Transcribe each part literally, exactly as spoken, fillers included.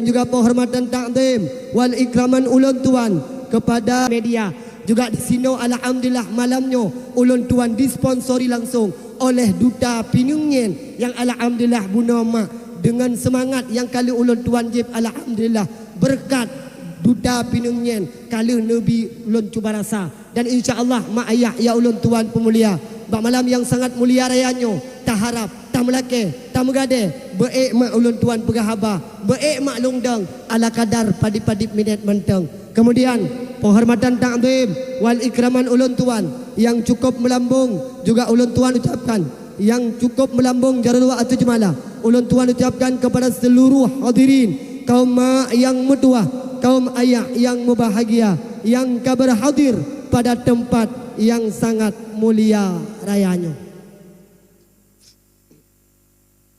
juga penghormatan takzim wal ikraman ulôn tuan kepada media. Juga di sinoe alhamdulillah malam nyoe ulôn tuan disponsori langsung oleh Duta Pineung Nyen nyang alhamdulillah bunoe mak deungon seumangat nyang ka lheueh ulôn tuan jieb alhamdulillah beureukat Duta Pineung Nyen ka lheueh neubi ulôn cuba rasa. Dan insya Allah mak ayah ya ulôn tuan peumulia, bak malam nyang sangat mulia raya nyoe taharap, tameulakée, tameugadée, beuék mak ulôn tuan peugah haba, beuék mak lôn dong ala kadar padib-padib minét mantong. Kemudian penghormatan takzim wal ikraman ulôn tuan nyang cukup meulambong juga ulôn tuan ucapkan, nyang cukup meulambong jaroe ateueh jeumala ulôn tuan ucapkan kepada seluruh hadirin, kaum mak nyang meutuwah, kaum ayah nyang meubahagia nyang ka berhadir pada tempat nyang sangat mulia raya nyoe.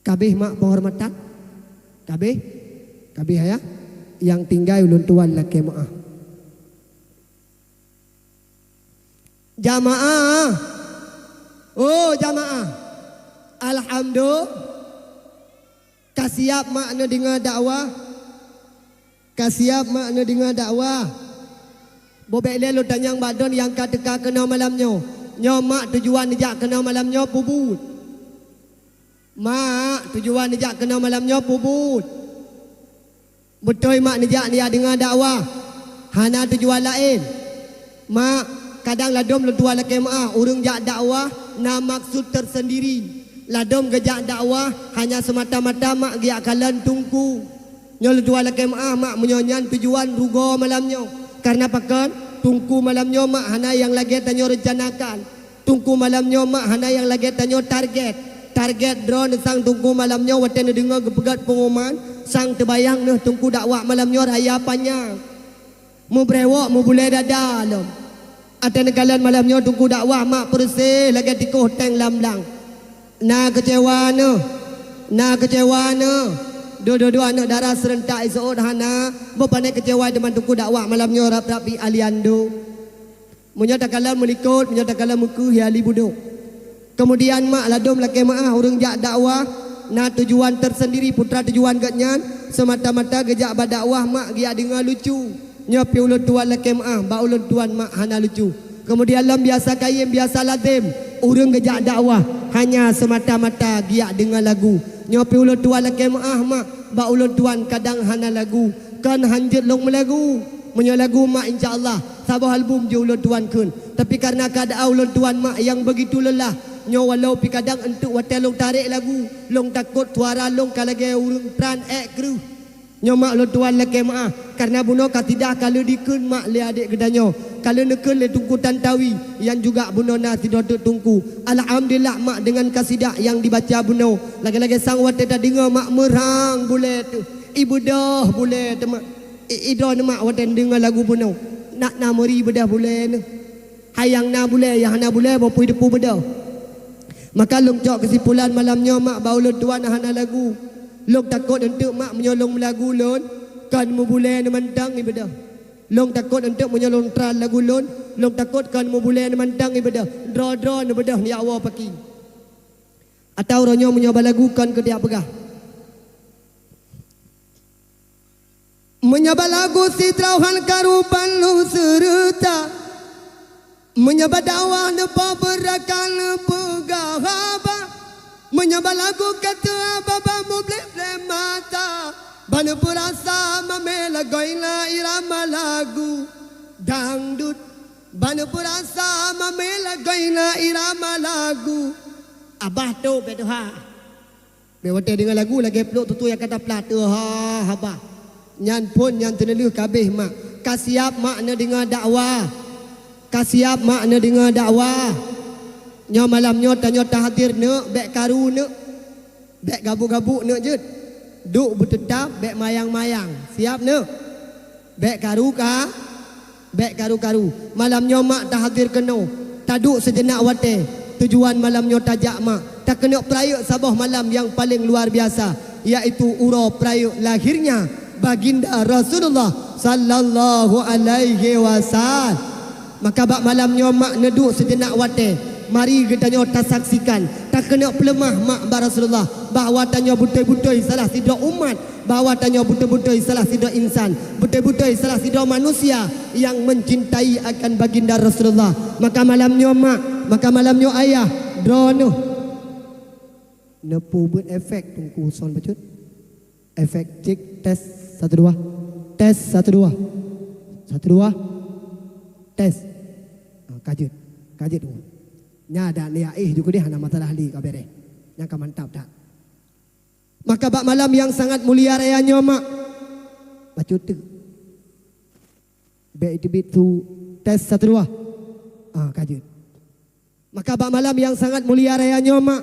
Kabeh mak penghormatan? Kabeh? Kabeh ayah? Nyang tinggai ulôn tuan lakée meuáh. Jamaah. Oh, jamaah. Alhamdulillah. Ka siap mak neudeungoe dakwah? Ka siap mak neudeungoe dakwah? Bobek lé lôn tanyong bak droeneuh nyang ka teuka keunoe malam nyoe. Nyoe mak tujuan neujak keunoe malam nyoe peubuet? Mak tujuan neujak keunoe malam nyoe peubuet? Beutôi mak neujak neujak deungoe dakwah, hana tujuan laén. Mak, kadang ladôm lôn tuan lakée meuáh, ureuëng jak dakwah na maksud tersendiri. Ladôm geujak dakwah hanya seumata-mata mak geujak kalon teungku. Nyoe lôn tuan lakée meuáh mak, meunyoe nyan tujuan rugoe malam nyoe. Kareuna pakon? Teungku malam nyoe mak hana nyang lagée tanyoe reuncanakan. Teungku malam nyoe mak hana nyang lagée tanyoe target. Target droeneuh sang teungku malam nyoe watée neudeungoe geupeugét peunguman, sang teubayang neuh teungku dakwah malam nyoe raya panyang. Meubrewok meubulée dada lom. Watée neukalon malam nyoe teungku dakwah mak peureuseh lagée tikoh teng lam blang. Na keucewa neuh, na keucewa neuh. Dua-dua aneuk dara seurentak iseuôt hana, boh pané keucewa teuma teungku dakwah malam nyoe rab-rab pih Aliando. Meunyoe takalon meulikot, meunyoe takalon meukeue, ya li budok. Keumudian mak ladôm lakée meuáh ureuëng jak dakwah na tujuan tersendiri, putra tujuan geuhnyan seumata-mata geujak bak dakwah mak geujak deungoe lucu. Nyoe pih ulôn tuan lakée meuáh, bak ulôn tuan mak hana lucu. Keumudian lom biasa kayém, biasa lazém, ureuëng geujak dakwah hanya seumata-mata geujak deungoe lagu. Nyoe pih ulôn tuan lakée meuáh mak, bak ulôn tuan kadang hana lagu, kon hanjeuet lôn meulagu. Meunyoe lagu mak insya Allah saboh album jeuet ulôn tuan kheun. Tapi kareuna keuadaan ulôn tuan mak nyang beugitu leulah, nyoe walau pih kadang eunteuk watée lôn tarek lagu, lôn takot suara lôn ka lagée ureuëng pran ék kreueh. Nyoe mak ulôn tuan lakée meuáh, kareuna bunoe kasidah ka lheueh dikheun mak lé adék geutanyoe, ka lheueh neukheun lé Teungku Tantawi, nyang juga bunoe na sidroe teuk teungku. Alhamdulillah mak deungon kasidah nyang dibaca bunoe, lagée-lagée sang watée tadeungoe mak meurang bulée teuh, ibeudôh bulée teuh mak. I, i droeneuh mak watée neudeungoe lagu bunoe, nak na meuri beudôh bulée neuh. Hai nyang na bulée, nyang hana bulée boh pui teupeu beudôh. Maka lôn cok keusimpulan malam nyoe mak bak ulôn tuan hana lagu. Lôn takot eunteuk mak meunyoe lôn meulagu lôn, kon meubulée neumantong ibeudôh. Lôn takot eunteuk meunyoe lôn tral lagu lôn, lôn takot kon meubulée neumantong ibeudôh. Droe-droe neubeudôh neujak woe paki. Atawa uroe nyoe meunyoe balagu kon keu tiep peugah. Meunyoe balagu sidroe han karu ban lôn seureuta, meunyoe badakwah neupoh beurakan neupeugah haba, meunyoe balagu ka teuh haba ban mublek-blek mata, ban neupeurasa mamé lagoina irama lagu dangdut, ban neupeurasa mamé lagoina irama lagu abah tôb beutuha. Bék watée deungoe lagu lagée pluek tutui nyang ka taplah teuh ha haba. Nyan phon nyang teuneulheueh kabeh mak. Ka siap mak neudeungoe dakwah? Ka siap mak neudeungoe dakwah? Nyoe malam nyoe tanyoe tahadir neuk, bék karu neuk. Bék gabuk-gabuk neuk jeuet. Duek beuteutab, bék mayang-mayang. Siap neuk? Bék karu ka? Bék karu-karu. Malam nyoe mak tahadir keunoe. Taduek seujeunak watée. Tujuan malam nyoe tajak mak takeuneuk peurayeuk saboh malam nyang paleng luar biasa, yaitu uroe peurayeuk lahirnya Baginda Rasulullah sallallahu alaihi wasallam. Maka bak malam nyoe mak neuduek seujeunak watée. Mari geutanyoe tasaksikan, Takeuneuk peuleumah mak bak Rasulullah, bahwa tanyoe beutôi-beutôi salah sidroe umat, bahwa tanyoe beutôi-beutôi salah sidroe insan, beutôi-beutôi salah sidroe manusia nyang meucintai akan baginda Rasulullah. Maka malam nyoe mak, maka malam nyoe ayah, droeneuh neupeubuet efek teungku son bacut. Efek cek tes satu dua. Tes satu dua. Satu dua. Tes. Ah, ka jeuet. Ka jeuet. Nya ada niat eh juga deh hana masalah li ka bereh. Nyang ka mantap tak? Maka bak malam yang sangat mulia raya nyoe mak. Bacut tu. Bek iteubiet tu tes satu dua. Ah, ka jeuet. Maka bak malam yang sangat mulia raya nyoe mak,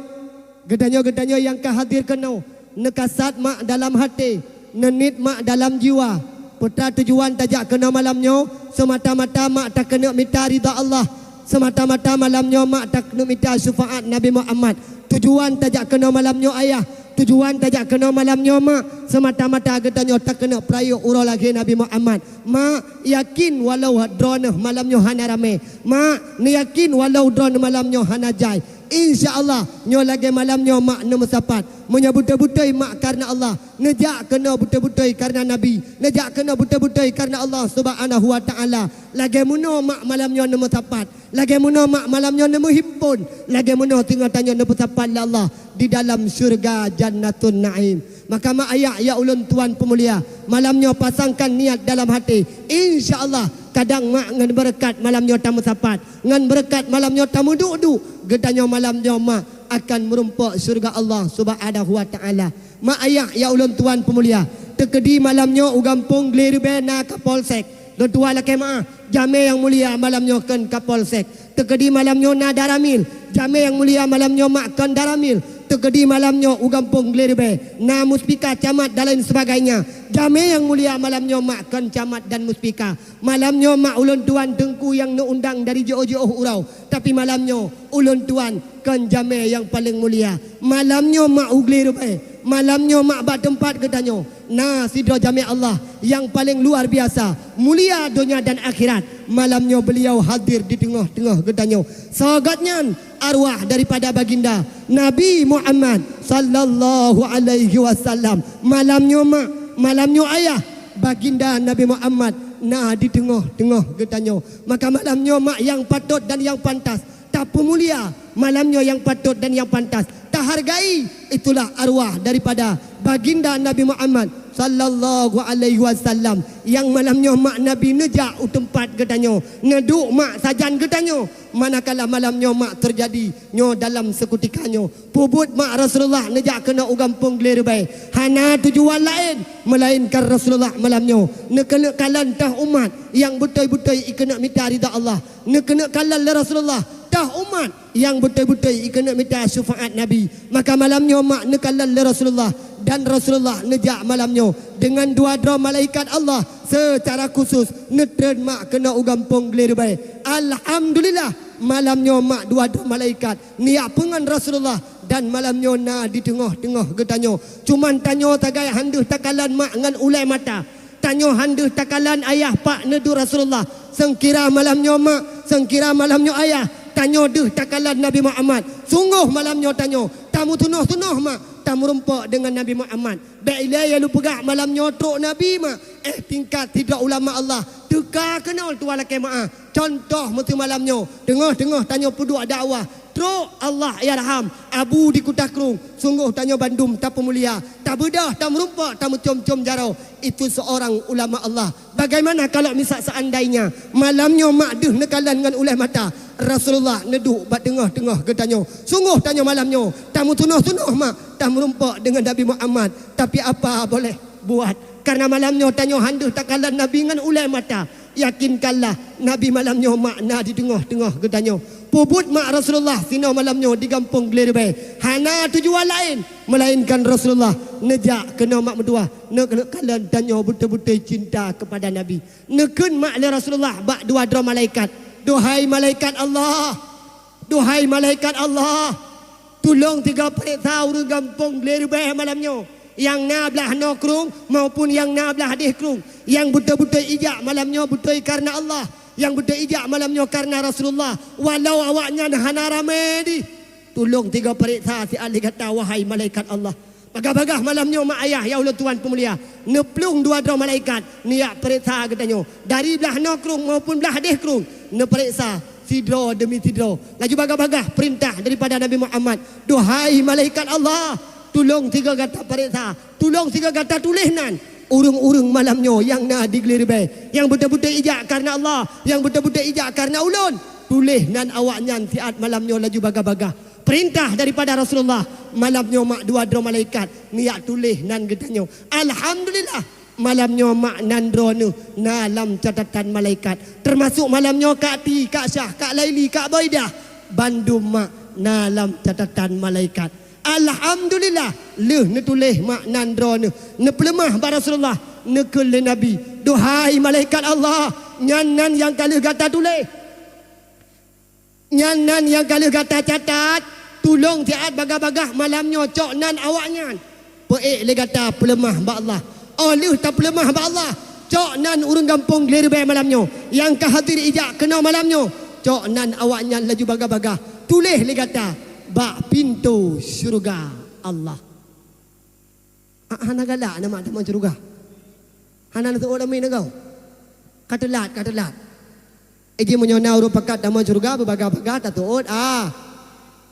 geutanyoe-geutanyoe nyang ka hadir keunoe, neukasat mak dalam até, neuniet mak dalam jiwa. Peue tujuan tajak keunoe malam nyoe, seumata-mata mak takeuneuk mita ridha Allah, seumata-mata malam nyoe mak takeuneuk mita syufaat Nabi Muhammad. Tujuan tajak keunoe malam nyoe ayah, tujuan tajak keunoe malam nyoe mak, seumata-mata geutanyoe takeuneuk peurayeuk uroe lahé Nabi Muhammad. Mak, yakin walau droeneuh malam nyoe hana ramé. Mak, neuyakin walau droeneuh malam nyoe hana jai. Insya Allah, nyoe lagée malam nyoe mak neumeusapat. Meunyoe beutôi-beutôi mak kareuna Allah, neujak keunoe beutôi-beutôi kareuna Nabi, neujak keunoe beutôi-beutôi kareuna Allah Subhanahu wa Taala. Lagée meunoe mak malam nyoe neumeusapat. Lagée meunoe mak malam nyoe neumeuhimpon, lagée meunoe singoh tanyoe neupeusapat lé Allah di dalam syeuruga Jannatun Naim. Maka mak ayah ya ulôn tuan peumulia, malam nyoe pasangkan niat dalam até. Insya Allah, kadang mak ngon beureukat malam nyoe tameusapat, ngon beureukat malam nyoe tameuduek-duek, geutanyoe malam nyoe mak akan meurumpok syeuruga Allah Subhanahu wa Taala. Mak ayah ya ulôn tuan peumulia, teukeudi malam nyoe u gampông Glé Ribée na Kapolsek. Lôn tuan lakée meuah, jamé nyang mulia malam nyoe kon Kapolsek. Teukeudi malam nyoe na Danramil, jamé nyang mulia malam nyoe mak kon Danramil. Teukeudi malam nyoe u gampông Glé Ribée na Muspika, Camat dan lain sebagainya. Jamé nyang mulia malam nyoe mak kon Camat dan Muspika. Malam nyoe mak ulôn tuan teungku nyang neuundang dari jiôh-jiôh uroe. Tapi malam nyoe ulôn tuan kon jamé nyang paleng mulia. Malam nyoe mak u Glé Ribée, malam nyoe mak bak teumpat geutanyoe na sidroe jamé Allah nyang paleng luar biasa, mulia donya dan akhirat. Malam nyoe beuliau hadir di teungoh-teungoh geutanyoe. Soe gobnyan? Arwah daripada baginda Nabi Muhammad sallallahu alaihi wasallam. Malam nyoe mak, malam nyoe ayah, baginda Nabi Muhammad na di teungoh-teungoh geutanyoe. Maka malam nyoe mak nyang patot dan nyang pantas tapeumulia, malam nyoe nyang patot dan nyang pantas tahargai, itulah arwah daripada baginda Nabi Muhammad sallallahu alaihi wasallam, nyang malam nyoe mak Nabi neujak u teumpat geutanyoe, neuduek mak sajan geutanyoe. Manakala malam nyoe mak teujadi nyoe dalam seukutika nyoe, peubuet mak Rasulullah neujak keunoe u gampông Glé Ribée hana tujuan laén meulainkan Rasulullah malam nyoe neukeuneuk kalon toh umat nyang beutôi-beutôi ikeuneuk mita ridha Allah. Neukeuneuk kalon lé Rasulullah toh umat nyang beutôi-beutôi ikeuneuk mita syufaat Nabi. Maka malam nyoe mak neukalon lé Rasulullah, dan Rasulullah neujak malam nyoe deungon dua droe malaikat Allah seucara khusus neutreun mak keunoe u gampông Glé Ribée. Alhamdulillah, malam nyoe mak dua droe malaikat neujak peungon Rasulullah, dan malam nyoe na di teungoh-teungoh geutanyoe. Cuman tanyoe sagai han deuh takalon mak ngon ulée mata. Tanyoe han deuh takalon ayah pak neuduek Rasulullah. Seungkira malam nyoe mak, seungkira malam nyoe ayah, tanyoe deuh takalon Nabi Muhammad. Sunggoh malam nyoe tanyoe tameutunoh-tunoh mak, tameurumpok deungon Nabi Muhammad. Bék ilée ya lupeugah malam nyoe trok Nabi mak, eh tingkat sidroe ulama Allah teuka keunoe tuan lakée meuah. Contoh meuseu malam nyoe, teungoh-teungoh tanyoe peuduek dakwah, trok Allah yarham Abu di Kuta Krueng, sunggoh tanyoe bandum tapeumulia, tabeudôh, tameurumpok, tameucom-com jaroe. Itu seorang ulama Allah. Bagaimana kalau misal seandainya malam nyoe mak deuh neukalon ngon ulée mata Rasulullah neuduek bak teungoh-teungoh geutanyoe? Sunggoh tanyoe malam nyoe tameutunoh-tunoh mak, tameurumpok deungon Nabi Muhammad. Tapi apa boleh buat, karena malam nyoe tanyoe han deuh takalon Nabi ngon ulée mata. Yakinkanlah, Nabi malam nyoe mak na di teungoh-teungoh geutanyoe. Peubuet mak Rasulullah sinoe malam nyoe di gampông Glé Ribée hana tujuan laén meulainkan Rasulullah neujak keunoe mak meutuah, neukalon tanyoe beutôi-beutôi cinta kepada Nabi. Neukheun mak lé Rasulullah bak dua droe malaikat, "Duhai malaikat Allah, duhai malaikat Allah, tulông tiga pareksa ureuëng gampông Glé Ribée malam nyoe, nyang na blah noe krueng maupun nyang na blah déh krueng, nyang beutôi-beutôi ijak malam nyoe beutôi kareuna Allah, nyang beutôi ijak malam nyoe kareuna Rasulullah, walau awaknyan hana ramé dih." Tulông tiga pareksa siat lé gata, wahai malaikat Allah. Bagah-bagah malam nyoe mak ayah nyang ulôn tuan peumulia, neuplueng dua droe malaikat neujak pareksa geutanyoe. Dari blaih noe krueng maupun blaih déh krueng, neupareksa sidroe demi sidroe. Laju bagah-bagah peurintah daripada Nabi Muhammad, "Duhai malaikat Allah, tulông sigoe gata pareksa, tulông sigoe gata tuléh nan ureuëng-ureuëng malam nyoe nyang na di Gleuribée, nyang beutôi-beutôi ijak kareuna Allah, nyang beutôi-beutôi ijak kareuna ulôn. Tuléh nan awaknyan siat malam nyoe." Laju bagah-bagah peurintah daripada Rasulullah, malam nyoe mak dua droe malaikat neujak tuléh nan geutanyoe. Alhamdulillah, malam nyoe mak nan droeneuh na lam catatan malaikat. Teumasok malam nyoe Kak Ti, Kak Syah, Kak Laili, Kak Boidah, bandum mak na lam catatan malaikat. Alhamdulillah, lheueh neutuléh mak nan droeneuh, neupeuleumah bak Rasulullah, neukheun lé Nabi, "Duhai malaikat Allah, nyan nan nyang ka lheueh gata tuléh. Nyan nan nyang ka lheueh gata catat, tulông siat bagah-bagah malam nyoe cok nan awaknyan." Peuék lé gata peuleumah bak Allah. Óh lheueh tapeuleumah bak Allah, cok nan ureuëng gampông Gleuribée malam nyoe nyang ka hadir ijak keunoe malam nyoe, cok nan awaknyan laju bagah-bagah tuléh lé gata bak pintoe syeuruga Allah. Ah, hana galak na mak tamong syeuruga. Hana neuseuôt amin agoe. Ka teulat, ka teulat. Eh, ji meunyoe na ureuëng pakat tamong syeuruga beubagah-bagah tateuôt, ah.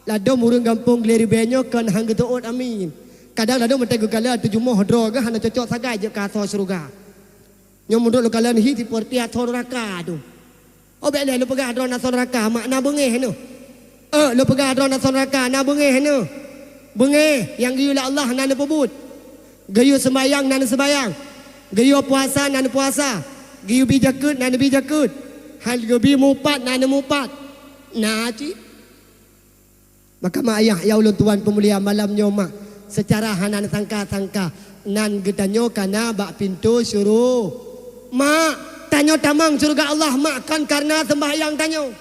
Ladôm ureuëng gampông Gleuribée nyoe kon han geuteuôt amin. Kadang ladôm watée geukalon ateueh jumoh droe geuh hana cocok sagai jeuet keu asoe syeuruga. Nyoe meunurot lôn kalon hi sipeurti asoe neuraka tu. Oh, bék lé lôn peugah droe na asoe neuraka, mak na beungéh nyoe. Eh, lôn peugah droe na asoe neuraka, na beungéh nyoe. Beungéh nyang geuyue lé Allah na neupeubuet. Geuyue seumayang na neuseumayang. Geuyue puasa na neupuasa. Geuyue bi jakeuet na neubi jakeuet. Han geubi mupat na neumupat. Na cit. Maka mak ayah nyang ulôn tuan peumulia, malam nyoe mak, seucara hana neusangka-sangka nan geutanyoe ka na bak pintoe syuru-, mak, tanyoe tamong syeuruga Allah mak kon kareuna seumbahyang tanyoe.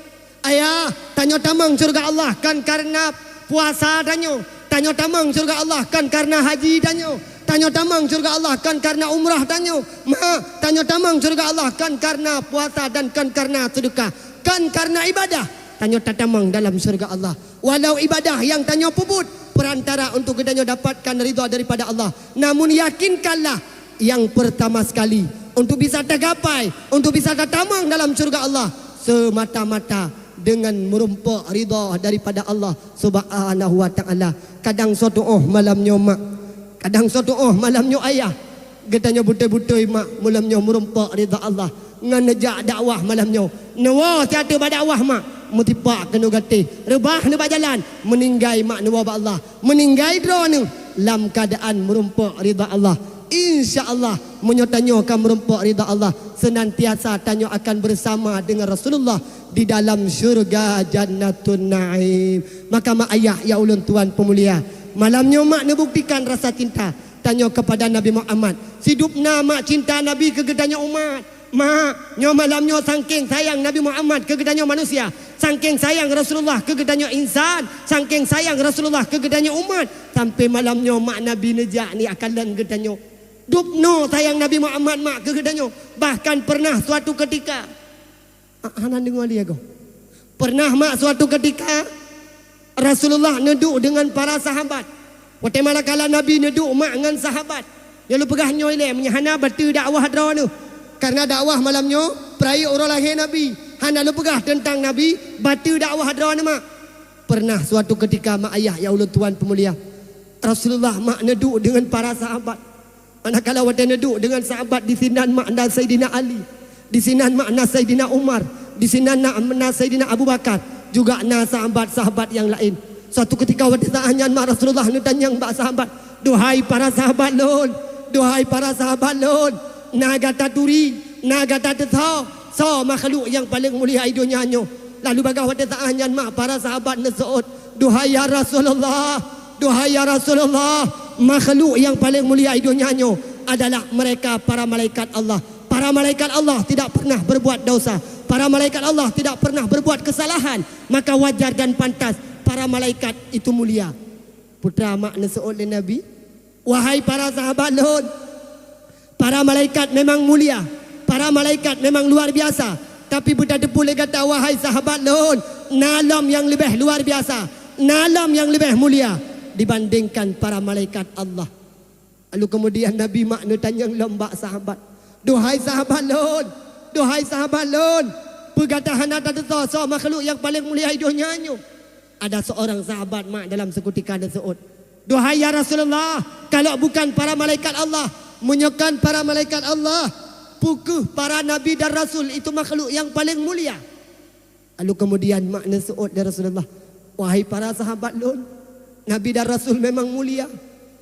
Ayah, tanyoe tamong syeuruga Allah kon kareuna puasa tanyoe. Tanyoe tamong syeuruga Allah kon kareuna haji tanyoe. Tanyoe tamong syeuruga Allah kon kareuna umrah tanyoe. Mak, tanyoe tamong syeuruga Allah kon kareuna puasa dan kon kareuna seudeukah. Kon kareuna ibadah tanyoe tatamong dalam syeuruga Allah. Walau ibadah nyang tanyoe peubuet peurantara untuk geutanyoe dapatkan ridha daripada Allah, namun yakinkanlah, nyang peurtama sekali untuk bisa tagapai, untuk bisa tatamong dalam syeuruga Allah, seumata-mata deungon meurumpok ridha daripada Allah Subhanahu wa Ta'ala. Kadang soe tuoh malam nyoe mak, kadang soe tuoh malam nyoe ayah, geutanyoe beutôi-beutôi mak malam nyoe meurumpok ridha Allah. Ngon neujak dakwah malam nyoe. Neuwoe siat bak dakwah mak, meusipak keunoe gatéh. Reubah neuh bak jalan, meuninggai mak neuwoe bak Allah. Meuninggai droeneuh lam keuadaan meurumpok ridha Allah. Insya Allah, meunyoe tanyoe ka meurumpok ridha Allah, seunantiasa tanyoe akan bersama dengan Rasulullah di dalam syeuruga Jannatun Naim. Maka mak ayah nyang ulôn tuan peumulia, malam nyoe mak neubuktikan rasa cinta tanyoe keupada Nabi Muhammad. Sidub na mak cinta Nabi keu geutanyoe umat. Mak, nyoe malam nyoe sangkeng sayang Nabi Muhammad keu geutanyoe manusia, sangkeng sayang Rasulullah keu geutanyoe insan, sangkeng sayang Rasulullah keu geutanyoe umat, sampai malam nyoe mak Nabi neujak neujak kalon geutanyoe. Dubnoe sayang Nabi Muhammad mak keu geutanyoe, bahkan pernah suatu ketika, ah, hana deungoe lé goe. Pernah mak suatu ketika, Rasulullah neuduek deungon para sahabat. Watée manakala Nabi neuduek mak ngon sahabat, nyoe lôn peugah nyoe ilée meunyoe hana bateue dakwah droeneuh. Kareuna dakwah malam nyoe peurayeuk uroe lahé Nabi. Hana lôn peugah teuntang Nabi, bateue dakwah droeneuh mak. Pernah suatu ketika mak ayah nyang ulôn tuan peumulia, Rasulullah mak neuduek deungon para sahabat. Manakala watée neuduek deungon sahabat, disinan mak na Saidina Ali, disinan mak na Saidina Umar, disinan na, na Saidina Abu Bakar, juga na sahabat-sahabat nyang laén. Suatu ketika watée saát nyan mak Rasulullah neutanyong bak sahabat, "Duhai para sahabat lôn, duhai para sahabat lôn, na gata turi, na gata teusoe, soe makhluk nyang paleng mulia di donya nyoe?" Lalu bagaih watée saát nyan mak para sahabat neuseuôt, "Duhai ya Rasulullah, duhai ya Rasulullah, makhluk nyang paleng mulia di donya nyoe adalah mereka para malaikat Allah. Para malaikat Allah tidak pernah berbuat dosa. Para malaikat Allah tidak pernah berbuat kesalahan. Maka wajar dan pantas para malaikat itu mulia." Peue mak neuseuôt lé Nabi, "Wahai para sahabat lôn, para malaikat memang mulia, para malaikat memang luar biasa, tapi beutateupeue lé gata, wahai sahabat lôn, na lom nyang leubeh luar biasa. Na lom nyang leubeh mulia dibandingkan para malaikat Allah. Lalu kemudian Nabi mak neutanyong lom bak sahabat, "Duhai sahabat lôn, duhai sahabat lôn, peue gata hana tateusoe soe makhluk nyang paleng mulia di donya nyoe?" Ada seorang sahabat mak dalam seukutika neuseuôt, "Duhai ya Rasulullah, kalau bukan para malaikat Allah, meunyoe kon para malaikat Allah, peu kheueh para nabi dan rasul itu makhluk nyang paleng mulia?" Lalu kemudian mak neuseuôt lé Rasulullah, "Wahai para sahabat lôn, nabi dan rasul memang mulia.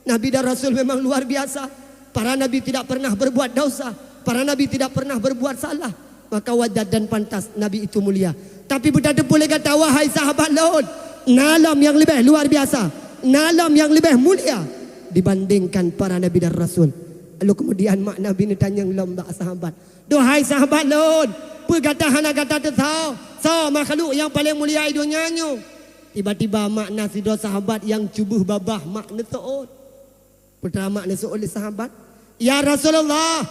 Nabi dan rasul memang luar biasa. Para nabi tidak pernah berbuat dosa. Para nabi tidak pernah berbuat salah. Maka wajar dan pantas nabi itu mulia. Tapi beutateupeue lé gata, wahai sahabat lôn, na lom nyang leubeh luar biasa, na lom nyang leubeh mulia dibandingkan para nabi dan rasul." Lalu kemudian mak Nabi neutanyong lom bak sahabat, "Duhai sahabat lôn, peu gata hana gata teusoe soe makhluk nyang paleng mulia di donya nyoe?" Tiba-tiba mak na sidroe sahabat nyang cuboh babah mak neuseuôt. Peue teuma mak neuseuôt lé sahabat, "Ya Rasulullah,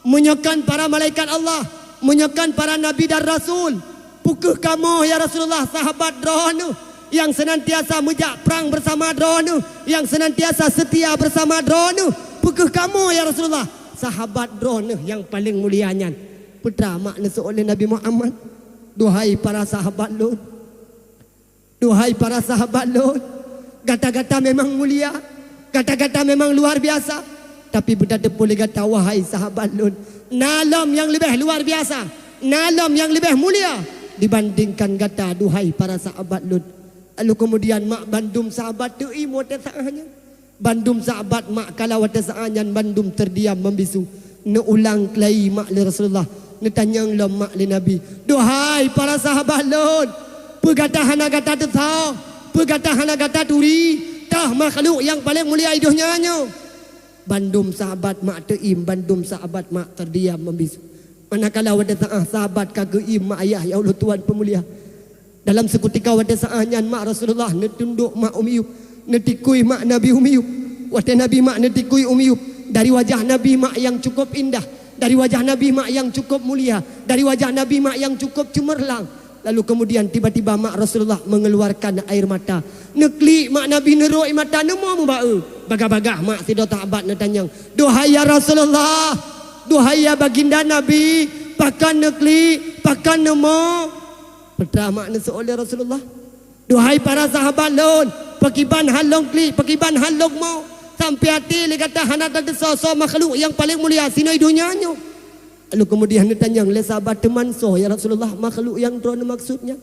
meunyoe kon para malaikat Allah, meunyoe kon para nabi dan rasul, peu kheueh kamoe ya Rasulullah sahabat droeneuh nyang seunantiasa meujak prang beusama droeneuh, nyang seunantiasa seutia beusama droeneuh, peu kheueh kamoe ya Rasulullah sahabat droeneuh nyang paleng mulia nyan?" Peue teuma mak neuseuôt lé Nabi Muhammad, "Duhai para sahabat lôn, duhai para sahabat lôn, gata-gata memang mulia, gata-gata memang luar biasa. Tapi beutateupeue lé gata, wahai sahabat lôn, na lom nyang leubeh luar biasa, na lom nyang leubeh mulia dibandingkan gata, duhai para sahabat lôn." Lalu kemudian mak bandum sahabat teuiem watée saát nyan. Bandum sahabat mak kala watée saát nyan bandum teudiam membisu. Neuulang keulai mak lé Rasulullah, neutanyong lom mak lé Nabi, "Duhai para sahabat lôn, peu gata hana gata teusoe, peu gata hana gata turi, toh makhluk nyang paleng mulia di donya nyoe?" Bandum sahabat mak teuiem, bandum sahabat mak teudiam membisu. Manakala watée saát sahabat ka geuiem mak ayah ya Allah Tuhan peumulia. Dalam seukutika watée saát nyan mak Rasulullah neutundok mak Ummi Ayub, neutikui mak Nabi Ummi Ayub. Watée Nabi mak neutikui Ummi Ayub, dari wajah Nabi mak nyang cukup indah, dari wajah Nabi mak nyang cukup mulia, dari wajah Nabi mak nyang cukup cemerlang. Lalu kemudian tiba-tiba mak Rasulullah mengeluarkan air mata. Neuklik mak Nabi neurok ie mata, neumo meubaeu. Bagah-bagah mak sidroe sahabat neutanyong, "Duhai ya Rasulullah, duhai ya baginda Nabi, pakon neuklik, pakon neumo?" Peue teuma mak neuseuôt lé Rasulullah, "Duhai para sahabat lôn, pakriban han lôn klik, pakriban han lôn mo, sampoe até lé gata hana tateusoe soe makhluk nyang paleng mulia sinoe di donya nyoe?" Lalu kemudian neutanyong lé sahabat, "Teuma soe ya Rasulullah makhluk nyang droeneuh maksud nyan?"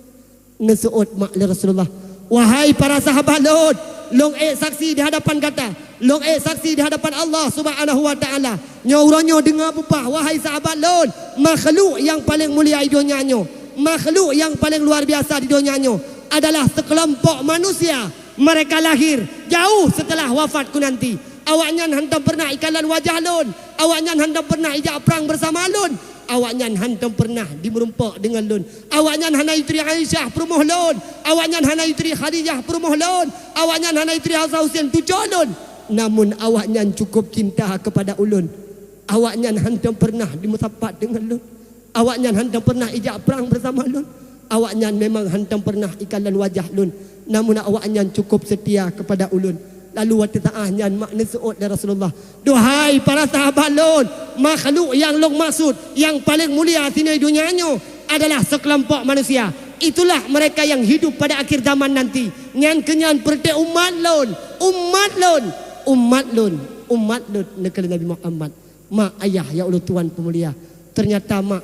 Neuseuôt mak lé Rasulullah, "Wahai para sahabat lôn, lôn ék saksi di hadapan gata, lôn ék saksi di hadapan Allah Subhanahu wa Ta'ala. Nyoe uroe nyoe deungoe peue bah, wahai sahabat lôn, makhluk nyang paleng mulia di donya nyoe, makhluk nyang paleng luar biasa di donya nyoe adalah sekelompok manusia. Mereka lahir jauh setelah wafatku nanti. Awaknyan hantom pernah ikalon wajah lôn. Awaknyan hantom pernah ijak prang beusama lôn. Awaknyan hantom pernah dimeurumpok deungon lôn. Awaknyan hana ituri Aisyah peurumoh lôn. Awaknyan hana ituri Khadijah peurumoh lôn. Awaknyan hana ituri Hasan Husein tucoe lôn. Namun awaknyan cukup cinta kepada ulôn. Awaknyan hantom pernah dimeusapat deungon lôn. Awaknyan hantom pernah ijak prang beusama lôn. Awaknyan memang hantom pernah ikalon wajah lôn. Namun awaknyan cukup seutia kepada ulôn." Lalu watée saát nyan mak neuseuôt lé Rasulullah, "Duhai para sahabat lôn, makhluk nyang lôn maksud nyang paleng mulia sinoe di donya nyoe adalah sekelompok manusia. Itulah mereka yang hidup pada akhir zaman nanti. Nyan keuh nyan peureuté umat lôn, umat lôn, umat lôn, umat lôn," neukheun Nabi Muhammad. Mak, ayah, ya Allah Tuhan peumulia, ternyata mak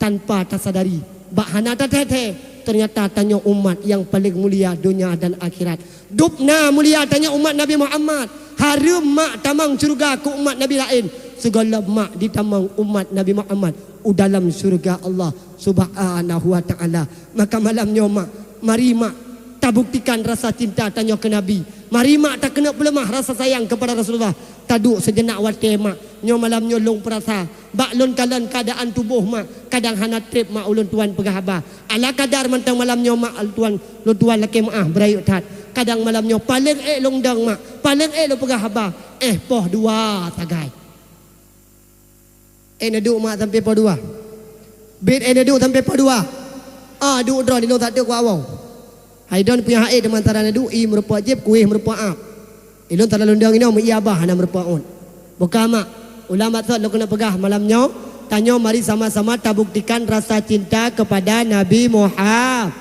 tanpa tasadari, bak hana tathèe-thèe, ternyata tanyoe umat nyang paleng mulia donya dan akhirat. Dub na mulia tanyoe umat Nabi Muhammad, hareuem mak tamong syeuruga keu umat nabi laén, sigohlom mak jitamong umat Nabi Muhammad u dalam syeuruga Allah Subhanahu wa Ta'ala. Maka malam nyoe mak, mari mak tabuktikan rasa cinta tanyoe keu Nabi. Mari mak takeuneuk peuleumah rasa sayang kepada Rasulullah. Taduek seujenak watèe mak. Nyoe malam nyoe lôn peurasa, bak lôn kalon keuadaan tuboh mak, kadang hana trép mak ulôn tuan peugah haba. Ala kadar mantong malam nyoe mak ulôn tuan, lôn tuan lakèe meu'ah beurayeuk that. Kadang malam nyoe paleng ék lôn dong mak, paleng ék lôn peugah haba. Éh poh dua sagai. Éh neuduek mak sampoe poh dua. Bit éh neuduek sampoe poh dua. Ah, duek droe di lôn that teuk kuat woe. Hai don punya hai di antara nedu i meureumpok jeb kueh meureumpok ap. Ilôn talalu dong inoe meu iya bah hana meureumpok ot. Buka mak. Ulama sot lôn keuneuk peugah malam nyoe, tanyoe mari sama-sama tabuktikan rasa cinta kepada Nabi Muhammad.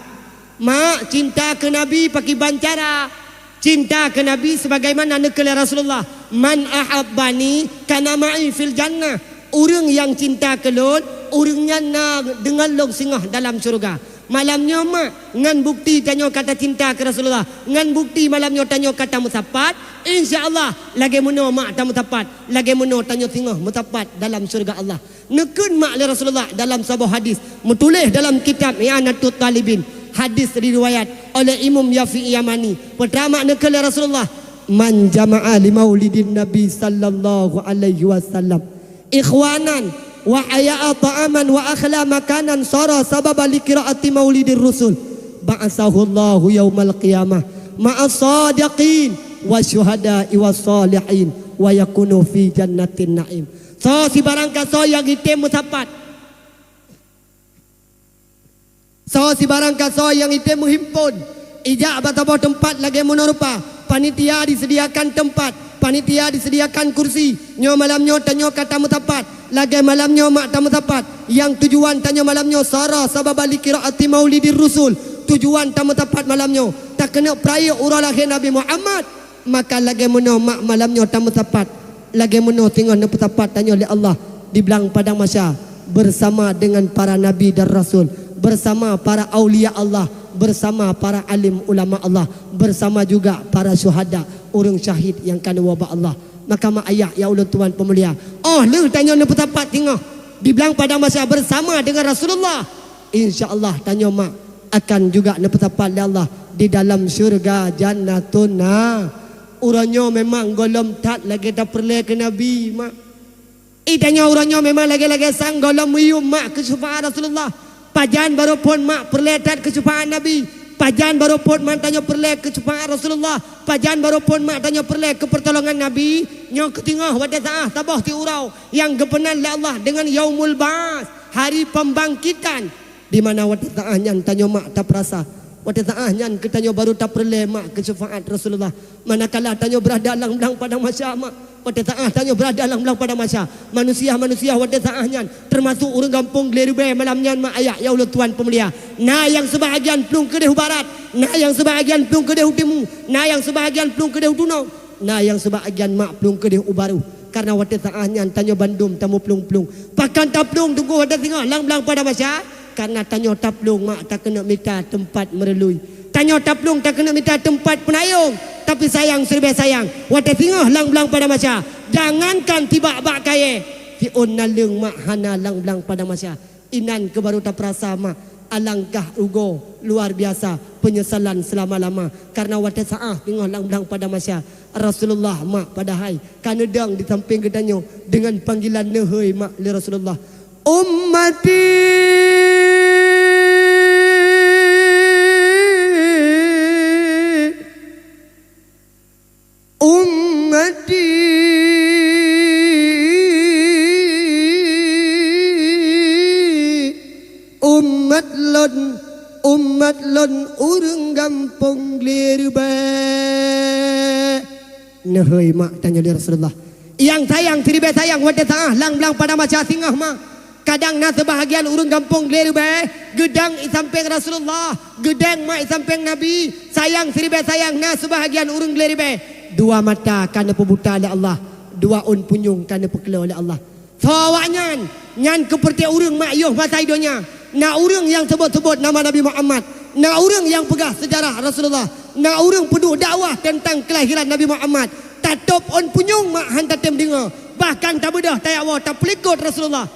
Mak, cinta keu Nabi pakriban cara? Cinta keu Nabi sebagaimana neukheun lé Rasulullah, "Man ahabbani kana ma'i fil jannah." Ureuëng nyang cinta keu lôn, ureuëng nyan na deungon lôn singoh dalam syeuruga. Malam nyoe mak, ngon bukti tanyoe ka tacinta keu Rasulullah, ngon bukti malam nyoe tanyoe ka tameusapat, insya Allah lagée meunoe mak tameusapat, lagée meunoe tanyoe singoh meusapat dalam syeuruga Allah. Neukheun mak lé Rasulullah dalam saboh hadis, meutuléh dalam kitab I'anatut Talibin. Hadis diriwayat oleh Imam Yafi'i Yamani. Peutama neukheun lé Rasulullah, "Man jama'a li maulidin Nabi sallallahu alaihi wasallam ikhwanan wa aya'a ta'aman wa akhla makanan sara sababa li qiraati maulidir rusul, ba'asahu Allahu yaumal qiyamah ma'as sadiqin wa syuhada'i was salihin wa yakunu fi jannatin na'im." Soe sibarang kasoe nyang item meusapat, soe sibarang kasoe nyang item meuhimpon, ijak bak saboh teumpat lagée meunoe rupa, panitia disediakan teumpat, panitia disediakan kursi. Nyoe malam nyoe tanyoe ka tameusapat, lagée malam nyoe mak tameusapat. Nyang tujuan tanyoe malam nyoe sara sababa li qiraati maulidir rusul. Tujuan tameusapat malam nyoe takeuneuk peurayeuk uroe lahé Nabi Muhammad. Maka lagée meunoe mak malam nyoe tameusapat, lagée meunoe singoh neupeusapat tanyoe lé Allah di blang padang mahsyar bersama dengan para nabi dan rasul, bersama para aulia Allah, bersama para alim ulama Allah, bersama juga para syuhada, ureuëng syahid nyang ka neuwoe bak Allah. Maka mak ayah nyang ulôn tuan peumulia, óh lheueh tanyoe neupeusapat singoh di blang padang mahsyar bersama dengan Rasulullah, insya Allah tanyoe mak akan juga neupeusapat lé Allah di dalam syeuruga Jannatun Na. Uroe nyoe memang gohlom that lagée tapeureulée keu Nabi, mak. I tanyoe uroe nyoe memang lagée-lagée sang gohlom meuyuem mak keu syeufaat Rasulullah. Pajan barô phon mak peureulée that keu syeufaat Nabi. Pajan barô phon mak tanyoe peureulée keu syeufaat Rasulullah. Pajan barô phon mak tanyoe peureulée keu peurtolongan Nabi. Nyoe keuteungoh watée saáh saboh siuroe nyang geupeunan lé Allah deungon Yaumul Ba'ats, Hari Pembangkitan. Di mana watée saáh nyan tanyoe mak tapeurasa, watée saáh nyan keu tanyoe barô tapeureulée mak keu syeufaat Rasulullah. Manakala tanyoe beurada lam blang padang mahsyar mak, watée saáh tanyoe beurada lam blang padang mahsyar, manusia-manusia watée saáh nyan, teumasuk ureuëng gampông Glé Ribée malam nyan mak ayah nyang ulôn tuan peumulia, na nyang seubahagian plueng keudeh u barat, na nyang seubahagian plueng keudeh u timu, na nyang seubahagian plueng keudeh u tunong, na nyang seubahagian mak plueng keudeh u barôh. Karena watée saáh nyan tanyoe bandum tameuplueng-plueng. Pakon taplueng teungku watée singoh lam blang padang mahsyar? Karena tanyoe taplueng mak takeuneuk mita teumpat meureuloh. Tanyoe taplueng takeuneuk mita teumpat peunayong. Tapi sayang siribée sayang, watée singoh lam blang padang mahsyar, jangankan tibak bak kayée, siôn naleueng mak hana lam blang padang mahsyar. Inan keuh barô tapeurasa mak, alangkah rugoe luar biasa, peunyesalan seulama-lama. Karena watée saáh teungoh lam blang padang mahsyar, Rasulullah mak padahai ka neudong di sampéng geutanyoe deungon panggilan neuhôi mak lé Rasulullah, "Ummati, ummati, umat lôn, umat lôn ureuëng gampông Glé Ribée." Neuhôi mak tanyoe lé Rasulullah. Nyang sayang siribée sayang watée saáh lam blang padang mahsyar singoh mak. Kadang na seubahagian ureuëng gampông Glé Ribée geudong i sampéng Rasulullah, geudong mak i sampéng Nabi. Sayang siribée sayang na seubahagian ureuëng Glé Ribée, dua mata ka neupeubuta lé Allah, dua ôn punyueng ka neupeukeulô lé Allah. Soe awaknyan? Nyan keuh peureuté ureuëng mak yoh masa i donya. Na ureuëng nyang seubot-seubot nama Nabi Muhammad, na ureuëng nyang peugah seujarah Rasulullah, na ureuëng peuduek dakwah teuntang keulahiran Nabi Muhammad. Tatôb ôn punyueng mak han tatém deungoe, bahkan tabeudôh tajak woe tapeulikot Rasulullah.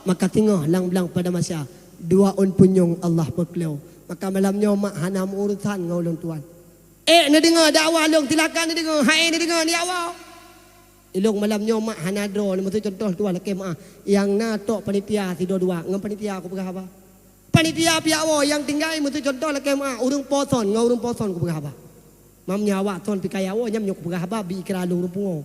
Maka singoh lam blang padang mahsyar, dua ôn punyueng Allah peukeulô. Maka malam nyoe mak hana meuurusan ngon ulôn tuan. Ék neudeungoe dakwah lôn, silakan neudeungoe, han ék neudeungoe, neujak woe. Ilôn malam nyoe mak hana droe, meusu contoh tuan lakée meuah. Nyang na tok panitia sidua dua, ngon panitia kupeugah haba. Panitia pihak woe nyang tinggai meusu contoh lakée meuah, ureuëng po son ngon ureuëng po son kupeugah haba. Mam nyoe awak son pih kaya woe, nyam nyoe kupeugah haba, bi ikra lôn ureuëng pungo.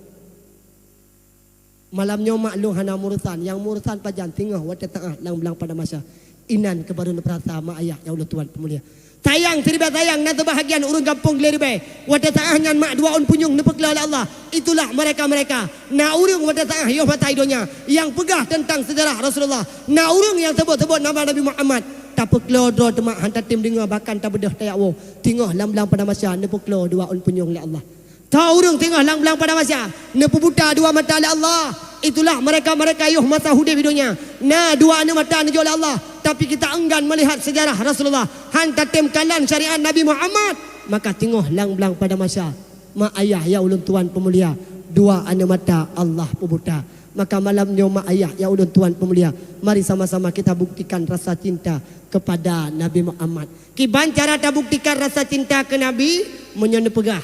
Malam nyoe mak lôn hana meuurusan, nyang meuurusan pajan singoh watée saáh lam blang padang mahsyar. Inan keuh baru neupeurasa mak ayah nyang ulôn tuan peumulia. Sayang, siribèe sayang, na seubahagian ureueng gampông Glé Ribèe. Watèe saát nyan mak dua ôn punyueng neupeuklo lé Allah. Itulah mereka-mereka. Na ureueng watèe saát yoh masa i donya nyang peugah teuntang seujarah Rasulullah. Na ureueng nyang seubot-seubot nama Nabi Muhammad. Tapeuklo droe teuma han tatem deungoe, bahkan tabeudôh tajak woe. Teungoh lam blang padang mahsyar neupeuklo dua ôn punyueng lé Allah. Tho ureueng teungoh lam blang padang mahsyar, neupeubuta dua mata lé Allah. Itulah mereka-mereka yoh masa udép i donya. Na dua aneuk mata neujok lé Allah, tapi kita enggan melihat sejarah Rasulullah. Han tatem kalon syariat Nabi Muhammad. Maka teungoh lam blang padang mahsyar, mak ayah nyang ulôn tuan peumulia, dua aneuk mata Allah peubuta. Maka malam nyoe mak ayah nyang ulôn tuan peumulia, mari sama-sama kita buktikan rasa cinta kepada Nabi Muhammad. Kiban cara tabuktikan rasa cinta keu Nabi? Meunyoe neupeugah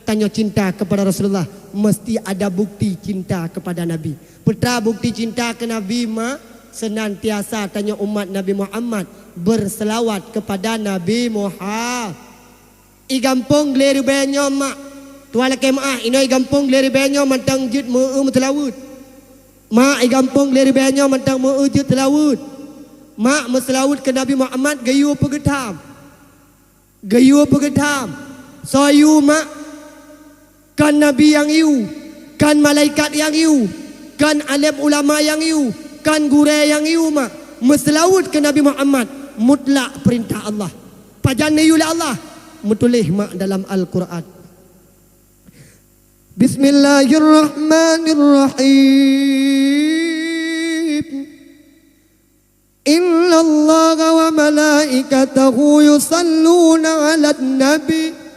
tanyoe cinta kepada Rasulullah, mesti ada bukti cinta kepada Nabi. Peue bukti cinta keu Nabi, mak? Senantiasa tanyoe umat Nabi Muhammad berselawat kepada Nabi Muhammad. I gampông Glé Ribèe nyoe, mak, tuan lakèe meu'ah, inoe i gampông Glé Ribèe nyoe mantong jeuet meu-eu meuseulaweuet. Mak, i gampông Glé Ribèe nyoe mantong meu-eu jeuet seulaweuet. Mak, meuseulaweuet keu Nabi Muhammad geuyue peugeutam. Geuyue peugeutam. Soe yue, mak? Kon nabi nyang yue, kon malaikat nyang yue, kon além ulama nyang yue, kon gurèe nyang yue, mak. Meuseulaweuet keu Nabi Muhammad mutlak peurintah Allah. Pajan neuyue lé Allah? Meutuléh, mak, dalam Al-Qur'an. Bismillahirrahmanirrahim. Innallaha wa malaikatahu yusalluna 'alan nabi.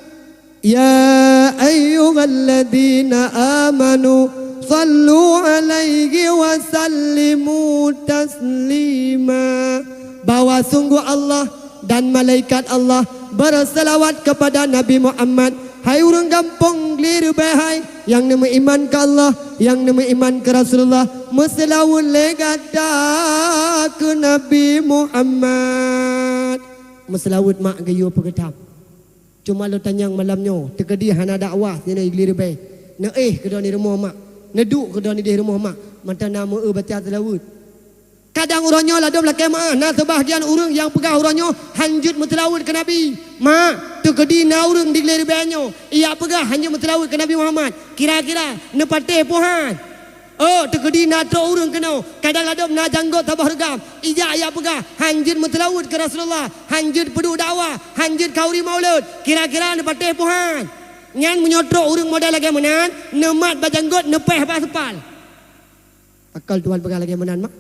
Ya ayyuhalladzina amanu sallu 'alaihi wa sallimu taslima. Bahwa sungguh Allah dan malaikat Allah berselawat kepada Nabi Muhammad. Hai ureueng gampông Glé Ribèe hai, nyang neumeuiman keu Allah, nyang neumeuiman keu Rasulullah, meuseulaweuet lé gata keu Nabi Muhammad. Meuseulaweuet, mak, geuyue peugeutam. Cuma lôn tanyong malam nyoe, teukeudi hana dakwah sinan i Glé Ribèe. Neuéh keudroe di rumoh, mak. Neuduek keudroe di rumoh, mak. Mantong na meu-eu baca seulaweuet. Kadang uroe nyoe ladôm lakèe meu'ah, na seubahagian ureueng nyang peugah uroe nyoe han jeuet meuseulaweuet keu Nabi. Mak, teukeudi na ureueng di Glé Ribèe nyoe, ijak peugah han jeuet meuseulaweuet keu Nabi Muhammad. Kira-kira neupatéh peu han? Oh, teukeudi na trok ureueng keunoe, kadang ladôm na janggôt saboh reugam, ijak, ijak peugah han jeuet meuseulaweuet keu Rasulullah, han jeuet peuduek dakwah, han jeuet khanduri maulud. Kira-kira neupatéh peu han? Nyan meunyoe trok ureueng model lagèe meunan, neumat bak janggôt, neupéh bak seupal. Pakon Tuhan peugah lagèe meunan, mak?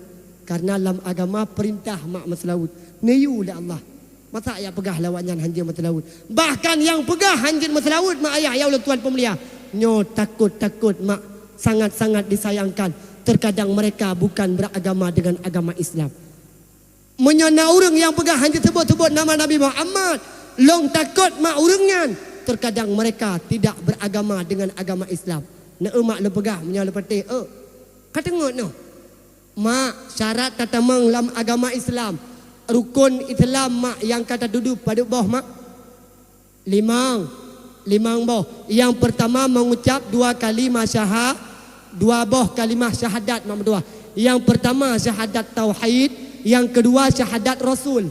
Kareuna lam agama peurintah mak meuseulaweuet, neuyue lé Allah. Masa ijak peugah lé awaknyan han jeuet meuseulaweuet? Bahkan nyang peugah han jeuet meuseulaweuet, mak ayah nyang ulôn tuan peumulia, nyoe takot-takot, mak, sangat-sangat disayangkan, terkadang mereka bukan beragama dengan agama Islam. Meunyoe na ureueng nyang peugah han jeuet seubot-seubot nama Nabi Muhammad, lôn takot, mak, ureueng nyan terkadang mereka tidak beragama dengan agama Islam. Na eu, mak, lôn peugah meunyoe lôn patéh, eu, ka teungeut noh. Mak, syarat tatamong lam agama Islam, rukon Islam, mak, nyang ka tatudôh padub boh, mak? Limong. Limong boh. Nyang peurtama mengucap dua kalimah syaha-, dua boh kalimah syahadat, mak meutuah. Nyang peurtama syahadat tauhid, nyang keudua syahadat rasul.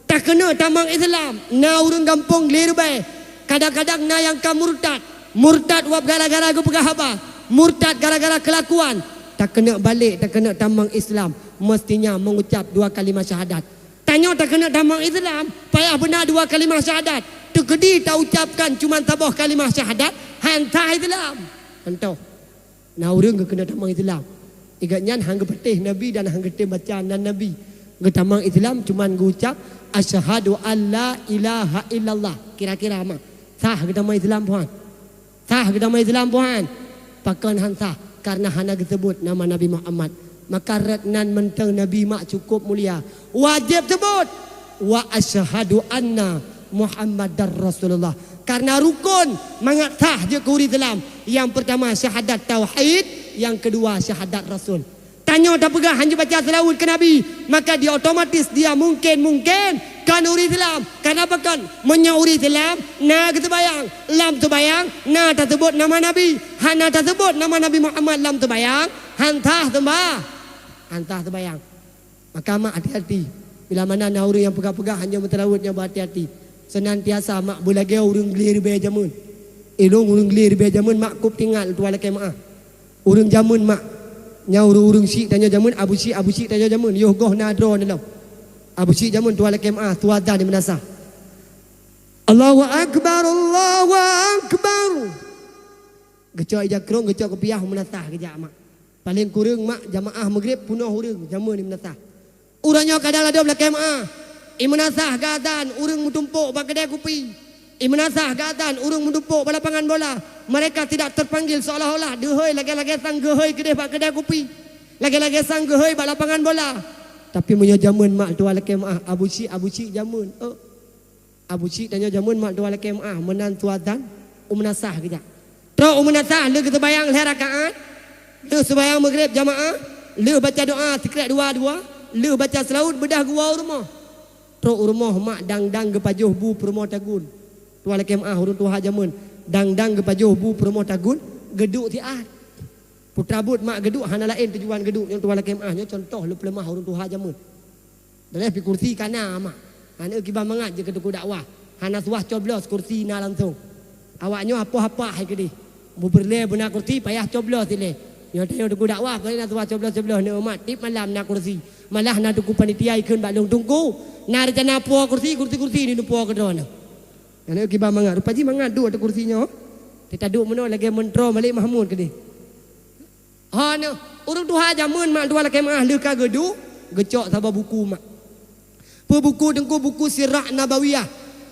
Takeuneuk tamong Islam, na ureueng gampông Glé Ribèe. Kadang-kadang na nyang ka murtad. Murtad wab gara-gara geupeugah haba. Murtad gara-gara keulakuan. Takeuneuk balek, takeuneuk tamong Islam, meustinya mengucap dua kalimah syahadat. Tanyoe takeuneuk tamong Islam, payah beuna dua kalimah syahadat. Teukeudi taucapkan cuman saboh kalimah syahadat, han sah Islam. Contoh, na ureueng geukeuneuk tamong Islam, igeuh nyan han geupatéh Nabi dan han geutem baca nan Nabi. Geutamong Islam cuman geuucap, "Asyhadu an la ilaha illallah." Kira-kira mak, sah geutamong Islam, puhan? Sah geutamong Islam, puhan? Pakon han sah? Kareuna hana geuseubut nama Nabi Muhammad. Maka rot nan mantong Nabi mak cukôp mulia. Wajéb seubut, "Wa asyhadu anna Muhammadar Rasulullah." Kareuna rukon mangat sah jeuet keu ureueng Islam. Nyang peurtama syahadat tauhid, nyang keudua syahadat rasul. Tanyoe tapeugah han jibaca seulaweuet keu Nabi, maka dia otomatis dia mungken-mungken kon ureueng Islam. Kareuna pakon? Meunyoe ureueng Islam na geuseumayang, lam seumayang na taseubut nama Nabi, hana taseubut nama Nabi Muhammad lam seumayang, han sah seumba-, han sah seumayang. Maka mak, hati-hati. Bila mana na ureuëng nyang peugah-peugah hana meuteulaweuet, nyoe beuhati-hati. Seunantiasa mak beulagée ureuëng glé ribée jameun. Ilong ureuëng glé ribée jameun mak kop tingat tuha lakée meuáh. Ureuëng jameun mak, nyan ureuëng-ureuëng syik tanyoe jameun, abu syik, abu syik tanyoe jameun, yoh goh na droe neulom. Abu syik jameun tuha lakée meuáh, tuha dan di meunasah. Allahu Akbar, Allahu Akbar. Geucok ija krong, geucok kupiah meunasah geujak mak. Paléng kureueng mak jamaah Maghrib peunoh ureuëng jameun di meunasah. Uroe nyoe kadang ladom lakée meuáh. Imeunasah geuazan ureuëng meutumpok bak keudée kupi. Imeunasah geuazan ureuëng meutumpok bak lapangan bola. Mereka tidak terpanggil seolah-olah deuhôi lagée-lagée sang geuhôi keudeh bak keudée kupi. Lagée-lagée sang geuhôi bak lapangan bola. Tapi meunyoe jameun mak tuha lakée meuáh, abu syik, abu syik jameun. Oh. Abu syik tanyoe jameun mak tuha lakée meuáh, meunan tuha dan u meunasah geujak. Trok u meunasah lheueh geuseumayang lhée rakaat, lheueh seumayang Maghrib jamaah, lheueh baca doa sikrek dua-dua, lheueh baca seulaweuet beudah geuwoe u rumoh. Trok u rumoh mak dang-dang geupajoh bu peurumoh tagun. Tuha lakée meuáh ureuëng tuha jameun, dang-dang geupajoh bu peurumoh tagun, geuduek siat. Putra buet mak geuduek hana laén tujuan geuduek nyoe tuha lakée meuáh, nyoe cuntoh leupeuleumah ureuëng tuha jameun. Daleh pih kursi ka na mak. Aneuk kiban mangat jeuet keu teungku dakwah. Hana suah coblos kursi na langsong. Awak nyoe apoh-apoh hai keudeh. Beu peureulée beuna kursi payah coblos ilée. Nyoe tanyoe teungku dakwah kon na suah coblos-coblos neumat tiep malam na kursi. Malah na teungku panitia ikheun bak lôn, "Teungku, na reuncana puwoe kursi, kursi-kursi ni neupuwoe keudroe nyoe." Aneuk kiban mangat. Rupa jih mangat duek ateueh kursi nyoe. Teuka duek meunoe lagée meuntroe Malik Mahmud keudeh. Hana, ureuëng tuha jameun mak tuha lakée meuáh lheueh ka geuduek, geucok saboh buku mak. Peue buku teungku? Buku Sirah Nabawiyah.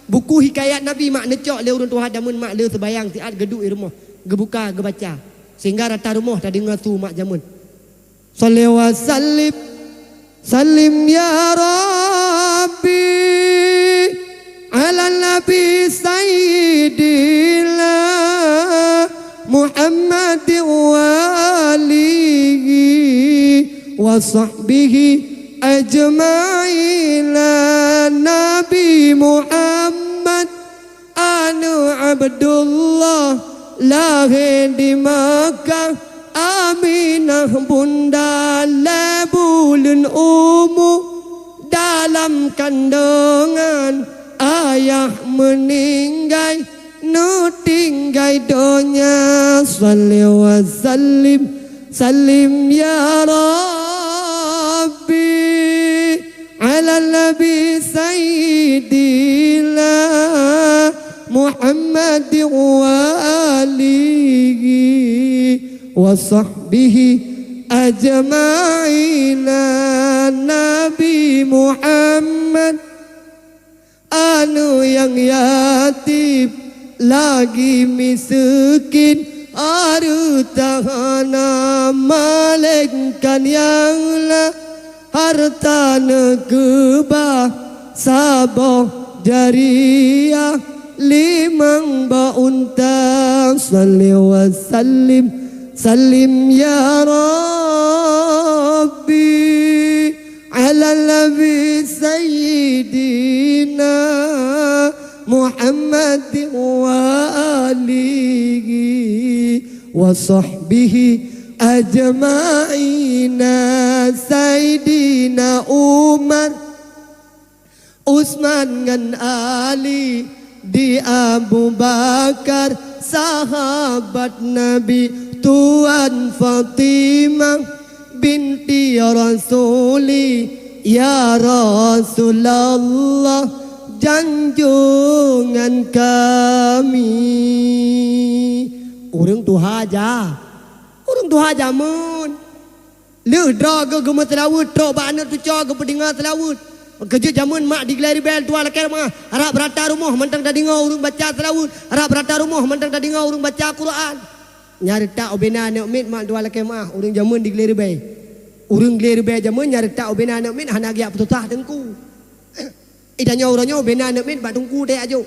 Buku hikayat Nabi mak neucok lé ureuëng tuha jameun mak lheueh seumayang siat geuduek i rumoh, geubuka geubaca. Sehingga rata rumoh tadeungoe su mak jameun. Shalli wa sallim, sallim ya Rabbi, ala Nabi Sayyidina Muhammad wa alihi wa sahbihi ajma'in. Nabi Muhammad aneuk Abdullah, lahé di Makkah, Aminah bunda lhée buleuen umu. Dalam kandongan ayah meuninggai, neutinggai donya. Shalli wa sallim, sallim ya Rabbi, ala Nabi Sayyidina Muhammad wa alihi wa sahbihi ajma'ina. Nabi Muhammad aneuk nyang yatim, lagi miseukin, hareuta hana, melainkan nyang na hareuta neukeubah saboh jariah limong boh unta. Shalli wa sallim, sallim ya Rabbi, ala Nabi Sayyidina Muhammad wa alihi wa sahbihi ajma'ina. Saidina Umar, Utsman ngon Ali, di Abu Bakar, sahabat Nabi, tuan Fatimah binti Rasuli, ya Rasulullah, janjongan kami. Ureuëng tuha ja, ureuëng tuha jameun. Lheueh droe geuh geumeuseulaweuet, trok bak aneuk tucoe geupeudeungoe seulaweuet. Keujeuet jameun mak di glé ribée tuha lakée meuáh, rab rata rumoh mantong tadeungoe ureuëng baca seulaweuet, rab rata rumoh mantong tadeungoe ureuëng baca Quran. Nyang reutak ubena aneuk miet mak tuha lakée meuáh, ureuëng jameun di glé ribée. Ureuëng glé ribée jameun nyang reutak ubena aneuk miet hana geujak peususah teungku. Ih, tanyoe uroe nyoe ubena aneuk miet bak teungku teuh ajok.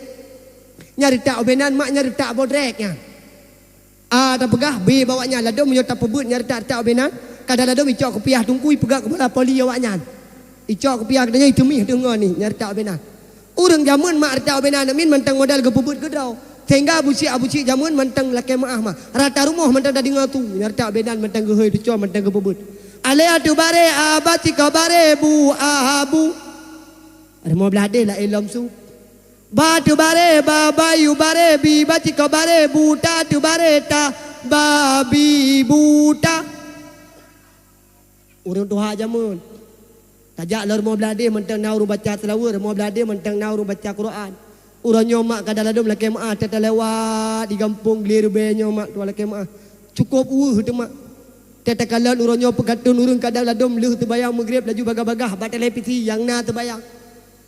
Nyang reutak ubena mak nyang reutak bodrek nyan. A tapeugah bie bak awaknyan, ladom meunyoe tapeubuet nyang reutak-reutak ubena, kadang ladom icok kupiah teungku ipeugah keupala poli awaknyan. Icok kupiah geutanyoe iteumih deungon ni nyang reutak ubena. Ureuëng jameun mak reutak ubena aneuk miet mantong modal geupeubuet keudroe. Sehingga abu syik-abu syik jameun mantong lakée meuáh mak. Rata rumoh mantong tadeungoe su nyang reutak ubena mantong geuhôi tucoe mantong geupeubuet. Alée ateueh barée, a bak sikoe barée bu, a bu. Rumoh blah deh laén lom su. Ba teubareh, ba bayu bareh, bi ba cikoh bareh, buta teubareh ta, babi buta. Ureuëng tuha jameun. Tajak lom rumoh blah deh mantong na ureuëng baca seulaweuet, rumoh blah deh mantong na ureuëng baca Quran. Uroe nyoe mak kadang ladom lakée meuáh, tatalewat di gampông Glé Reubée nyoe mak tuha lakée meuáh. Cukôp weueh teuma. Tatakalon uroe nyoe peukaton ureuëng kadang ladom lheueh teubayang meugreb laju bagah-bagah bak televisi nyang na teubayang.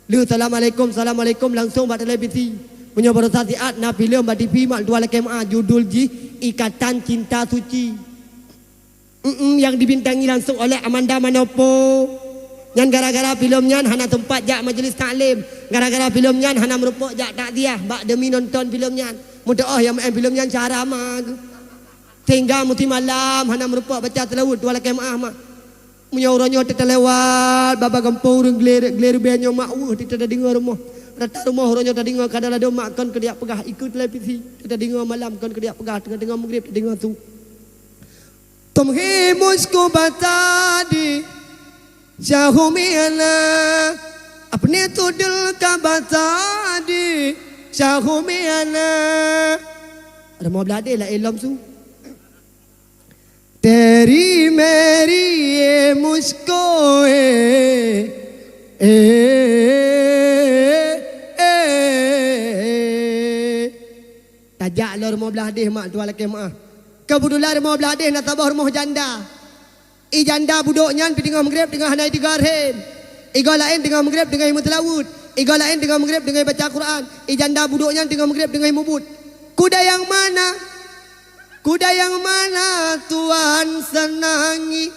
Lheueh assalamualaikum, assalamualaikum langsong bak televisi. Meunyoe baroesa siat na filem bak T V mak tuha lakée meuáh, judul jih Ikatan Cinta Suci. Mm-mm, nyang dibintangi langsung oleh Amanda Manopo. Nyan gara-gara filem nyan hana teumpat jak majlis taklim. Gara-gara filem nyan hana meureumpok jak takziah bak demi nonton filem nyan. Meudoh nyang meu'en filem nyan cara ma geuh. Sehingga musim malam hana meureumpok baca seulaweuet tuha lakée meuáh mak. Meunyoe uroe nyoe teutalewat bak gampông ureuëng Glé, Glé Reubée nyoe mak weueh teudeungoe rumoh. Rata rumoh uroe nyoe tadeungoe kadang ladom mak kon keudiak peugah ikeue televisi. Tadeungoe malam kon keudiak peugah teungoh-teungoh meugreb tadeungoe su. तुम ही मुझको बता दे, चाहूँ मैं आना, अपने तो दिल का बता दे, चाहूँ मैं आना. Rumoh blah deh laén lom su. तेरी मेरी ये मुझको ए, ए, ए, ए. Tajak lom rumoh blah deh mak tuha lakée meuáh. Keubeutulan rumoh blah deh na saboh rumoh janda. I janda budok nyan pih teungoh meugreb teungoh hana iteuga rhem. Igoe laén teungoh meugreb teungoh meuseulaweuet. Igoe laén teungoh meugreb teungoh baca Quran. I janda budok nyan teungoh meugreb teungoh mubuet. Kuda yang mana? Kuda yang mana tuan senangi?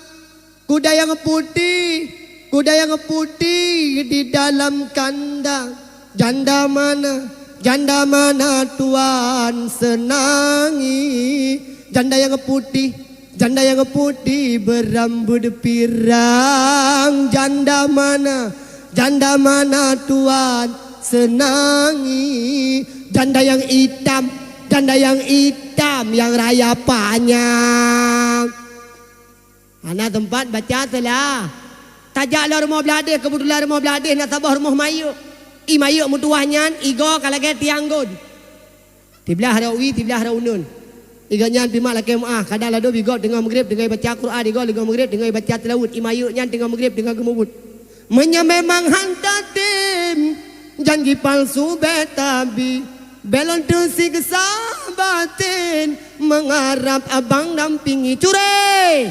Kuda yang putih, kuda yang putih di dalam kandang. Janda mana, janda mana tuan senangi? Janda yang putih, janda yang putih berambut pirang. Janda mana, janda mana tuan senangi? Janda yang hitam, janda yang hitam yang raya panjang. Hana teumpat baca seula. Tajak lom rumoh blah deh, keubeutulan rumoh blah deh na saboh rumoh mayeuek. I mayeuek meutuwah nyan igoe ka lagée tiang gon. Siblah rot wie, siblah rot uneuen. Igoe nyan pih mak lakée meuáh, kadang ladom igoe teungoh meugreb teungoh baca Quran, igoe teungoh meugreb teungoh baca seulaweuet. I mayeuek nyan teungoh meugreb teungoh geumubuet. Meunyoe memang han tatem janji palsu beta bi, belom teusiksa baten mengharap abang dampingi. Curé!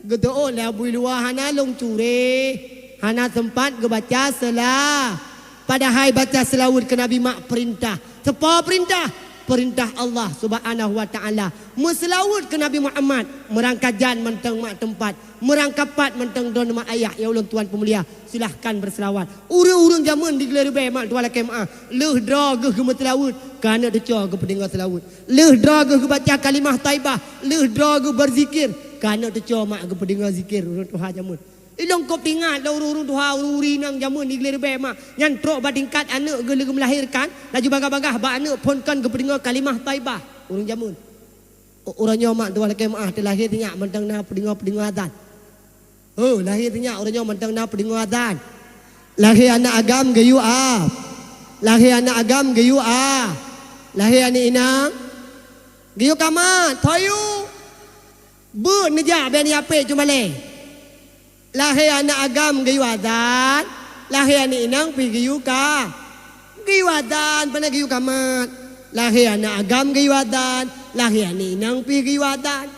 Geuteuôt lé Abu Luwa hana lôn curé, hana seumpat geubaca seula. Padahai baca seulaweuet keu Nabi mak peurintah. Soe peurintah? Peurintah Allah Subhanahu wa Ta'ala. Meuseulaweuet keu Nabi Muhammad, meurangka jan mantong mak teumpat. Meurangkapat mantong droeneuh mak ayah nyang ulôn tuan peumulia, silahkan beuseulaweuet. Ureuëng-ureuëng jameun di Glé Reubée mak tuha lakée meuáh, lheueh droe geuh geumeuseulaweuet, keu aneuk teucoe geupeudeungoe seulaweuet. Lheueh droe geuh geubaca kalimah thaibah, lheueh droe geuh beuzikir, keu aneuk teucoe mak geupeudeungoe zikir ureuëng tuha jameun. Ilôn kôb teuingat lé ureuëng-ureuëng tuha, ureuëng-ureuëng inong jameun di Glé Reubée mak, nyan trok bak tingkat aneuk geuh lheueh geumeulahérkan, laju bagah-bagah bak aneuk phon kon geupeudeungoe kalimah thaibah ureuëng jameun. U-, uroe nyoe mak tuha lakée meuáh teulahé sinyak mantong na peudeungoe-peudeungoe azan. Oh, lahé sinyak uroe nyoe mantong na peudeungoe azan. Lahé aneuk agam geuyue a. Lahé aneuk agam geuyue a. Lahé aneuk inong geuyue kamat, thoyue. Beuet neujak bèk neujak pét cuma lé. Lahé aneuk agam geuyue azan, lahé aneuk inong pih geuyue ka. Geuyue azan, pane geuyue kamat. Lahé aneuk agam geuyue azan, lahé aneuk inong pih geuyue azan.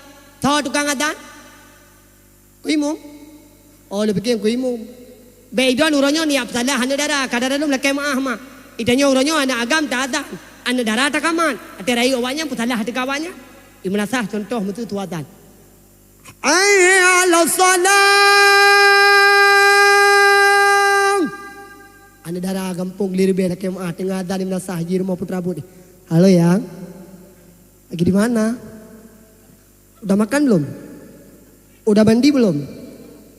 Soe tukang azan? Ku imum. Oh, lôn piké ku imum. Bèk idon uroe nyoe neujak peusalah aneuk dara, ka dara lôn lakée meuáh mak. Itanyoe uroe nyoe aneuk agam ta azan, aneuk dara ta kamat. Até rayeuk awaknyan peusalah teuka awaknyan. Imeunasah contoh meutu tu azan. Hayya 'alas shalah. Aneuk dara gampông Glé Reubée lakée meuáh teungoh azan imeunasah jih rumoh putra buet. Halo, Yang. Lagi di mana? Udah makan belum? Udah mandi belum?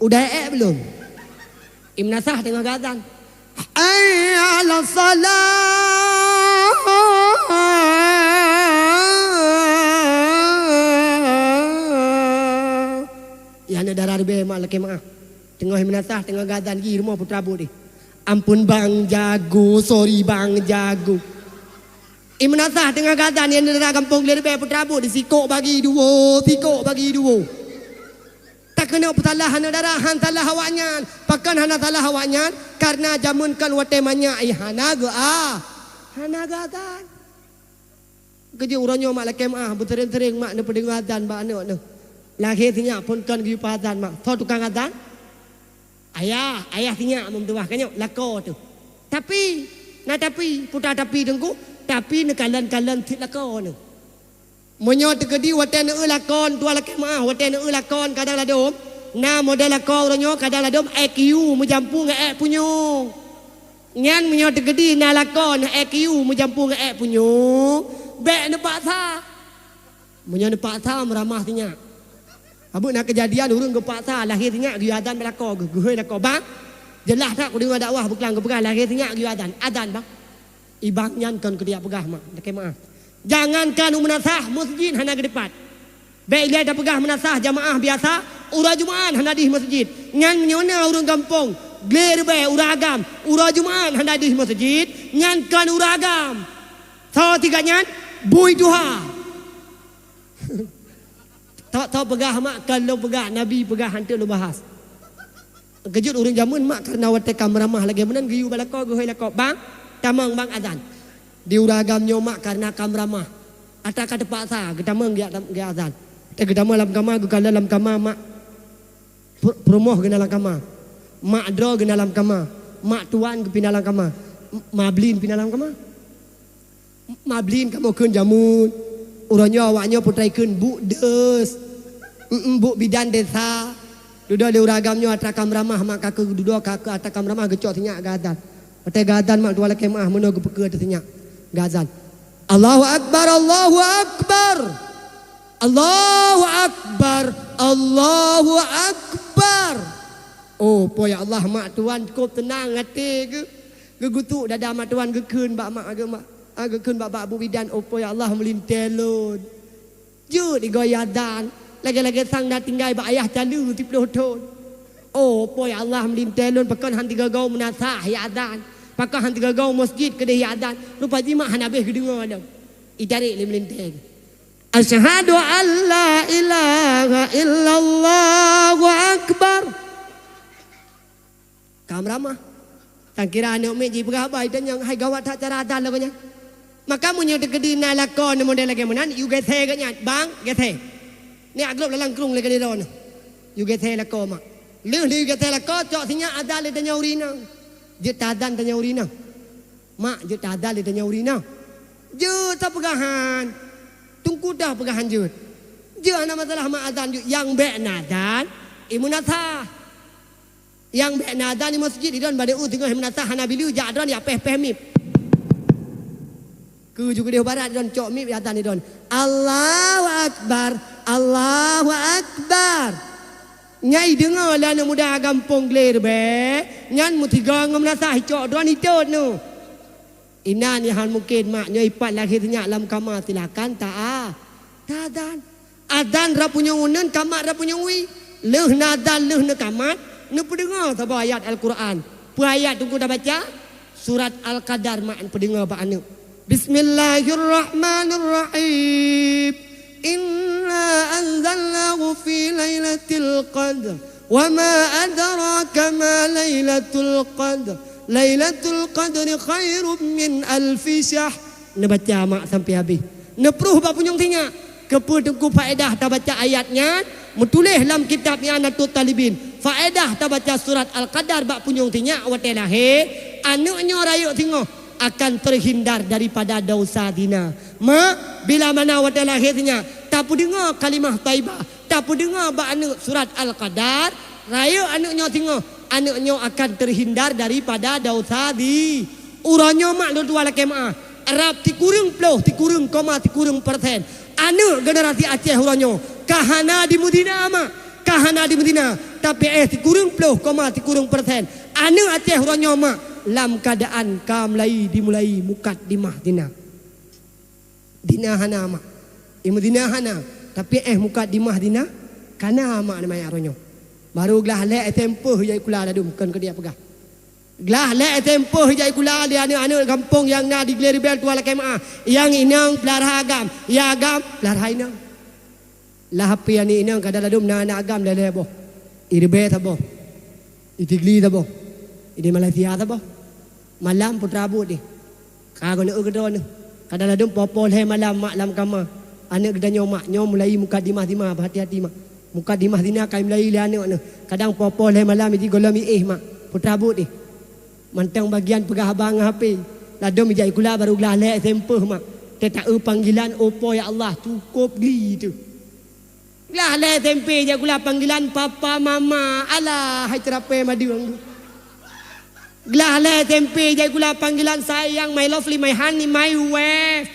Udah ék belum? Imeunasah teungoh geuazan. Hayya 'alas shalah. Ya, aneuk dara Reubée mak lakée meuáh. Teungoh imeunasah, teungoh geuazan jih rumoh putra buet deh. Ampôn bang jago, sorry bang jago. Imeunasah teungoh geuazan, nyang neurah gampông Glé Ribée peutrabot di sikok bagi duo, sikok bagi duo. Takeuneuk peusalah aneuk dara, han salah awaknyan. Pakon hana salah awaknyan? Kareuna jameun kon watée manyak, eh, hana geu-a-, hana geuazan. Keujeuet uroe nyoe mak lakée meu'ah, beuseuréng-seuréng mak neupeudeungoe azan bak aneuk neuh. Lahé sinyak phon kon geuyue peuazan mak. Soe tukang azan? Ayah, ayah sinyak meuntuwah ka nyoe lakoe teuh. Tapi, na tapi, puta tapi teungku, tapi neukalon-kalon cit lakoe neuh. Meunyoe teukeudi watée neueu lakoe tuwah lakée meu'ah, watée neueu lakoe kadang ladôm, na model lakoe uroe nyoe kadang ladôm I Q meujampu ngon ék punyueng. Nyan meunyoe teukeudi na lakoe na I Q meujampu ngon ék punyueng, bék neupaksa. Meunyoe neupaksa meuramah sinyak. Abeuet na keujadian ureuëng geupaksa lahé sinyak geuyue azan bak lakoe geuh, geuhôi lakoe, "Bang, jeulaih that kudeungoe dakwah beuklang geupeugah lahé sinyak geuyue azan. Azan, Bang." Ibang nyan kon keudiak peugah mak, lakée meu'ah. Jangankan u meunasah, meuseujid hana geudipat. Bék ilée tapeugah meunasah jamaah biasa, uroe Jumat hana dih meuseujid. Nyan meunyoe na ureuëng gampông, Glé Ribée, ureuëng agam, uroe Jumat hana dih meuseujid, nyan kon ureuëng agam. Soe sigoe nyan? Bui tuha. Tok-tok peugah mak, kon lôn peugah, Nabi peugah, hantom lôn bahas. Keujeuet ureuëng jameun mak, kareuna watée ka meuramah lagée meunan geuyue bak lakoe, geuhôi lakoe, "Bang, tamong bang azan." Di ureuëng agam nyoe mak, kareuna ka meuramah, atra ka teupaksa geutamong geu-, geuazan. Watée geutamong lam kama, geukalon lam kama mak, peurumoh geuh na lam kama, mak droe geuh na lam kama, mak tuan geuh pih na lam kama, mablin pih na lam kama. Mablin kamoe kheun jameun. Uroe nyoe awaknyoe peutrei kheun buk deus. Em-em, buk bidan desa. Dudoe lé ureuëng agam nyoe atra ka meuramah, mak ka keududoe ka keu atra ka meuramah geucok sinyak geuazan. Watée geuazan mak tuwah lakée meu'ah meunoe geupeukeue ateueh sinyak geuazan. Allahu Akbar, Allahu Akbar. Allahu Akbar, Allahu Akbar. Oh, po ya Allah, mak tuan cukôp teunang até geuh. Geugutuk dada mak tuan geukheun bak mak ageuh mak. Ah, geukheun bak, bak buk bidan, "Oh, po ya Allah, meulintée lôn. Jeuet igoe azan. Lagée-lagée sang na tinggai bak ayah caleue siplôh thon. Oh, po ya Allah, meulintée lôn, pakon han tigoe-goe meunasah ya azan. Pakon han tigoe-goe meuseujid keudeh ya azan." Rupa jih mak hana béh geudeungoe lom. Itarek lé meulintée. Asyhadu an la ilaha illallah, Allahu Akbar. Ka meuramah. Tan kira aneuk miet jipeugah haba, itanyong, "Hai gawat that cara azan lagoe nyan." Maka meunyoe teukeudi na lakoe model lagée meunan, yue gesé geuh nyan, "Bang, gesé. Nyak glôb lam krueng lagée nyoe." Yue gesé lakoe mak. Lheueh yue gesé lakoe, cok sinyak azan lé tanyoe ureueng inong. Jeuet tazan tanyoe ureueng inong. "Mak, jeuet tazan lé tanyoe ureueng inong." Jeuet tapeugahan. Teungku dah peugahan jeuet. Jeuet hana masalah mak azan jeuet. Nyang bék na azan, imeunasah. Nyang bék na azan di meuseujid, idon bak deuh teungoh meunasah hana bileue, jak droen jak péh-péh mip. Keu ju keudeh barat idon cok mip azan idon. Allahu Akbar, Allahu Akbar. Nyai deungoe lé aneuk muda gampông Glé Ribée, nyan meusigoe ngon meunasah icok droen itot nyoe. Inan nyang han mungken mak nyoe ipat lahé sinyak lam kama, silakan ta-, tazan. Azan rab punyueng uneuen, kamat rab punyueng wie. Lheueh na azan, lheueh na kamat, neupeudeungoe saboh ayat Al-Qur'an. Peue ayat teungku tabaca? Surat Al-Qadar mak neupeudeungoe bak aneuk. Bismillahirrahmanirrahim. Inna anzalnahu fi lailatul qadr. Wa ma adraka ma lailatul qadr. Lailatul qadri khairum min alfi syahr. Neubaca mak sampai habéh. Neupruh bak punyueng sinyak. Keupeue teungku faedah tabaca ayat nyan? Meutuléh lam kitab I'anatut Thalibin. Faedah tabaca surat Al-Qadar bak punyueng sinyak watée lahé, aneuk nyoe rayeuk singoh akan terhindar daripada dosa zina. Mak, bila mana watée lahé sinyak, tapeudeungoe kalimah thaibah, tapeudeungoe bak aneuk surat Al-Qadar, rayeuk aneuk nyoe singoh, aneuk nyoe akan terhindar daripada dosa zi-, uroe nyoe mak lôn tuan lakée meu'ah, rab sikureueng ploh, sikureueng koma sikureueng persen aneuk generasi Aceh uroe nyoe ka hana jimeuzina mak, ka hana jimeuzina, tapi éh sikureueng ploh koma sikureueng persen aneuk Aceh uroe nyoe mak lam keuadaan ka mulai jimulai mukadimah zina. Zina hana mak. Imeuzina hana, tapi éh mukadimah zina kana mak nyan uroe nyoe. Baru glah lhée S M P ya ikula ladum kon keu dia peugah. Glah lhée sempeuh jak sikula lé aneuk-aneuk gampông nyang na di Glé Ribée tuha lakée meuáh. Nyang inong peulara agam, nyang agam peulara inong. Lah hapé aneuk inong kadang ladôm na aneuk agam lhée-lhée boh. I Ribée saboh. I Sigli saboh. I di Malaysia saboh. Malam putra buet deh. Ka geuneuk keudroe neuh. Kadang ladôm poh-poh lhée malam mak lam kama. Aneuk geutanyoe mak, nyoe mulai mukadimah zina, beuhati-hati mak. Mukadimah zina ka mulai lé aneuk neuh. Kadang poh-poh lhée malam iji gohlom iéh mak. Putra buet deh. Mantong bagian peugah haba ngon hapé. Ladôm ijak sikula barô glah lhée sempeuh mak. Teuta-eu panggilan, "Oh Po ya Allah, cukôp di teuh." Glah lhée sempeuh jak sikula panggilan papa mama. Alah, hai ceurapée madeueng. Glah lhée sempeuh jak sikula panggilan sayang, my lovely, my honey, my wife.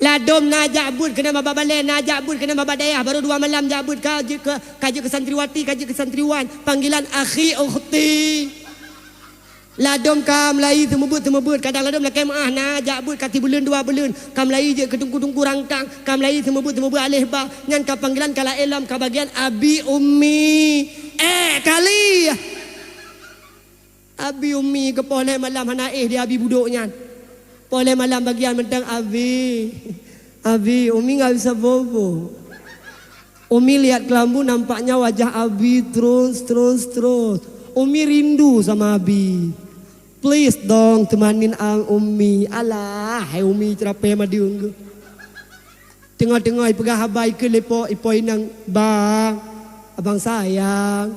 Ladôm na jak beuet keunan bak balée, na jak beuet keunan bak dayah, barô dua malam jak beuet ka jeuet keu, ka jeuet keu santriwati, ka jeuet keu santriwan. Panggilan akhi, ukhti. Ladôm ka mulai seumeubeuet-seumeubeuet, kadang ladôm lakée meuáh na jak beuet ka sibuleuen dua buleuen, ka mulai jeuet keu teungku-teungku rangkang, ka mulai seumeubeuet-seumeubeuet aléh ba, nyan ka panggilan ka laén lom ka bagian abi ummi. Eh, kali! Abi ummi keu poh lhée malam hana éh di abi budôk nyan. Poh lhée malam bagian mantong, "Abi, abi, Umi nggak bisa bobo." Umi lihat kelambu, nampaknya wajah Abi terus, terus, terus. Umi rindu sama Abi. Please dong, temanin Umi. Alah, hai Umi ceurapée madeueng geuh. Teungoh-teungoh ipeugah haba ikeue lé po, i po inong, "Bang, abang sayang,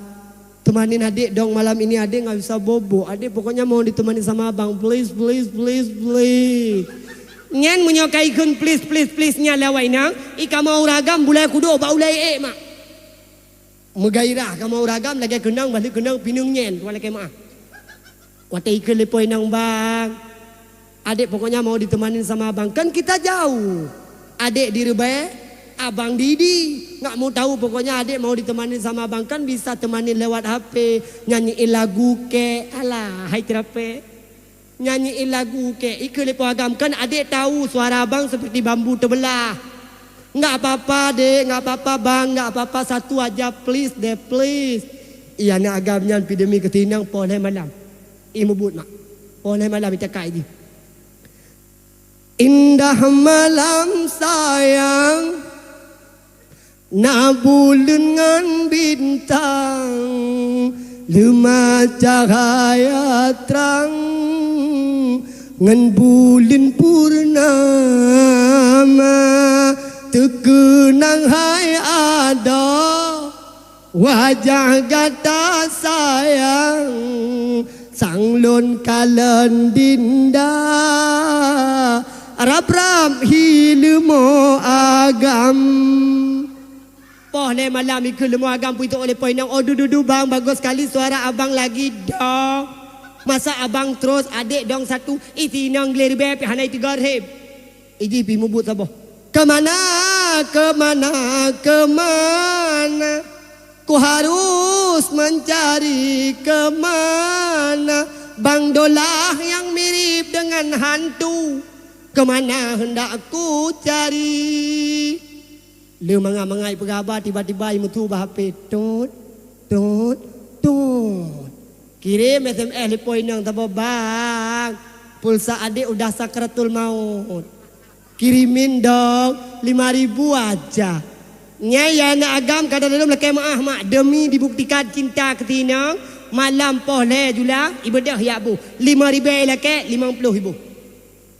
temanin adek dong, malam ini adek nggak bisa bobo. Adek pokoknya mau ditemani sama abang, please, please, please, please." Nyan meunyoe ka ikheun please, please, please nyan lé awak inong, i kamoe ureueng agam bulai kudôk bak ulée ék mak. Meugairah kamoe ureueng agam lagée keunong, bah lheueh keunong pineung nyan, tuha lakée meuáh. Watée ikheun lé po inong, "Bang, adek pokoknya mau ditemani sama abang." Kan kita jauh. Adek di Ribée, abang di Idi. Nggak mau tahu, pokoknya adek mau ditemani sama abang. Kan bisa temani lewat hapé, nyanyiin lagu kek. Alah, hai ceurapée. Nyanyiin lagu kek, ikheun lé po agam, kan adek tahu suara abang seperti bambu terbelah. "Nggak apa-apa, Dek, nggak apa-apa, Bang, nggak apa-apa, satu aja, please deh, please." Iya, aneuk agam nyan pih demi keu si inong poh lhée malam. I mubuet mak. Poh lhée malam ita kai jih. Indah malam sayang, na buleuen ngon bintang, leumah cahaya trang, ngon buleuen purnama, teukeunang hai adoe, wajah gata sayang, sang lôn kalon dinda, rab-rab hi leumo agam. Poh lhée malam ikheun leumo agam peuitok lé po inong, "Oh, dudu-dudu bang, bagus sekali suara abang lagi dong. Masa abang terus, adek dong satu, i si inong Glé Ribée pih hana iteuga rheb." Iji pih mubuet saboh. "Kemana, kemana, kemana? Ku harus mencari kemana? Bang Dolah yang mirip dengan hantu. Kemana hendak ku cari?" Lheueh mangat-mangat ipeugah haba, tiba-tiba imeusu bak hapé. Tut, tut, tut. Kirém S M S lé po inong saboh, "Bang, pulsa adek udah sakratul maut. Kirimin dong, lima ribu aja." Nyan ya aneuk agam, kadang-kadang lakée meuáh mak, demi dibuktikan cinta keu si inong, malam poh lhée jula, ibeudôh jak bu. Lima ribée lakée, limong ploh ribu.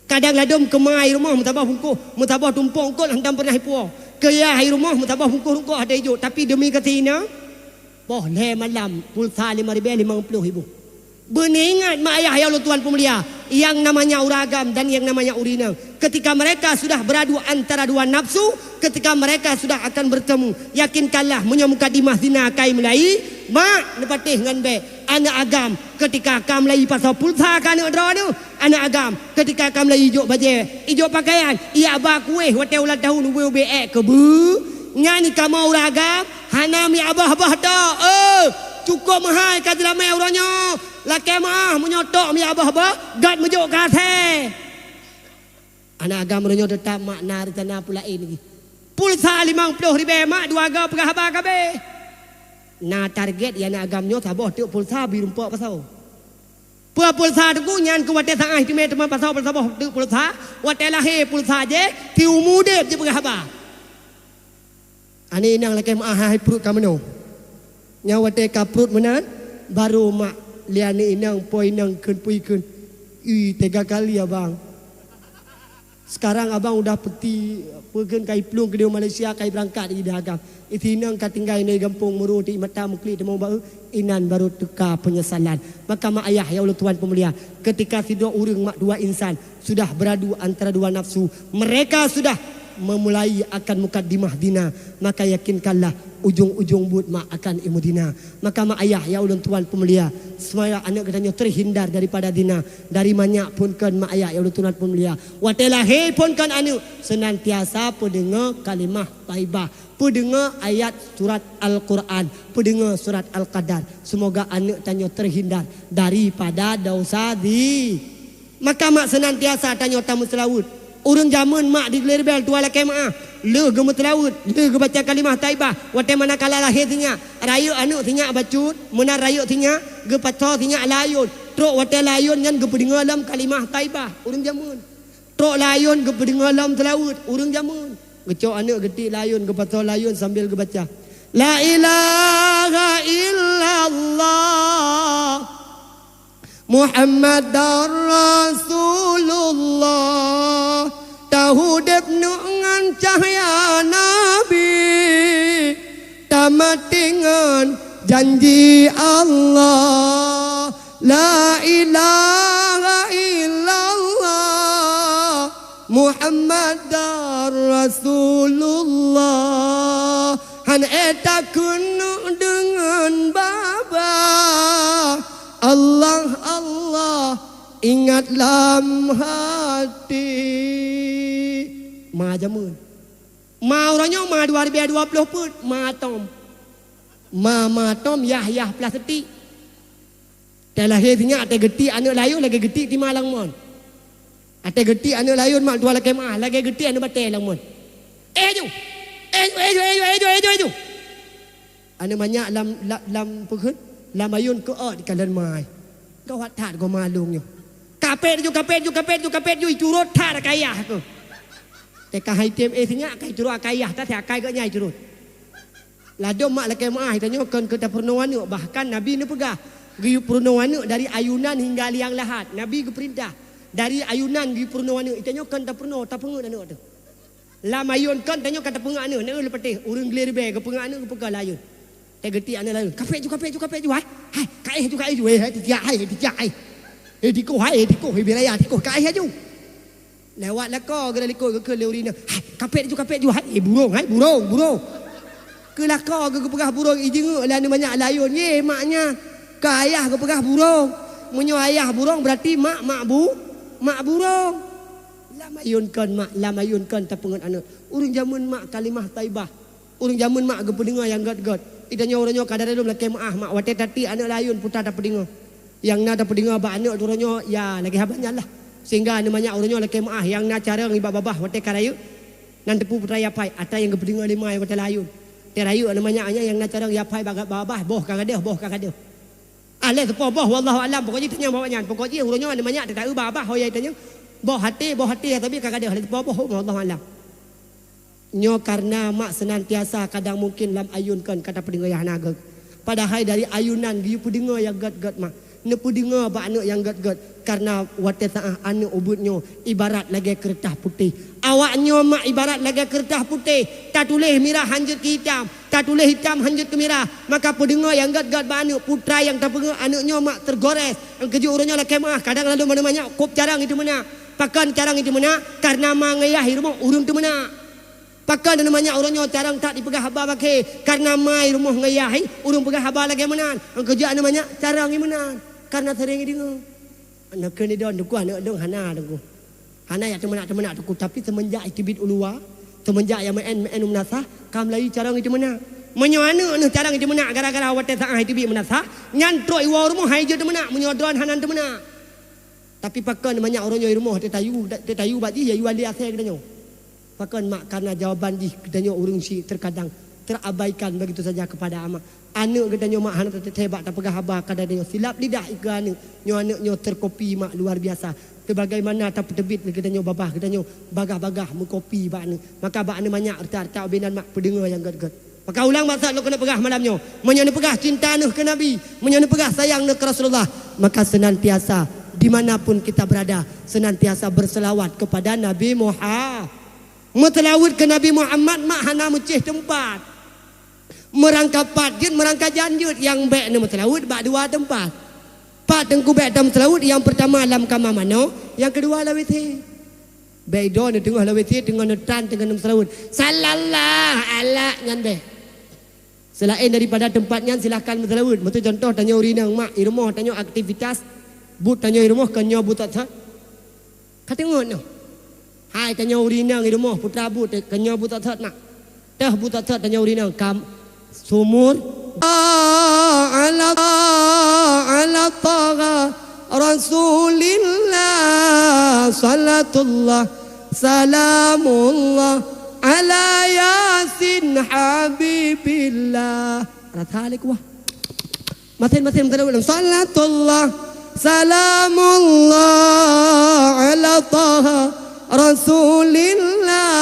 Kadang ladôm keumai rumoh meusaboh bungkôh, meusaboh tumpông eungkôt hantom peureunah ipuwoe. Keuyah i rumoh meusaboh bungkôh rungkok hana ijok, tapi demi keu si inong, poh lhée malam pulsa lima ribée limong ploh ribu. Beuneuingat mak ayah ya Allah Tuhan peumulia, yang namanya ureueng agam dan yang namanya ureueng inong. Ketika mereka sudah beradu antara dua nafsu, ketika mereka sudah akan bertemu, yakinkanlah meunyoe mukadimah zina ka imulai, mak neupatéh ngon bék. Aneuk agam, ketika ka mulai pasoe pulsa keu aneuk droeneuh, aneuk agam, ketika ka mulai ijok bajée, ijok pakaian, ijak ba kuéh watée ulang tahun ubé-ubé ék keubeue, nyan kamoe ureueng agam hana miak boh-boh tok. Eh, cukôp meuhai ka jilamé uroe nyoe. Lakée meuáh meunyoe tok miak boh-boh, gét meujok keu asée. Aneuk agam uroe nyoe teutap mak na rencana peulaén jih. Pulsa limong ploh ribée mak dua goe peugah haba ka abéh. Na target ya aneuk agam nyoe saboh teuk pulsa bri rumpok pasoe. Peue pulsa teungku nyan keu watée saáh teumé teuma pasoe pulsa boh teuk pulsa, watée lahé pulsa jih, siumu udeb jipeugah haba. Aneuk inong lakée meuáh hai pruet ka meunoe. Nyan watée ka pruet meunan, barô mak lé aneuk inong po inong kheun pui kheun, "Ih, tega kali abang." Sekarang abang udah peuti, peugén kai plueng keudéh Malaysia, kai beurangkat di dagang. Itinong ka tinggai neu gampông meurô ti mata meuklik teumong bak inan barô teuka peunyesalan. Maka mak ayah ya Allah Tuhan peumulia, ketika sidroe ureuëng mak dua insan sudah beradu antara dua nafsu, mereka sudah memulai akan mukaddimah zina, maka yakinkanlah ujong-ujong buet mak akan imeuzina. Maka mak ayah ya ulôn tuan peumulia, supaya aneuk geutanyoe terhindar daripada zina, dari manyak phon kon mak ayah ya ulôn tuan peumulia. Watée lahé phon kon aneuk, senantiasa peudeungoe kalimah thaibah, peudeungoe ayat surat Al-Quran, peudeungoe surat Al-Qadar. Semoga aneuk tanyoe terhindar daripada dosa zi-, Maka mak senantiasa tanyoe tameuseulaweuet. Ureuëng jameun mak di Glerbel tuha lakée meuáh, lheueh geumeuseulaweuet, lheueh geubaca kalimah thaibah, watée manakala lahé sinyak, rayeuk aneuk sinyak bacut, meunan rayeuk sinyak, geupasoe sinyak layôn, trok watée layôn nyan geupeudeungoe lom kalimah thaibah, ureuëng jameun. Trok layôn geupeudeungoe lom seulaweuet, ureuëng jameun. Geucok aneuk geutik layôn, geupasoe layôn sambil geubaca, "La ilaha illallah." Muhammadar Rasulullah, taudeb neuk ngon cahya Nabi, tamati ngon janji Allah. La ilaha illallah, Muhammadar Rasulullah. Han éh takeuneuk deungon babah, Allah, Allah, ingat lam hati. Ma jameun. Ma uroe nyoe ma dua ribée dua ploh peuet, ma tom. Ma, ma tom yah-yah plastik. Watée lahé sinyak, watée geutik aneuk layôn lagée geutik tima lam mon. Watée geutik aneuk layôn mak tuha lakée meuáh, lagée geutik aneuk batée lam mon. "Éh ju! Éh ju, éh ju, éh ju, éh ju, éh ju, éh ju!" Aneuk manyak lam, lam, lam peukheun, lam ayôn keu ôt dikalon mai. Gawat that goe malông nyoe. "Kapét ju, kapét ju, kapét ju, kapét ju, icurot that kayah keuh." Teuka hai tem éh sinyak, ka icurot kayah, that akai geuh nyai curot. Ladôm mak lakée meuáh, tanyoe kon keu tapeurunoe aneuk, bahkan Nabi neupeugah, geuyue peurunoe aneuk dari ayunan hingga liang lahat. Nabi geupeurintah, dari ayunan geuyue peurunoe aneuk, tanyoe kon tapeurunoe, tapeungeut aneuk teuh. Lam ayôn kon tanyoe ka tapeungeut aneuk, neueu leupah teuh, ureuëng glé ribée geupeungeut aneuk geupeugah lam ayôn. Teugeutiek aneuk layôn, "Kapét ju, kapét ju, kapét ju, hai! Hai, ka éh ju, ka éh ju, hai, hai, tijak, hai, tijak, hai! Eh, tikoh, hai, eh, tikoh, eh, biraya, tikoh, ka éh ju!" Lewat lakoe geuh likot geukheun lé ureuëng nyan, "Hai, kapét ju, kapét ju, hai, eh, burông, hai, burông, burông." Keu lakoe geuh geupeugah burông, ijeungeuk lé aneuk manyak layôn, "Yé, mak nyan, keu ayah geupeugah burông. Meunyoe ayah burông, beurati mak, mak bu-, mak burông." Lam ayôn kon mak, lam ayôn kon tapeungeut aneuk. Ureuëng jameun mak kalimah thaibah. Ureuëng jameun mak geupeudeungoe nyang gét-gét. Itanyoe uroe nyoe ka dari lom lakée meuáh mak watée tatiek aneuk layôn puta tapeudeungoe. Nyang na tapeudeungoe bak aneuk uroe nyoe ya lagée haba nyan lah. Sehingga aneuk manyak uroe nyoe lakée meuáh nyang na carông nibak babah watée ka rayeuk. Nan teupeu putra yapai atra nyang geupeudeungoe lé mai watée layôn. Tée rayeuk aneuk manyak nyan nyang na carông yapai bak babah boh ka gadôh, boh ka gadôh. Ah, lé teupoh boh, wallahu alam. Pokok jih tanyong bak nyan. Pokok jih uroe nyoe aneuk manyak teuka-eu babah ho yai tanyong. Boh até, boh até, tapi ka gadôh lé teupoh boh, wallahu alam. Nyoe kareuna mak seunantiasa kadang mungken lam ayôn kon ka tapeudeungoe nyang hana gét. Padahai dari ayunan geuyue peudeungoe nyang gét-gét mak. Neupeudeungoe bak aneuk nyang gét-gét. Kareuna watée saáh aneuk ubeuet nyoe ibarat lagée keureutah putéh. Awak nyoe mak ibarat lagée keureutah putéh, tatuléh mirah hanjeuet keu itam, tatuléh itam hanjeuet keu mirah. Maka peudeungoe nyang gét-gét bak aneuk, putra nyang tapeungeut aneuk nyoe mak teugores. Nyang keujeuet uroe nyoe lakée meuáh, kadang lalom aneuk manyak kôb carông iteumeunak. Pakon carông iteumeunak? Kareuna ma ngon yah i rumoh ureuëng teumeunak. Pakon aneuk manyak uroe nyoe carông that ipeugah haba bak kayée? Kareuna ma i rumoh ngon yah i ureuëng peugah haba lagée meunan. Nyang keujeuet aneuk manyak carông i meunan, kareuna seuréng ideungoe. Aneuk keuneuk idon teungku, aneuk dong hana teungku. Hana jak teumeunak-teumeunak teungku, tapi seumeunjak iteubiet u luwa, seumeunjak jak meu'en-meu'en u meunasah, ka meulayeue carông iteumeunak. Meunyoe aneuk neuh carông iteumeunak gara-gara watée saáh iteubiet meunasah, nyan trok iwoe u rumoh han ijeuet teumeunak, meunyoe droen hana teumeunak. Tapi pakon manyak uroe nyoe i rumoh teutayu, teutayu bak jih ya yue lé asée geutanyoe. Pakon mak, kareuna jawaban jih geutanyoe ureuëng syiek teukadang terabaikan begitu saja kepada amat. Aneuk geutanyoe mak hana teuthée bak tapeugah haba keu geutanyoe. Silap lidah ikeue aneuk. Nyoe aneuk nyoe terkopi mak luar biasa. Sebagaimana tapeuteubiet lé geutanyoe babah geutanyoe bagah-bagah meukopi bak aneuk. Maka bak aneuk manyak reuta-reuta ubé nan mak peudeungoe nyang gét-gét. Maka ulang maksud lôn keuneuk peugah malam nyoe. Meunyoe neupeugah cinta neuh keu Nabi, meunyoe neupeugah sayang neuh keu Rasulullah, maka senantiasa di mana pun kita berada, senantiasa berselawat kepada Nabi Muhammad. Meuseulaweuet keu Nabi Muhammad mak hana meucéh teumpat. Meurangkapat jeuet, meurangkajan jeuet, nyang bék neumeuseulaweuet bak dua teumpat. Pat teungku bék tameuseulaweuet, nyang peurtama lam kama manoe, nyang keudua lam W C. Bék droeneuh teungoh lam W C, teungoh neutran, teungoh neumeuseulaweuet. Sallallahu ala nyan bék. Seulaén daripada teumpat nyan, silahkan meuseulaweuet. Meuseue cuntoh, tanyoe ureueng inong mak, i rumoh tanyoe aktivitas, buet tanyoe i rumoh kon nyoe buet that-that. Ka teungeut noh. Hai tanyoe ureueng inong i rumoh, putra buet, kon nyoe buet that-that mak. Teuh buet that-that tanyoe ureueng inong, kam sumur. Ala, ala Taha Rasulillah, salatullah, salamullah, ala Yasin Habibillah. Rasa lé kuah. Masin-masin meuseulaweuet. Salatullah, salamullah ala Taha Rasulillah.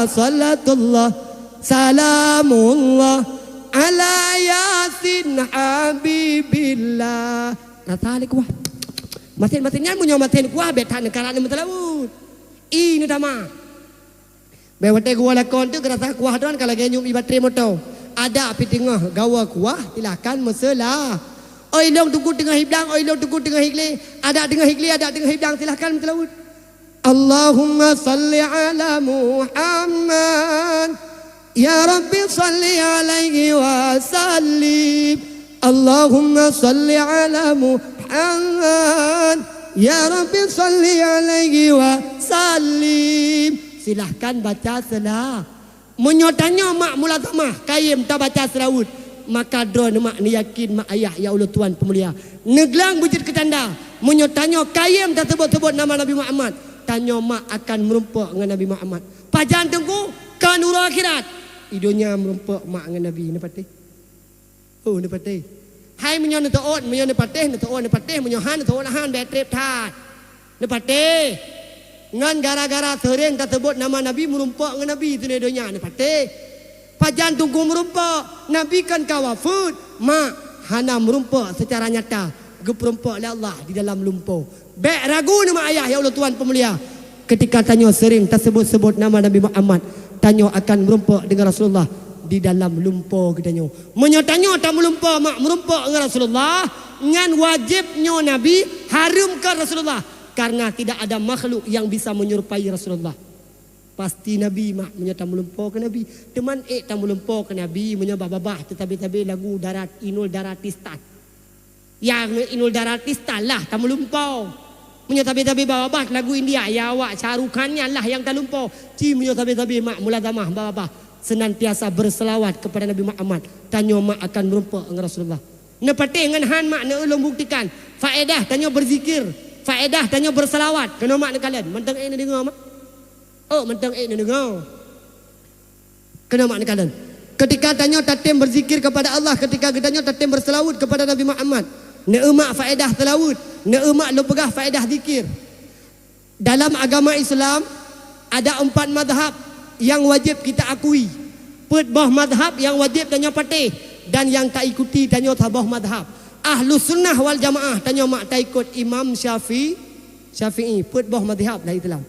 Salatullah, salamullah ala Yasin Habibillah. Rasa lé kuah. Masin-masin nyan meunyoe masin kuah, bék that neukalak neumeuseulaweuet. I neutama. Bèk watèe geuwoe lakoe teuh geurasa kuah droen ka lagèe nyuem ié batré moto. Adak pih teungoh gawoe kuah, silahkan meuseula. Oi lôn teungku teungoh iblang, oi lôn teungku teungoh iglé. Adak teungoh iglé, adak teungoh iblang, silahkan meuseulaweuet. Allahumma shalli ala Muhammad. Ya Rabbi shalli alaihi wa sallim. Allahumma shalli ala Muhammad. Ya Rabbi shalli alaihi wa sallim. Silahkan baca sela-. Meunyoe tanyoe mak mulazamah kayém tabaca seulaweuet, maka droeneuh mak neuyakin mak ayah ya Allah Tuhan peumulia. Neuglang beujeuet keu tanda, meunyoe tanyoe kayém taseubot-seubot nama Nabi Muhammad, tanyoe mak akan meurumpok ngon Nabi Muhammad. Pajan teungku? Kon uroe akhirat. I donya meurumpok mak ngon Nabi, neupatéh. Oh, neupatéh. Hai meunyoe neuteuôt, meunyoe neupatéh, neuteuôt, neupatéh, meunyoe han, neuteuôt han, bèk trép that. Neupatéh. Ngon gara-gara seuréng taseubot nama Nabi, meurumpok ngon Nabi sinan i donya, neupatéh. Pajan teungku meurumpok, Nabi kan ka wafeuet, mak hana meurumpok seucara nyata, geupeurumpok lé Allah di dalam lumpo. Bèk ragu neuh mak ayah ya Allah Tuhan peumulia. Keutika tanyoe seuréng taseubot-seubot nama Nabi Muhammad, tanyoe akan meurumpok deungon Rasulullah di dalam lumpo geutanyoe. Meunyoe tanyoe tameulumpo mak meurumpok ngon Rasulullah, nyan wajéb nyoe Nabi hareuem keu Rasulullah, karena tidak ada makhluk yang bisa menyerupai Rasulullah. Pasti Nabi mak meunyoe tameulumpo keu Nabi. Teuma ék tameulumpo keu Nabi meunyoe babah-babah teutabé-tabé lagu darat inul daratistan. Nyang inul daratistan lah tameulumpo. Meunyoe tabé-tabé babah-babah lagu India, ya awak Shah Rukh Khan nyan lah nyang talumpo. Ci meunyoe tabé-tabé mak mulazamah babah-babah senantiasa berselawat kepada Nabi Muhammad, tanyoe mak akan meurumpok ngon Rasulullah. Neupatéh ngon han mak, neu lôn buktikan. Faedah tanyoe berzikir, faedah tanyoe berselawat. Keunoe mak neukalon, mantong ék neudeungoe mak. Oh, mantong ék neudeungoe. Keunoe mak neukalon. Keutika tanyoe tatém berzikir kepada Allah, keutika geutanyoe tatém berselaweuet kepada Nabi Muhammad, neu mak faedah selaweuet, neu mak lôn peugah faedah zikir. Dalam agama Islam, ada empat mazhab yang wajib kita akui. Peuet boh mazhab yang wajib tanyoe patéh dan yang taikuti tanyoe saboh mazhab. Ahlus Sunnah wal Jamaah tanyoe mak taikot Imam Syafi-, Syafi'i, peuet boh mazhab dalam Islam.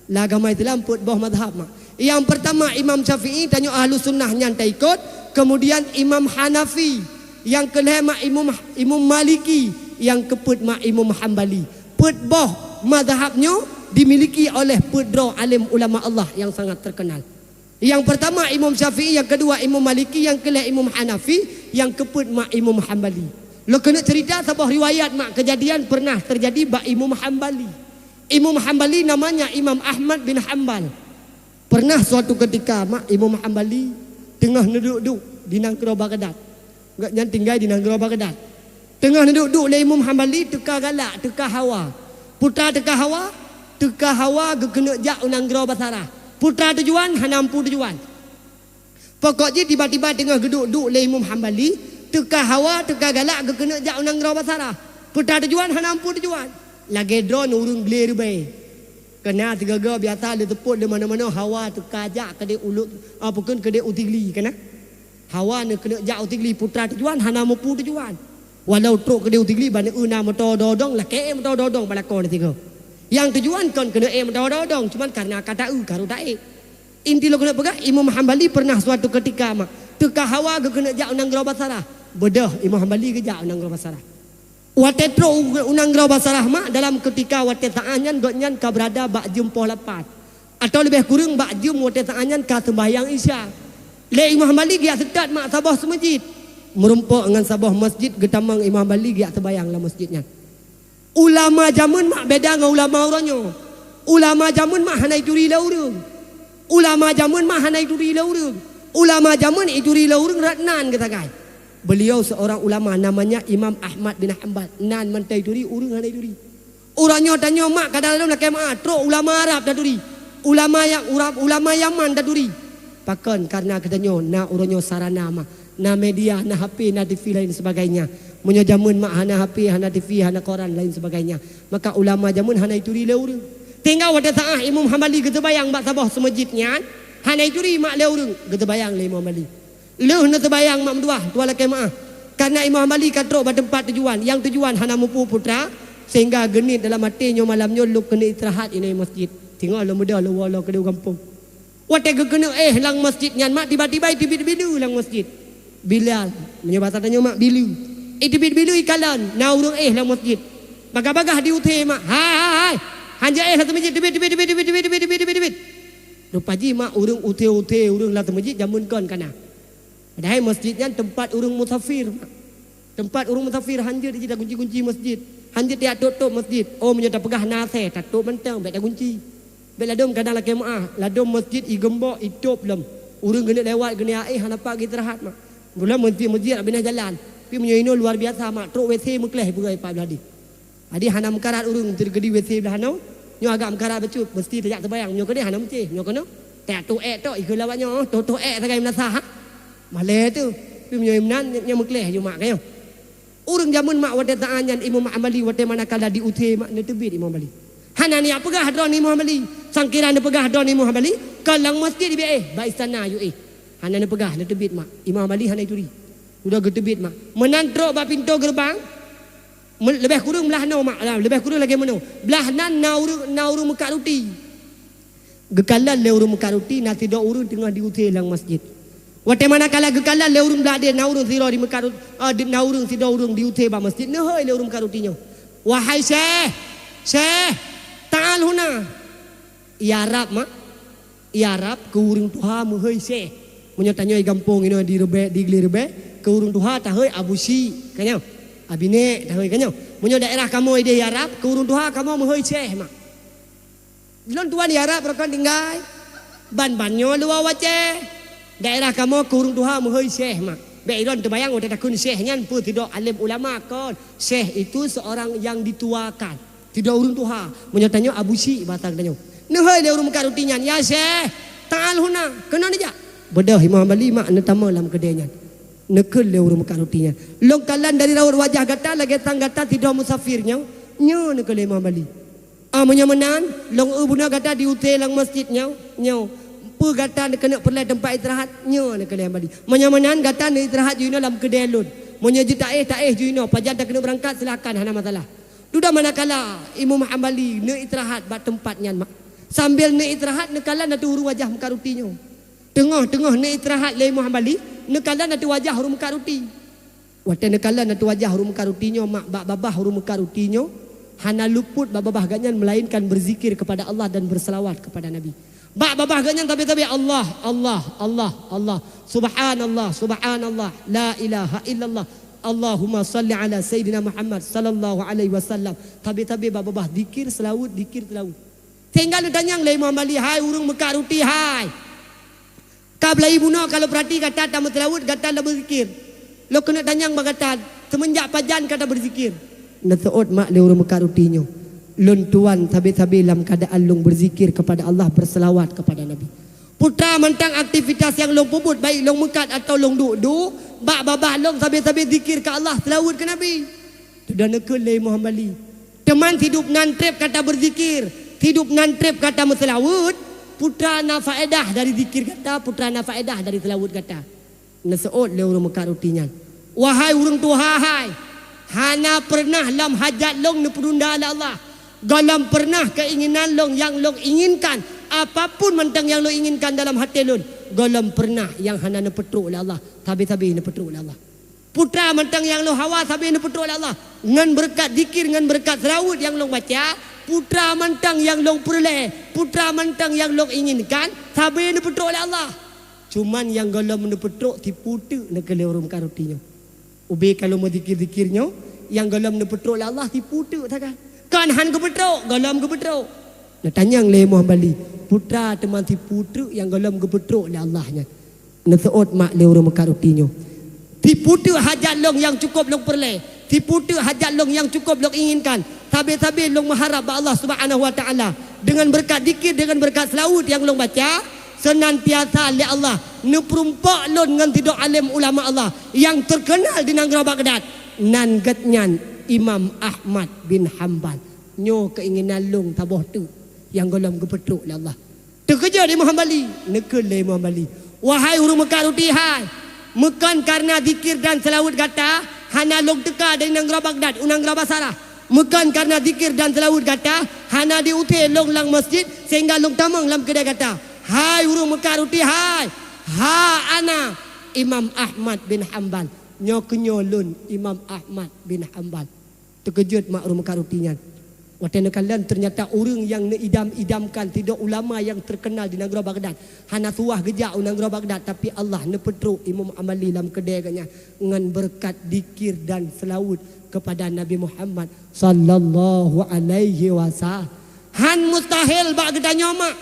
Lam agama Islam peuet boh mazhab mak. Nyang peurtama Imam Syafi'i, tanyoe Ahlus Sunnah nyan taikot, kemudian Imam Hanafi, nyang keulhèe mak Imam, Imam Maliki, nyang keupeuet mak Imam Hambali. Peuet boh mazhab nyoe dimiliki oleh peuet droe alim ulama Allah nyang sangat terkenal. Nyang peurtama Imam Syafi'i, nyang keudua Imam Maliki, nyang keulhèe Imam Hanafi, nyang keupeuet mak Imam Hambali. Lôn keuneuk ceurita saboh riwayat mak keujadian pernah teujadi bak Imam Hambali. Imam Hambali namanya Imam Ahmad bin Hambal. Pernah suatu keutika mak Imam Hambali teungoh neuduek-duek di nanggroe Baghdad. Gobnyan tinggai di nanggroe Baghdad. Teungoh neuduek-duek lé Imam Hambali teuka galak, teuka hawa. Peue teuka hawa? Teuka hawa geukeuneuk jak u nanggroe Basarah. Peue tujuan? Hana muphom tujuan. Pokok jih tiba-tiba teungoh geuduek-duek lé Imam Hambali, teuka hawa, teuka galak geukeuneuk jak u nanggroe Basarah. Peue teuma tujuan hana mupeue tujuan. Lagée droeneuh ureuëng glé ribée. Kana sigoe-goe biasa lé teupot lé manoe-manoe hawa teuka jak keudeh uluk, ah, peue kheun keudeh u Tigli kana. Hawa neukeuneuk jak u Tigli peue teuma tujuan hana mupeue tujuan. Walau trok keudeh u Tigli ban eu na moto dodong, lakée moto dodong bak lakoe sigoe. Nyang tujuan kon keuneuk ék moto dodong, cuman karena ka taeu ka rhot taék. Inti lôn keuneuk peugah, Imam Hambali pernah suatu ketika mak teuka hawa geukeuneuk jak u nanggroe Basarah. Beudôh Imam Hambali geujak u nanggroe Basarah. Watée trok u, u nanggroe Basarah mak dalam ketika watée saát nyan gobnyan ka beurada bak jeuem poh lapan. Atawa leubeh kureueng bak jeuem watée saát nyan ka seumbahyang Isya. Lé Imam Hambali geujak seutôt mak saboh seumeujid. Meurumpok ngon saboh masjid geutamong Imam Hambali geujak seumbahyang lam masjid nyan. Ulama jameun mak beda ngon ulama uroe nyoe. Ulama jameun mak hana ituri lé ureuëng. Ulama jameun mak hana ituri lé ureuëng. Ulama jameun ituri lé ureuëng rot nan geusagai. Beliau seorang ulama namanya Imam Ahmad bin Hambal. Nan mantong ituri, ureuëng hana ituri. Uroe nyoe tanyoe mak kadang-kadang lakée meu'ah trok ulama Arab taturi. Ulama ya-, ura-, ulama Yaman taturi. Pakon? Karena geutanyoe na uroe nyoe sarana mak, na media, na H P, na T V lain sebagainya. Meunyoe jameun mak hana H P, hana T V, hana koran lain sebagainya, maka ulama jameun hana ituri lé ureuëng. Sehingga watée saát Imam Hambali geuteubayang bak saboh seumeujid nyan, hana ituri mak lé ureuëng, geuteubayang lé Imam Hambali. Lheueh neuteubayang mak meuduah, tuan lakée meu'ah. Karena Imam Hambali ka trok bak teumpat tujuan, nyang tujuan hana mupeue putra, sehingga geuniet dalam até nyoe malam nyoe lôn keuneuk istirahat inoe masjid. Singoh lôn beudôh lôn woe lom keudeh gampông. Watée geukeuneuk éh lam masjid nyan mak tiba-tiba iteubiet bileue lam masjid. Bilal, meunyoe basa tanyoe mak bileue. Iteubiet bileue ikalon, na ureuëng éh lam masjid. Bagah-bagah di uthé mak, "Hai, hai, hai. Hanjeuet éh lam masjid, teubiet, teubiet, teubiet." Rupa jih mak ureuëng uthé-uthé ureuëng lam masjid jameun kon kana. Padahai masjid nyan teumpat ureuëng musafir mak. Teumpat ureuëng musafir hanjeuet jih tagunci-gunci masjid. Hanjeuet tajak tôp-tôp masjid. Oh, meunyoe tapeugah na asèe, tatôp mantong, bék tagunci. Bék ladôm kadang lakée meu'ah, ladôm masjid igeumbok, itôp lom. Ureuëng geuneuk lewat, geuneuk éh, hana pat geuistirahat mak. Mula masjid-masjid abéh na jalan. Tapi meunyoe inoe luar biasa mak, trok W C meukleh peugah ipat beuladi. Jadi hana meukarat ureuëng teukeudi W C blah nyoe. Nyoe agak meukarat bacut, meusti tajak teubayang. Nyoe keudeh hana meucéh, nyoe keunoe. Tajak tôp ék tok, ikheun lawak nyoe, tôp-tôp ék sagai meunasah. Malée tu. Tapi meunyoe meunan, nyoe meukleh ju mak kayong. Ureuëng jameun mak watée saát nyan Imam Hambali watée manakala di uthé mak neuteubiet Imam Hambali. Hana neujak peugah droe Imam Hambali. Sangkira neupeugah droe Imam Hambali, kon lam masjid ibe éh, bak istana yue éh. Hana neupeugah, neuteubiet mak. Imam Hambali hana ituri. Udah geuteubiet mak. Meunan trok bak pintoe geureubang, me-, leubeh kureueng blah nyoe mak, leubeh kureueng lagée meunoe. Blah nan na ureuëng, na ureuëng meukat ruti. Geukalon lé ureuëng meukat ruti na sidroe ureuëng teungoh di uthé lam masjid. Watée manakala geukalon lé ureuëng blah deh na ureuëng sidroe di meukat rut-, ah, di, na ureuëng sidroe ureuëng di uthé bak masjid, neuhôi lé ureuëng meukat ruti nyoe, "Wahai Syekh, Syekh, ta'al huna." Iya Arab mak, iya Arab keu ureuëng tuha meuhôi Syekh. Meunyoe tanyoe gampông inoe di Reubek, di Glé Reubek, keu ureuëng tuha tahôi Abu Syik, ka nyoe. Abi Nek tahôi, ka nyoe. Meunyoe daerah kamoe ideh Arab, keu ureuëng tuha kamoe meuhôi Syekh mak. Lôn tuan Arab rokon tinggai. Ban-ban nyoe luwa wacée. Daerah kamoe keu ureuëng tuha meuhôi syekh mak. Bék droen teubayang watée takheun syekh nyan peue, sidroe alim ulama kon. Syekh itu seorang yang dituakan. Sidroe ureuëng tuha. Meunyoe tanyoe Abu Syik basa tanyoe. Neuhôi lé ureuëng meukat ruti nyan, "Ya Syekh, ta'al huna, keunoe neujak." Beudôh Imam Hambali mak neutamong lam keudée nyan. Neukheun lé ureuëng meukat ruti nyan, "Lôn kalon dari raut wajah gata lagée sang gata sidroe musafir nyoe." Nyoe neukheun lé Imam Hambali. Ah, meunyoe meunan, lôn eu bunoe gata di uthé lam masjid nyoe, nyoe. Peue gata keuneuk peureulée teumpat istirahat, nyoe neukheun lé Hambali. Meunyoe meunan, gata neuistirahat ju inoe lam keudée lôn. Meunyoe jeuet taéh, taéh ju inoe. Pajan takeuneuk beurangkat, silakan, hana masalah. Dudoe manakala Imam Hambali neuistirahat bak teumpat nyan mak. Sambil neuistirahat, neukalon ateueh ureuëng wajah meukat ruti nyoe. Teungoh-teungoh neuistirahat lé Imam Hambali, neukalon ateueh wajah ureuëng meukat ruti. Watée neukalon ateueh wajah ureuëng meukat ruti nyoe mak, bak babah ureuëng meukat ruti nyoe hana luput bak babah gobnyan melainkan berzikir kepada Allah dan berselawat kepada Nabi. Bak babah gobnyan tabe-tabe, "Allah, Allah, Allah, Allah. Subhanallah, subhanallah. La ilaha illallah. Allahumma salli ala Sayyidina Muhammad sallallahu alaihi wasallam." Tabe-tabe bak babah zikir selawat, zikir selawat. Sehingga neutanyong lé Imam Hambali, "Hai ureuëng meukat ruti hai! Ka beulai bunoe ka lôn peurati gata tameuseulaweuet, gata lôn beuzikir. Lôn keuneuk tanyong bak gata, seumeunjak pajan gata beuzikir?" Neuseuôt mak lé ureuëng meukat ruti nyoe, "Lôn tuan sabe-sabe lam keuadaan lôn beuzikir keupada Allah, beuseulaweuet keupada Nabi." Putra mantong aktivitas nyang lôn peubuet, baik lôn meukat atawa lôn duek-duek, bak babah lôn sabe-sabe zikir keu Allah, seulaweuet keu Nabi. Teudoe neukheun lé Imam Hambali. Teuma sidub nan treb gata beuzikir, sidub nan treb gata meuseulaweuet, putra na faedah dari zikir gata, putra na faedah dari seulaweuet gata. Neuseuôt lé ureuëng meukat ruti nyan, "Wahai ureuëng tuha hai, hana peureunah lom hajat lôn neupeutunda lé Allah. Gohlom peureunah keuinginan lôn nyang lôn inginkan, apapun mantong nyang lôn inginkan dalam até lôn, gohlom peureunah nyang hana neupeutrok lé Allah, sabe-sabe neupeutrok lé Allah. Putra mantong nyang lôn hawa sabe neupeutrok lé Allah, ngon beureukat zikir, ngon beureukat seulaweuet nyang lôn baca, putra mantong nyang lôn peureulée, putra mantong nyang lôn inginkan, sabe neupeutrok lé Allah." Cuman nyang gohlom neupeutrok tipu teuk neukheun lé ureuëng meukat ruti nyoe. Ubé ka lôn meuzikir-zikir nyoe, nyang gohlom neupeutrok lé Allah tipu teuk sagai. Kon han geupeutrok, gohlom geupeutrok. Neutanyong lé Imam Hambali, putra teuma tipu teuk nyang gohlom geupeutrok lé Allah nyan. Neuseuôt mak lé ureuëng meukat ruti nyoe. Tipu teuk hajat lôn nyang cukôp lôn peureulée, tipu teuk hajat lôn nyang cukôp lôn inginkan, sabe-sabe lôn meuharab bak Allah Subhanahu wa Taala. Deungon beureukat zikir, deungon beureukat seulaweuet nyang lôn baca, seunantiasa lé Allah neupeurumpok lôn ngon sidroe além ulama Allah nyang teukeunal di nanggroe Baghdad, nan geuhnyan Imam Ahmad bin Hambal. Nyoe keuinginan lôn saboh teuk nyang gohlom geupeutrok lé Allah. Teukeujot Imam Hambali, neukheun lé Imam Hambali, "Wahai ureuëng meukat ruti hai, meukon kareuna zikir dan seulaweuet gata hana lôn teuka dari nanggroe Baghdad u nanggroe Basarah. Meukon kareuna zikir dan seulaweuet gata hana diusé lôn lam masjid sehingga lôn tamong lam keudè gata. Hai ureuëng meukat ruti hai, ha ana Imam Ahmad bin Hambal." Nyoe keuh nyoe lôn Imam Ahmad bin Hambal. Teukeujot mak ureuëng meukat ruti nyan. Watée neukalon, teunyata ureuëng nyang neuidam-idamkan sidroe ulama nyang teukeunal di nanggroe Baghdad. Hana suwah geujak u nanggroe Baghdad, tapi Allah neupeutrok Imam Hambali lam keudè geuhnyan ngon beureukat zikir dan seulaweuet keupada Nabi Muhammad sallallahu alaihi wasallam. Han mustahil bak geutanyoe mak.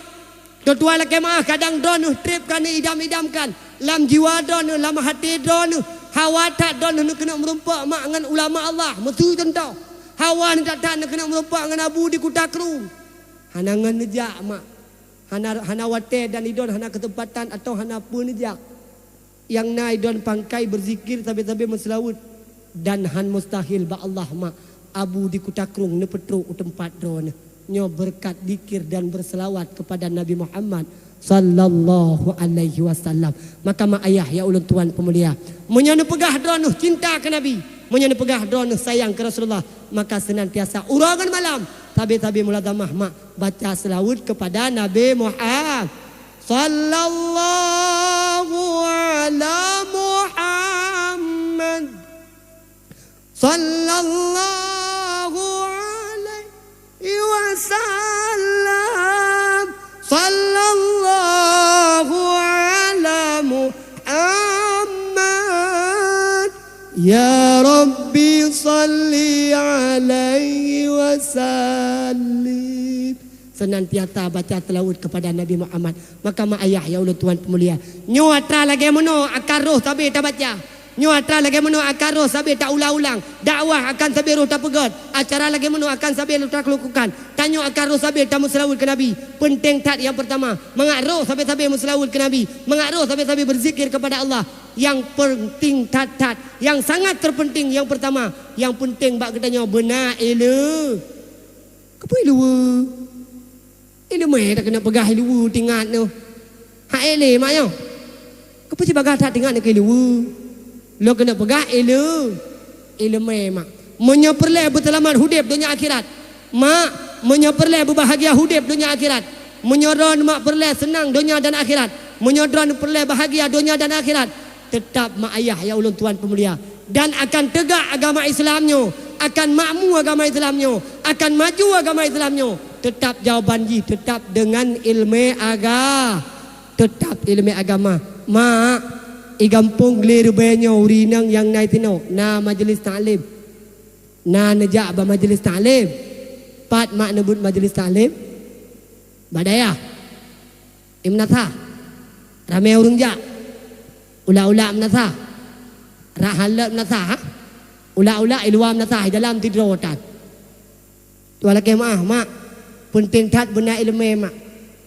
Teutuan lakée meuáh, kadang droeneuh treb ka neuidam-idamkan lam jiwa droeneuh, lam até droeneuh. Hawa that droeneuh neukeuneuk meurumpok mak ngon ulama Allah, meusu cuntoh. Hawa that-that neukeuneuk meurumpok ngon Abu di Kuta Krueng. Hana ngon neujak mak. Hana, hana watée dan idon hana keuseumpatan atawa hana peue neujak. Nyang na idon pangkai beuzikir sabe-sabe meuseulaweuet, dan han mustahil bak Allah mak Abu di Kuta Krueng neupeutrok u teumpat droeneuh. Nyoe beureukat zikir dan beuseulawat keupada Nabi Muhammad sallallahu alaihi wasallam. Maka mak ayah ya ulôn tuan peumulia, meunyoe neupeugah droeneuh cinta keu Nabi, meunyoe neupeugah droeneuh sayang keu Rasulullah, maka seunantiasa uroe ngon malam sabe-sabe mulazamah mak baca seulaweuet keupada Nabi Muhammad. Sallallahu ala Muhammad. Sallallahu alaihi wasallam. Sallallahu ala Muhammad. Ya Rabbi salli alaihi wasallim. Seunantiasa baca seulaweuet keupada Nabi Muhammad. Maka mak ayah ya ulôn tuan peumulia, nyoe atra lagée meunoe akan roh sabe tabaca. Nyoe atra lagée meunoe akan roh sabe taulang-ulang. Dakwah akan sabe roh tapeugét. Acara lagée meunoe akan sabe roh talakukan. Tanyoe akan roh sabe tameuseulaweuet keu Nabi. Peunteng that nyang peurtama, mangat roh sabe-sabe meuseulaweuet keu Nabi. Mangat roh sabe-sabe beuzikir keupada Allah. Nyang peunteng that-that, nyang sangat teupeunteng nyang peurtama, nyang peunteng bak geutanyoe beuna ileu- Keupeue ileue? Ileumé takeuneuk peugah ileue tingat nyoe. Hak ék lé mak nyoe. Keupeue sibagaih that tingat nyoe keu ileue? Lôn keuneuk peugah ileue. Ileumé mak. Meunyoe peureulée beuseulamat udeb donya akhirat, mak, meunyoe peureulée beubahgia udeb donya akhirat, meunyoe droeneuh mak peureulée seunang donya dan akhirat, meunyoe droeneuh peureulée bahgia donya dan akhirat, teutab mak ayah ya ulôn tuan peumulia, dan akan teugak agama Islam nyoe, akan makmu agama Islam nyoe, akan maju agama Islam nyoe, teutab jawaban jih teutab deungon ileumé aga-, teutab ileumé agama. Mak, i gampông Glé Reubée nyoe ureuëng inong nyang na i sinoe, na majelis taklim. Na neujak bak majelis taklim. Pat mak neubeuet majelis taklim? Bak dayah. I meunasah. Ramé ureuëng jak. Ulak-ulak meunasah. Rak halot meunasah, ha? Ulak-ulak i luwa meunasah, i dalam sidroe tan. Tuan lakée meuáh, mak. Peunteng that beuna ileumé, mak.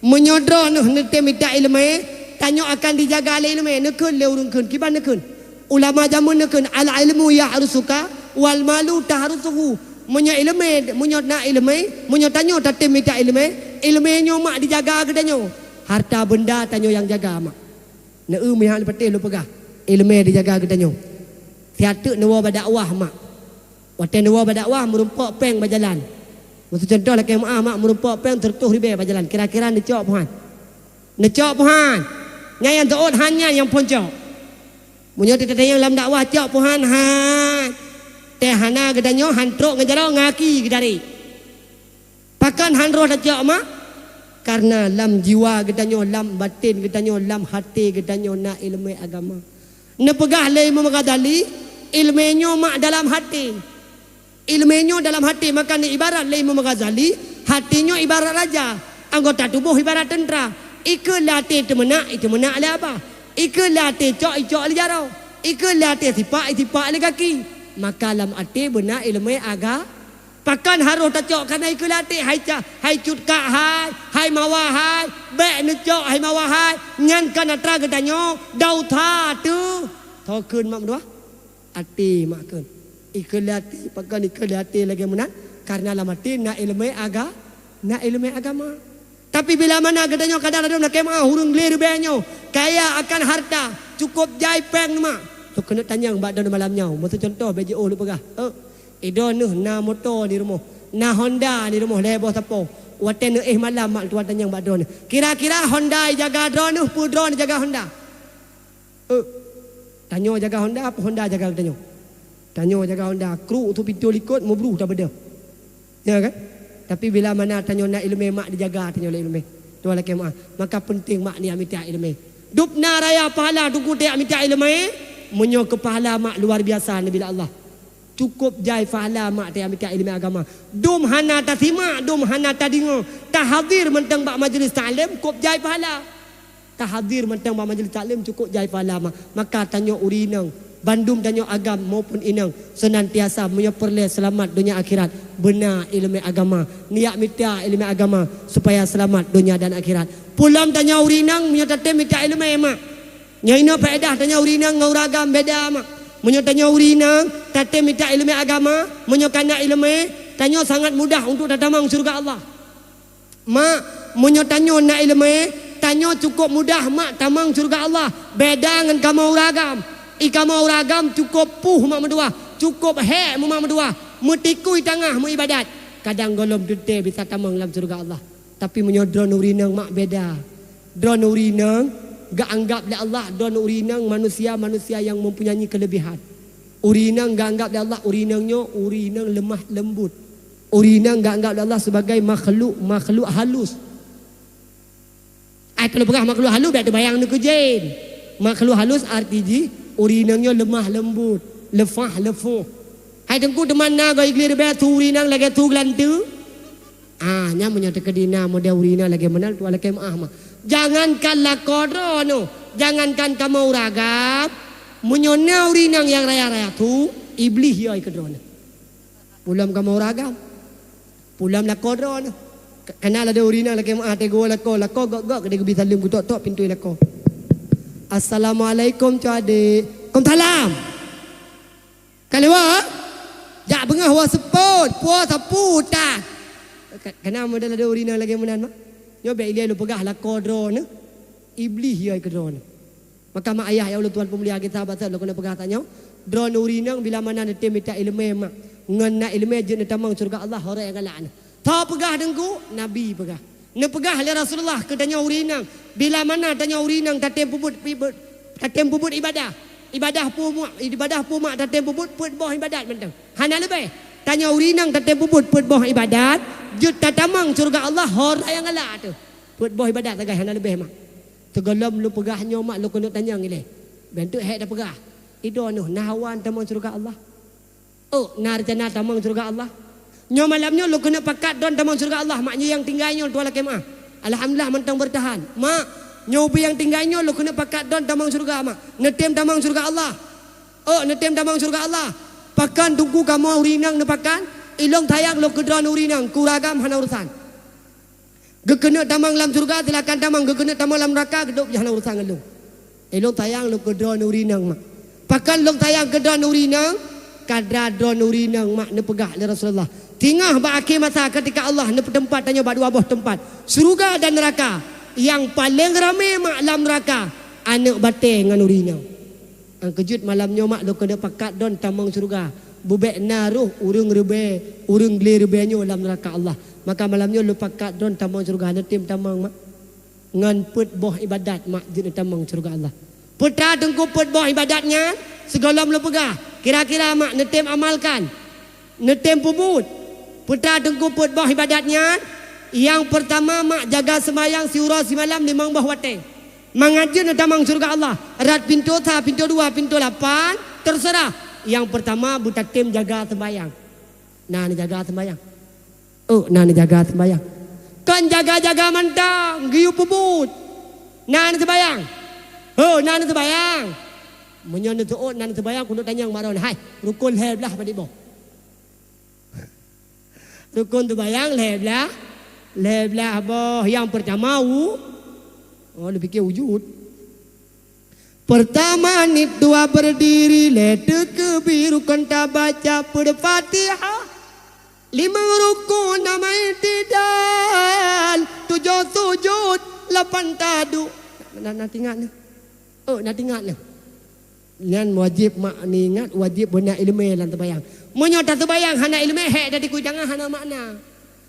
Meunyoe droeneuh neutem mita iéleumé, tanyoe akan dijaga lé iéleumé. Neukheun lé ureuëng kheun, kiban neukheun. Ulama jameun neukheun, "Al-ilmu yahrusuka wal malu tahrusuhu." Meunyoe iéleumé, meunyoe na iéleumé, meunyoe tanyoe tatem mita iéleumé, iéleumé nyoe mak dijaga geutanyoe. Harta beunda tanyoe nyang jaga mak. Neu meuhai patéh lôn peugah, iéleumé dijaga geutanyoe. Siat teuk neuwoe bak dakwah mak. Watée neuwoe bak dakwah meurumpok péng bak jalan. Meucuntoh lakée meuáh mak meurumpok péng seureutôh ribée bak jalan. Kira-kira neucok puhan. Neucok puhan. Nyang nyang teuôt han nyan nyang phon cok. Meunyoe teutatanyong lam dakwah cok puhan han. Tée hana geutanyoe han trok ngeujaro ngaki geutarek. Pakon han roh tacok mak? Karena lam jiwa geutanyoe, lam baten geutanyoe, lam haté geutanyoe na iéleumé agama. Neupeugah lé Imam Ghazali, iéleumé nyoe mak dalam haté. Iéleumé nyoe dalam haté, maka neuibarat lé Imam Ghazali, haté nyoe ibarat raja, anggota tuboh ibarat teuntra. Ikeue lé até teumeunak, iteumeunak lé abah. Ikeue lé até cok, icok lé jaroe. Ikeue lé até sipak, isipak lé gaki. Maka lam até beuna iéleumé aga-, Pakon harôh tacok keuhai ikeue lé até, hai ca-, hai cut kak hai, hai mawa hai, bék neucok hai mawa hai, nyan kon atra geutanyoe, dausa teuh. Tho kheun mak meutuah, até mak kheun. Ikeue lé até, pakon ikeue lé até lagée meunan, kareuna lam até na iéleumé aga-, na iéleumé agama. Tapi bila mana geutanyoe kadang ladom lakée meuáh ureuëng glé ribée nyoe, kaya akan harta, cukôp jai péng mak. Lôn keuneuk tanyong bak droeneuh malam nyoe, meucuntoh bék jiôh lôn peugah. Eh, droeneuh na moto di rumoh, na Honda di rumoh lhée boh sapo. Watée neuéh malam mak tuan tanyong bak droeneuh. Kira-kira Honda ijaga droeneuh, peue droeneuh jaga Honda? Eh, tanyoe jaga Honda, apa Honda jaga tanyoe? Tanyoe jaga Honda, kruk su pintoe likot, meubruh tabeudôh. Ya kan? Tapi bila mana tanyoe na iéleumé mak dijaga tanyoe lé iéleumé. Tuan lakée meuáh, maka peunteng mak neujak mita iéleumé. Dub na raya pahala teungku tajak mita iéleumé, meunyoe keu pahala mak luar biasa neubila Allah. Cukôp jai pahala mak tajak mita iéleumé agama. Dum hana tasimak, dum hana tadeungoe, tahadhir mantong bak majlis taklim, kôp jai pahala. Tahadhir mantong bak majlis taklim cukôp jai pahala mak. Maka tanyoe ureuëng inong, bandum tanyoe agam maupun inong, seunantiasa meunyoe peureulée seulamat donya akhirat, beuna iéleumé agama. Neujak mita iéleumé agama supaya seulamat donya dan akhirat. Peulom tanyoe ureuëng inong meunyoe tatem mita iéleumé mak. Nyoe inoe faedah tanyoe ureuëng inong ngon ureuëng agam beda mak. Meunyoe tanyoe ureuëng inong tatem mita iéleumé agama, meunyoe kana iéleumé, tanyoe sangat mudah untuk tatamong syeuruga Allah. Mak, meunyoe tanyoe na iéleumé, tanyoe cukôp mudah mak tamong syeuruga Allah. Beda ngon kamoe ureuëng agam. I kamoe ureuëng agam cukôp puih mak meutuah, cukôp hék mak meutuah, meutikui tangah meuibadat. Kadang gohlom teuntée bisa tamong lam syeuruga Allah. Tapi meunyoe droeneuh ureuëng inong mak beda. Droeneuh ureuëng inong geuanggab lé Allah, droeneuh ureuëng inong manusia-manusia nyang mempunyai keulebihan. Ureuëng inong geuanggab lé Allah, ureuëng inong nyoe ureuëng inong lemah lembut. Ureuëng inong geuanggab lé Allah sebagai makhluk, makhluk halus. Ai kalau peugah makhluk halus, bék teubayang neu keu jén. Makhluk halus arti jih, ureuëng inong nyoe lemah lembut, leupah leuphoh. Hai teungku teuma na goe glé ribée su ureuëng inong lagée su geulanteue. Ah, nyan meunyoe teukeudi na model ureuëng inong lagée meunan, tuan lakée meuáh mak. Jangankan lakoe droeneuh, jangankan kamoe ureuëng agam, meunyoe na ureuëng inong nyang raya-raya su, Iblih yoi keu droeneuh. Peulom kamoe ureuëng agam. Peulom lakoe droeneuh. Ka-, kana ladom ureuëng inong lakée meuáh teugô lakoe, lakoe gok-gok keudeh geubi saleuem geutok-tok pintoe lakoe. "Assalamualaikum, cok adék." "Waalaikumsalam." Ka lewat? Jak beungoh woe seupôt, puwoe sapeue tan. Ka-, kana model ladom ureuëng inong lagée meunan mak. Nyoe bék ilée lôn peugah lakoe droeneuh, Iblih yoi keu droeneuh. Maka mak ayah nyang ulôn tuan peumulia geutanyoe sahabat, lôn keuneuk peugah tanyoe, droeneuh ureuëng inong bila mana neutem mita iéleumé mak, ngon na iéleumé jeuet neutamong syeuruga Allah, ho raya galak nyoe. Soe peugah teungku? Nabi peugah. Neupeugah lé Rasulullah keu tanyoe ureuëng inong, bila mana tanyoe ureuëng inong tatem peubuet, peubuet, tatem peubuet ibadah. Ibadah peue mak, ibadah peue mak tatem peubuet, peuet boh ibadat mantong. Hana leubeh. Tanyoe ureuëng inong tatem peubuet peuet boh ibadat, jeuet tatamong syeuruga Allah, ho raya galak teuh. Peuet boh ibadat sagai hana leubeh mak. Sigohlom lôn peugah nyoe mak lôn keuneuk tanyong ilée. Bék teuk hék tapeugah. Idroeneuh na hawa neutamong syeuruga Allah? Oh, na reuncana tamong syeuruga Allah? Nyoe malam nyoe lôn keuneuk pakat droeneuh tamong syeuruga Allah mak, nyoe nyang tinggai nyoe tuan lakée meuáh. Alhamdulillah mantong beurtahan. Mak, nyoe ubé nyang tinggai nyoe lôn keuneuk pakat droeneuh tamong syeuruga mak. Neutem tamong syeuruga Allah? Oh, neutem tamong syeuruga Allah? Pakon teungku kamoe ureuëng inong neupakat? Ilôn sayang lôn keu droeneuh ureuëng inong, keu ureuëng agam hana urusan. Geukeuneuk tamong lam syeuruga, silakan tamong. Geukeuneuk tamong lam neuraka, geudôk, hana urusan ngon lôn. Eh, lôn sayang lôn keu droeneuh ureueng inong, mak. Pakon lôn sayang keu droeneuh ureueng inong? Karena droeneuh ureueng inong, mak, neupeugah lé Rasulullah, singoh bak akhé masa, keutika Allah neupeuteumpat tanyoe bak dua boh teumpat, syeuruga dan neuraka. Nyang paleng ramé, mak, lam neuraka, aneuëk batée ngon ureueng inong. Nyang keujeuet malam nyoe, mak, lôn keuneuk pakat droeneuh tamong syeuruga. Beubek na roh ureuëng reubée, ureuëng glé reubée nyoe lam neuraka Allah. Maka malam nyoe lôn pakat droeneuh tamong syeuruga, neutem tamong, mak. Ngon peuet boh iébadat, mak, jeuet neutamong syeuruga Allah. Peue teuma teungku peuet boh iébadat nyan? Sigohlom lôn peugah, kira-kira, mak, neutem amalkan, neutem peubuet. Peue teuma teungku peuet boh iébadat nyan? Nyang peurtama, mak, jaga seumayang siuroe simalam limong boh watée. Mangat jeuet neutamong syeuruga Allah. Rot pintoe sa, pintoe dua, pintoe lapan, teuseurah. Nyang peurtama, beutatem jaga seumayang. Na neujaga seumayang? Oh, na neujaga seumayang. Kon jaga-jaga mantong, geuyue peubuet. Na neuseumayang? Oh, na neuseumayang? Meunyoe neuseuôt na neuseumayang, keuneuk tanyong bak droeneuh, hai, rukon lhée blaih padub boh? Rukon seumayang lhée blaih, lhée blaih boh. Nyang peurtama, wu-, oh, neupiké wujud. Peurtama, niet dua beurdiri, lhée teukeubir, rukon tabaca peuet Fatihah, limong rukon na i'tidal, tujoh sujud, lapan taduek. Na, na, na teuingat neuh? Oh, na teuingat neuh? Nyan wajéb, mak, neuingat, wajéb beuna iéleumé lam seumayang. Meunyoe taseumayang hana iéleumé, hék tatikui tangan, hana makna.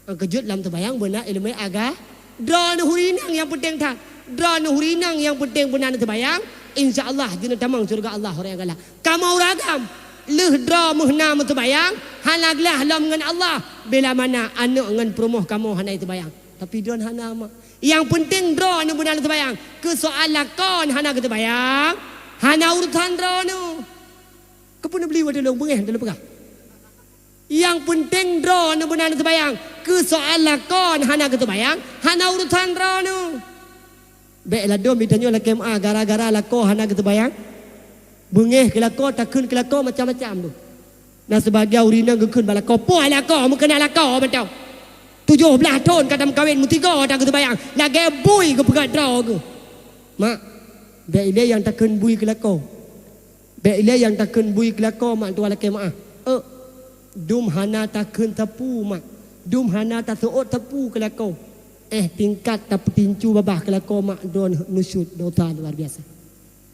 Nyang keujeuet lam seumayang beuna iéleumé agama. Droeneuh ureueng inong nyang peunteng that. Droeneuh ureueng inong nyang peunteng beuna neuseumayang, insya Allah jeuet neutamong syeuruga Allah, ureueng nyang galak. Kamoe ureueng agam, lheueh droe meuh na meuseumayang, hana glah lom ngon Allah, bila mana aneuëk ngon peurumoh kamoe hana seumayang. Tapi droeneuh hana, mak. Nyang peunteng droeneuh beuna neuseumayang. Keu soal lakoe hana geuseumayang, hana urusan droeneuh. Keupeue neubeli watée lôn beungéh, lôn peugah? Nyang peunteng droeneuh beuna neuseumayang. Keu soal lakoe hana geuseumayang, hana urusan droeneuh. Bék ladôm tanyoe lakée meu'ah gara-gara lakoe hana geuseumayang. Beungéh keu lakoe, takheun keu lakoe macam-macam tu. Na seubagian ureueng inong geukheun bak lakoe, "Poh lakoe, meukeuna lakoe mantong. Tujoh blaih thon ka tameukawen, meusigoe tageuseumayang, lagée bui geupeugah droe geuh." Mak, bék ilée nyang takheun bui keu lakoe. Bék ilée nyang takheun bui keu lakoe, mak, tuan lakée meu'ah. Euk, dum hana takheun sapeue, mak. Dum hana taseuôt sapeue keu lakoe. Eh, tingkat tapeutincu babah keu lakoe, mak, droeneuh nusyut, dosa luar biasa.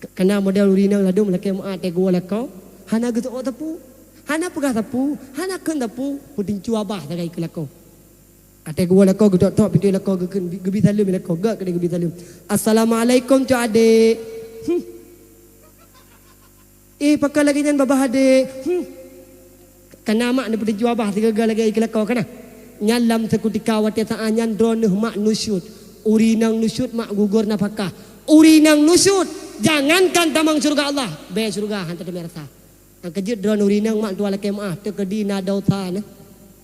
Ka-, kana model ureueng inong ladôm lakée meu'ah, teugoe lakoe, hana geuseuôt sapeue, hana peugah sapeue, hana kheun sapeue, peutincu babah sagai keu lakoe. Watée geuwoe lakoe, geutok-tok pintoe lakoe, geukheun, geubi saleuem lakoe, gét keudeh geubi saleuem. "Assalamualaikum, cok adék." "Hmm. Eh, pakon lagée nyan babah adék?" "Hmm." Kana mak neupeutuju babah sigoe-goe lagée keu lakoe kana. Nyan lam seukutika watée saát nyan droeneuh mak nusyut. Ureueng inong nusyut mak gugur nafakah. Ureueng inong nusyut, jangankan tamong syeuruga Allah, bée syeuruga han tateumé rasa. Nyang keujeuet droeneuh ureueng inong mak tuan lakée meu'ah, teukeudi na desya neuh,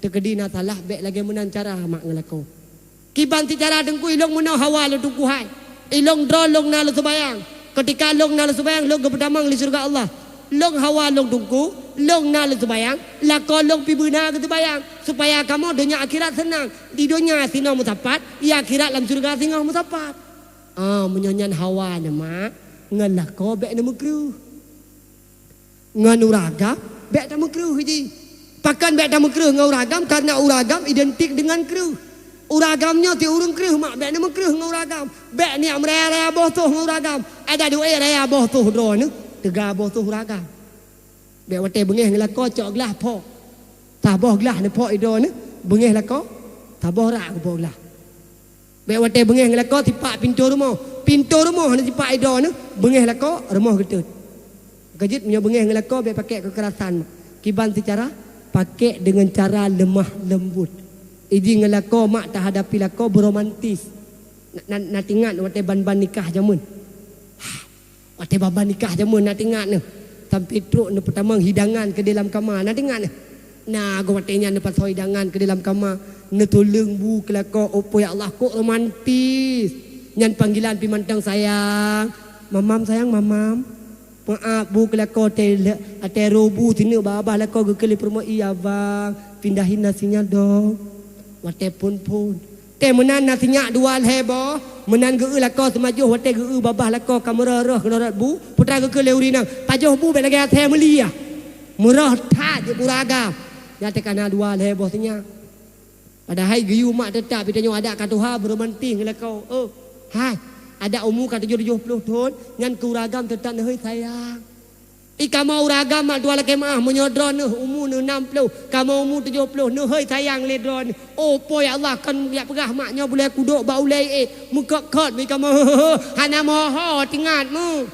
teukeudi na salah, bék lagée meunan cara mak ngon lakoe. Kiban sicara teungku, ilong meunoe hawa lôn teungku hai. Ilong droe lôn na lôn seumayang. Keutika lôn na lôn seumayang, lôn geupeutamong lé syeuruga Allah. Lôn hawa lôn teungku, lôn na lôn seumayang, lakoe lôn pih beuna geuseumayang, supaya kamoe donya akhirat seunang. Di donya singoh meusapat, di akhirat lam syeuruga singoh meusapat. Ah, meunyoe nyan hawa neuh mak, ngon lakoe bék neumeukreueh. Ngon ureueng agam bék tameukreueh jih. Pakon bék tameukreueh ngon ureueng agam? Karena ureueng agam identik deungon kreueh. Ureueng agam nyoe ti ureueng kreueh mak, bék neumeukreueh ngon ureueng agam. Bék neujak meuraya-raya boh soh ngon ureueng agam. Adak duek raya boh soh droeneuh, teuga boh soh ureueng agam. Bék watée beungéh ngon lakoe cok glah phok. Saboh glah neuphok droeneuh, beungéh lakoe, saboh rak geuphok glah. Bék watée beungéh ngon lakoe sipak pintoe rumoh. Pintoe rumoh na sipak droeneuh, beungéh lakoe, rumoh geutot. Keujeuet meunyoe beungéh ngon lakoe bék pakék keukerasan. Kiban sicara, pakék deungon cara leumah leumbot. Iji ngon lakoe mak tahadapi lakoe beuromantis. Na, na, na teuingat watée ban-ban nikah jameun. Watée ban-ban nikah jameun na teuingat neuh. Sampoe trok neupeutamong hidangan keudeh lam kama, na teuingat neuh. Na goe watée nyan neupasoe hidangan keudeh lam kama, neutuleueng bu keu lakoe, oh po ya Allah, kok romantis. Nyan panggilan pih mantong sayang. Mamam sayang, mamam. Maaf bu keu lakoe, watée le-, watée roh bu sineuk babah lakoe geukheun lé peurumoh, "Iya bang, pindahin nasinya dong." Watée phon-phon. Teuh meunan na sinyak dua lhèe boh, meunan geu-eu lakoe seumajoh watèe geu-eu babah lakoe ka meurôh-rôh keunoe rot bu, peue geukheun lé ureueng inong, "Pajoh bu bèk lagèe asèe meuliah. Meurôh that jeuet ureueng agam." Nyan teuh ka na dua lhèe boh sinyak. Padahai geuyue mak teutab, pih tanyoe adat ka tuha, beuromantis ngon lakoe. Oh, hai, adat umu ka tujoh tujoh ploh thon, nyan keu ureueng agam teutab neuhôi sayang. I kamoe ureueng agam mak dua lakèe meu'ah, meunyoe droeneuh umu neuh nam ploh, kamoe umu tujoh ploh, neuhôi sayang lé droeneuh. Oh, po ya Allah, kon jak peugah mak nyoe bulèe kudok bak ulèe, eh, meukot-kot mi kamoe, hana moho tingat mu.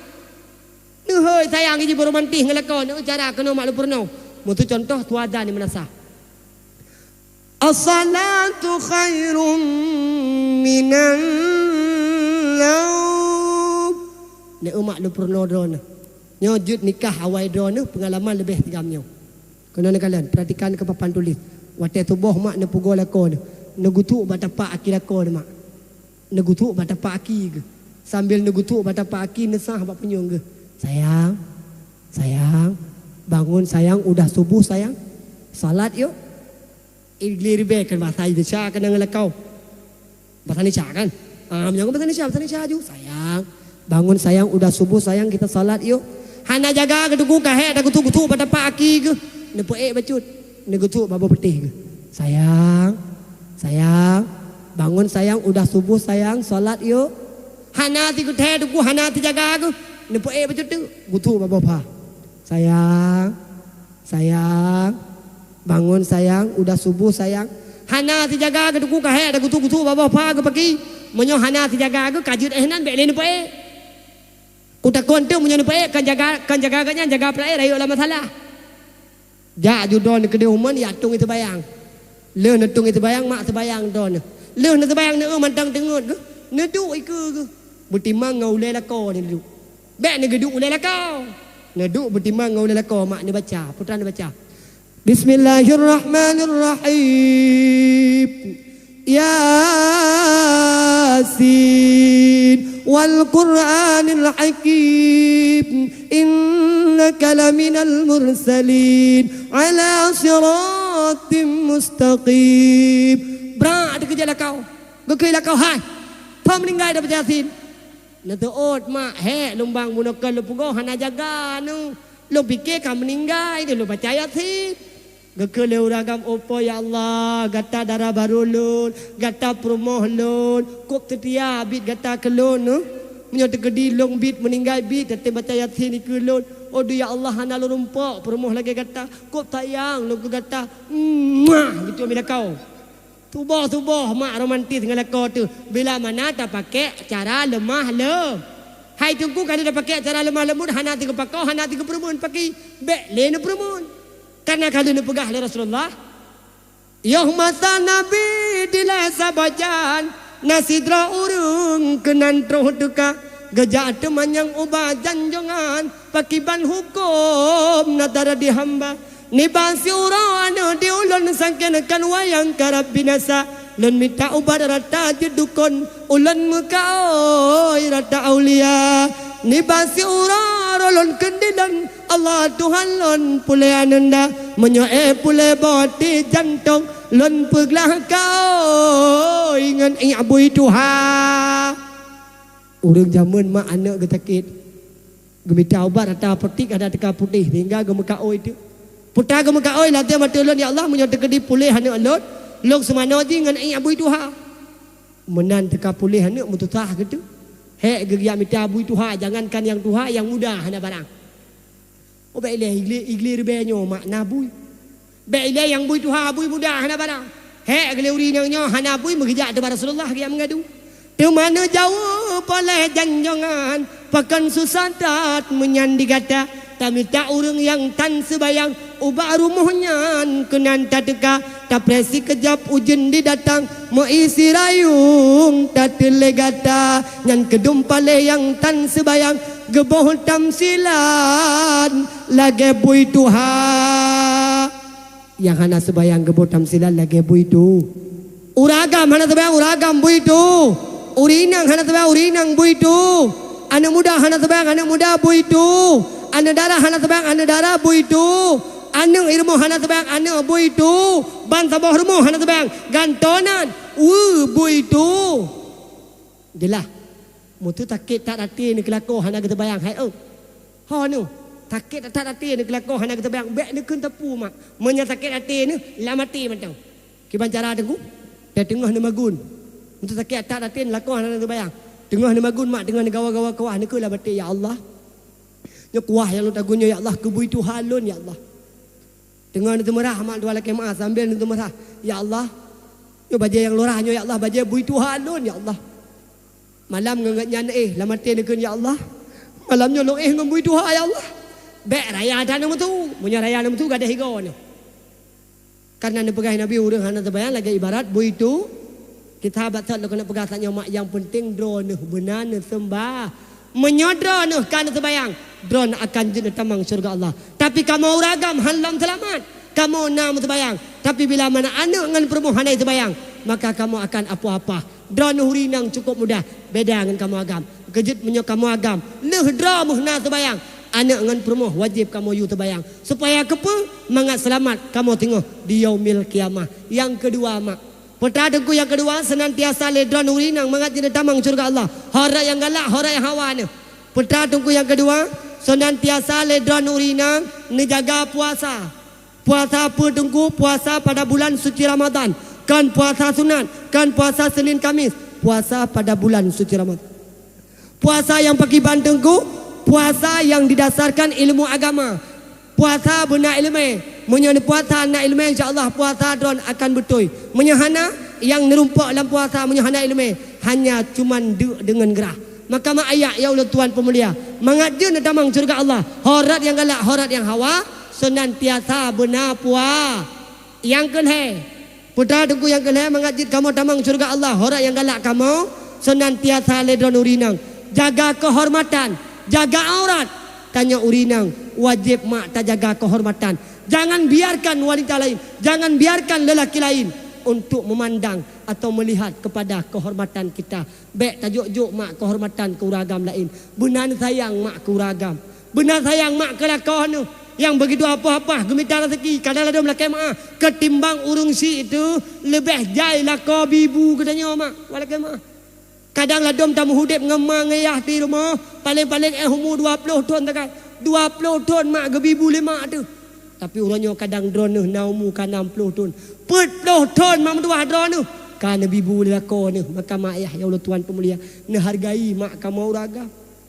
Neuhôi sayang jih beuromantis ngon lakoe, neuh cara keunoe mak lôn peurunoe. Meuseu contoh, tuha dan di meunasah. As-salatu khairum minan naum. Neuh mak lôn peurunoe droeneuh. Nyoe jeuet nikah awai droeneuh, peungalaman leubeh sigam nyoe. Keunoe neukalon, peuratikan keu papan tuléh. Watèe tuboh mak neupeugoe lakoe neuh, neugeutuk bak tapak aki lakoe neuh mak. Neugeutuk bak tapak aki geuh. Sambil neugeutuk bak tapak aki, neusah bak punyueng geuh. "Sayang, sayang, bangun sayang, udah subuh sayang. Salat yuk." Igleh ribèe kan bahasa Indonesia keunan ngon lakoe. Bahasa Indonesia kan? Ah, meunyoe bahasa Indonesia, bahasa Indonesia aju. "Sayang, bangun sayang, udah subuh sayang, kita salat yuk." Hana jaga geuh teungku, ka hèk tagusu-gusu bak tapak aki geuh. Neupeuék bacut. Neugeusu bak boh peutéh geuh. "Sayang, sayang, bangun sayang, udah subuh sayang, salat yuk." Hana sigeutèe teungku, hana sijaga geuh. Neupeuék bacut teuk. Gusu bak boh pha. "Sayang, sayang, bangun sayang, udah subuh sayang." Hana sijaga geuh teungku, ka hèk tagusu-gusu bak boh pha geuh paki. Meunyoe hana sijaga geuh, ka jeuet éh nan bèk lé neupeuék. Kutakot teuk meunyoe neupeuék, kan jaga, kan jaga geuh nyan, jaga peue laén, rayeuk lam masalah. Jak ju droeneuh keudéh u mon, jak tueng ie seubayang. Lheueh neutueng ie seubayang, mak seubayang droeneuh. Lheueh neuseubayang, neueu mantong teungeut geuh, neuduek ikeue geuh. Beutimang ngon ulèe lakoe neuduek. Bèk neugeuduek ulèe lakoe. Neuduek beutimang ngon ulèe lakoe, mak neubaca, peue teuma neubaca. Bismillahirrahmanirrahim. Yasin, wal Qur'anil Hakim, innaka laminal mursalin, ala siratim mustaqim. Brat teukeujak lakoe. Geukheun lakoe, "Hai, phon meuninggai dak baca Yasin?" Neuteuôt mak, "Hèk, lumbang bunoe kon lôn peugoe hana jaga neuh. Lôn pike ka meuninggai neuh lôn baca Yasin." Geukheun lé ureueng agam, "Oh Po ya Allah, gata dara barô lôn, gata peurumoh lôn, kôb seutia biet gata keu lôn neuh. Meunyoe teukeudi lôn biet meuninggai biet, tatem baca Yasin dikeue lôn. Oh Due ya Allah, hana lôn rumpok peurumoh lagèe gata, kôb sayang lôn keu gata." Muah! Beutôi mi lakoe. Tuboh-tuboh mak romantis ngon lakoe teuh, bila mana tapakèk cara leumah lé. Hai teungku, ka lheueh tapakèk cara leumah leumbot, hana teugeupako, hana teugeupeurumeun paki, bèk lé neupeureumeun. Kareuna ka lheueh neupeugah lé Rasulullah, yoh masa Nabi dilèe saboh jan, na sidroe ureueng keunan troh teuka, geujak teumanyong ubat janjongan, pakiban hukôm na tara di hamba. Nibak siuroe aneuk di ulôn sangken kan wayang karab binasa. Lôn mita ubat rata jeuet dukon, ulôn meukaôi rata aulia. Nibak siuroe lôn kheun di lôn, Allah Tuhan lôn puléh aneunda. Meunyoe éh puléh boh ti jantong, lôn peuglah kaôi ngon iek bui tuha. Ureueng jameun mak aneuk geutakét. Geumita ubat rata apotik hana teuka puléh, sehingga geumeukaôi teuk. Peue ta geumeukaôi, lam até lôn, "Ya Allah, meunyoe teukeudi puléh aneuk lôn, lôn seumanoe jih ngon iek bui tuha." Meunan teuka puléh aneuk meutusah geuh teuk. Hèk geujak mita bui tuha, jangankan nyang tuha, nyang muda hana barang. Oh, bèk ilèe, igleh, igleh ribèe nyoe mak na bui. Bèk ilèe nyang bui tuha, bui muda hana barang. Hèk geulèe ureueng inong nyoe hana bui, meugeujak teuma Rasulullah geujak meungadu. Teuma neujaweueb oleh janjongan, pakon susah that meunyan di gata. Tamita ureueng nyang tan seubayang, ubak rumoh nyan keunan tateuka. Tapreh sikeujab ujeuen didatang, meuisi rayueng tateulé gata. Nyan keudum paléh nyang tan seubayang, geuboh tamsilan lagèe bui tuha. Nyang hana seubayang geuboh tamsilan lagèe bui tu. Ureueng agam hana seubayang, ureueng agam bui tu. Ureueng inong hana seubayang, ureueng inong bui tu. Aneuk muda hana seubayang, aneuk muda bui tu. Aneuk dara hana seubayang, aneuk dara bui tu. Aneuk i rumoh hana teubayang, aneuk bui tu, ban saboh rumoh hana teubayang, gantoe nan, weu bui tu. Jeulaih. Meuteu sakét that até neuh keu lakoe hana geuteubayang, hai ôh. Ho neuh, sakét that até neuh keu lakoe hana geuteubayang, bék neukheun teupeu mak. Meunyoe sakét até neuh, lam até mantong. Kiban cara teungku, dan teungoh neumagun. Meuteu sakét that até neuh lakoe hana geuteubayang. Teungoh neumagun mak, teungoh neugawa-gawa kuah, neukheun lam até, "Ya Allah, nyoe kuah nyang lôn tagun nyoe, ya Allah, keu bui tuha lôn, ya Allah." Teungoh neuteumeurah mak dua lakée meu'ah sambil neuteumeurah, "Ya Allah, nyoe bajée nyang lôn rhah nyoe, ya Allah, bajée bui tuha lôn, ya Allah." Malam ngon gobnyan éh lam até neukheun, "Ya Allah, malam nyoe lôn éh ngon bui tuha, ya Allah." Bék raya that neumeusu, meunyoe raya neumeusu gadeh igoe nyoe. Karena neupeugah Nabi ureuëng hana teubayang lagée ibarat bui tu. Kita batat lôn keuneuk peugah tanyoe mak, nyang peunteng droeneuh beuna neuseumbah. Meunyoe droeneuh ka neuseubayang, droeneuh akan jeuet neutamong syeuruga Allah. Tapi kamoe ureuëng agam hán lom seulamat. Kamoe na meuseubayang, tapi bila mana aneuk ngon peurumoh hana seubayang, maka kamoe akan apoh-apoh. Droeneuh ureuëng inong cukup mudah, beda ngon kamoe agam. Keujeuet meunyoe kamoe agam, lheueh droe meuh na seubayang, aneuk ngon peurumoh wajéb kamoe yue seubayang. Supaya keupeue? Mangat seulamat kamoe teungoh di yaumil qiyamah. Nyang keudua mak, peue teungku nyang keudua, seunantiasa lé droeneuh ureuëng inong mangat jeuet neutamong syeuruga Allah. Ho rot nyang galak, ho rot nyang hawa neuh. Peue teungku nyang keudua, seunantiasa lé droeneuh ureuëng inong neujaga puasa. Puasa peue teungku? Puasa pada bulan suci Ramadan. Kon puasa sunat, kon puasa Senin Kamis. Puasa pada bulan suci Ramadan. Puasa nyang pakriban teungku? Puasa nyang didasarkan ilmu agama. Puasa beuna iéleumé. Meunyoe neupuasa na iéleumé, insya Allah puasa droeneuh akan beutôi. Meunyoe hana, nyang neurumpok lam puasa meunyoe hana iéleumé, hanya cuman deuk deungon geurah. Maka mak ayah nyang ulôn tuan peumulia, mangat jeuet neutamong syeuruga Allah, ho rot nyang galak, ho rot nyang hawa, seunantiasa beuna pua-, nyang keu lhée. Peue teungku nyang keu lhée, mangat jeuet kamoe tamong syeuruga Allah, ho rot nyang galak kamoe, seunantiasa lé droeneuh ureuëng inong jaga keuhormatan, jaga aurat. Tanyoe ureuëng inong wajéb mak tajaga keuhormatan. Jangan biarkan wanita lain, jangan biarkan lelaki lain untuk memandang atau melihat kepada keuhormatan kita. Bék tajok-jok mak keuhormatan keu ureuëng agam laén. Beuna neusayang mak keu ureuëng agam. Beuna sayang mak keu lakoe neuh. Nyang beugitu apoh-apoh geumita raseuki, kadang ladom lakée meu'ah, keutimbang ureuëng syiek teuh leubeh jai lakoe bibu geutanyoe mak, wah lakée meu'ah. Kadang ladom tameuhudeb ngon ma ngon yah di rumoh, paleng-paleng éh umu dua ploh thon sagai. Dua ploh thon mak geubibu lé mak teuh. Tapi uroe nyoe kadang droeneuh na umu ka nam ploh thon. Peuet ploh thon mak meutuwah droeneuh. Ka neubibu lé lakoe neuh. Maka mak ayah nyang ulôn tuan peumulia, neuhargai mak kamoe ureuëng agam.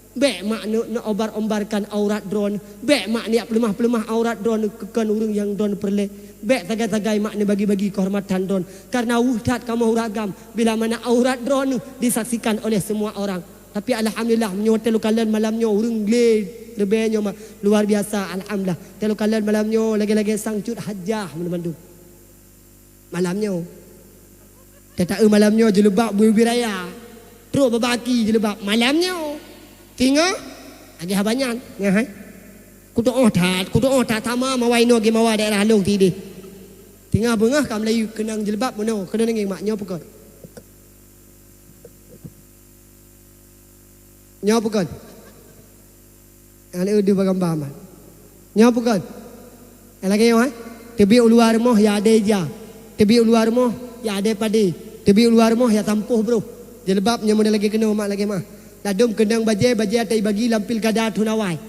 Bék mak neu-, neuombar-ombarkan aurat droeneuh. Bék mak neujak peuleumah-peuleumah aurat droeneuh keu kon ureuëng nyang droeneuh peureulée. Bék sagai-sagai mak neubagi-bagi keuhormatan droeneuh. Karena weueh that kamoe ureuëng agam bila mana aurat droeneuh disaksikan oleh semua orang. Tapi alhamdulillah, meunyoe watée lôn kalon malam nyoe ureuëng glé reubée nyoe mak, luar biasa, alhamdulillah. Watée lôn kalon malam nyoe lagée-lagée sang cut hajah meunyo mandum. Malam nyoe. Tataeu malam nyoe jilbab bui-bui raya. Trok babah aki jilbab malam nyoe. Tingoh, lagée haba nyan, nyan hai. Kudoe that, kudoe that sama mawa inoe geumawa daerah lôn tideh. Tingoh beungoh ka meulayeue keunong jilbab meunoe, keunong ngieng mak nyoe peukon. Nyoe peukon. Nyang leueh deuh bagamba mat. Nyoe peukon. Nyang lagée nyoe, eh? Teubiet u luwa rumoh ya adé ija. Teubiet u luwa rumoh ya adé padé. Teubiet u luwa rumoh ya sampôh broh. Jilbab nyoe model lagée keunoe mak lagée mah. Ladom keunong bajée, bajée ata ibagi lam pilkada thon awai.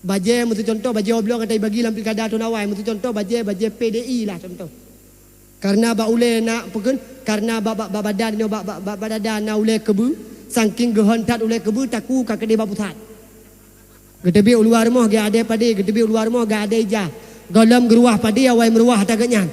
Bajée meuseucontoh, bajée oblong ata ibagi lam pilkada thon awai, meuseucontoh bajée, bajée P D I lah contoh. Karena bak ulée na peukon, karena bak, bak, bak badan nyoe, bak, bak, bak, bak dada na ulée keubeu, sangking geuhon that ulée keubeu, taku ka keudeh bak pusat. Geuteubiet u luwa rumoh geu adé padé, geuteubiet u luwa rumoh geu adé ija. Gohlom geuruwah padé awai meuruwah ata geuhnyan.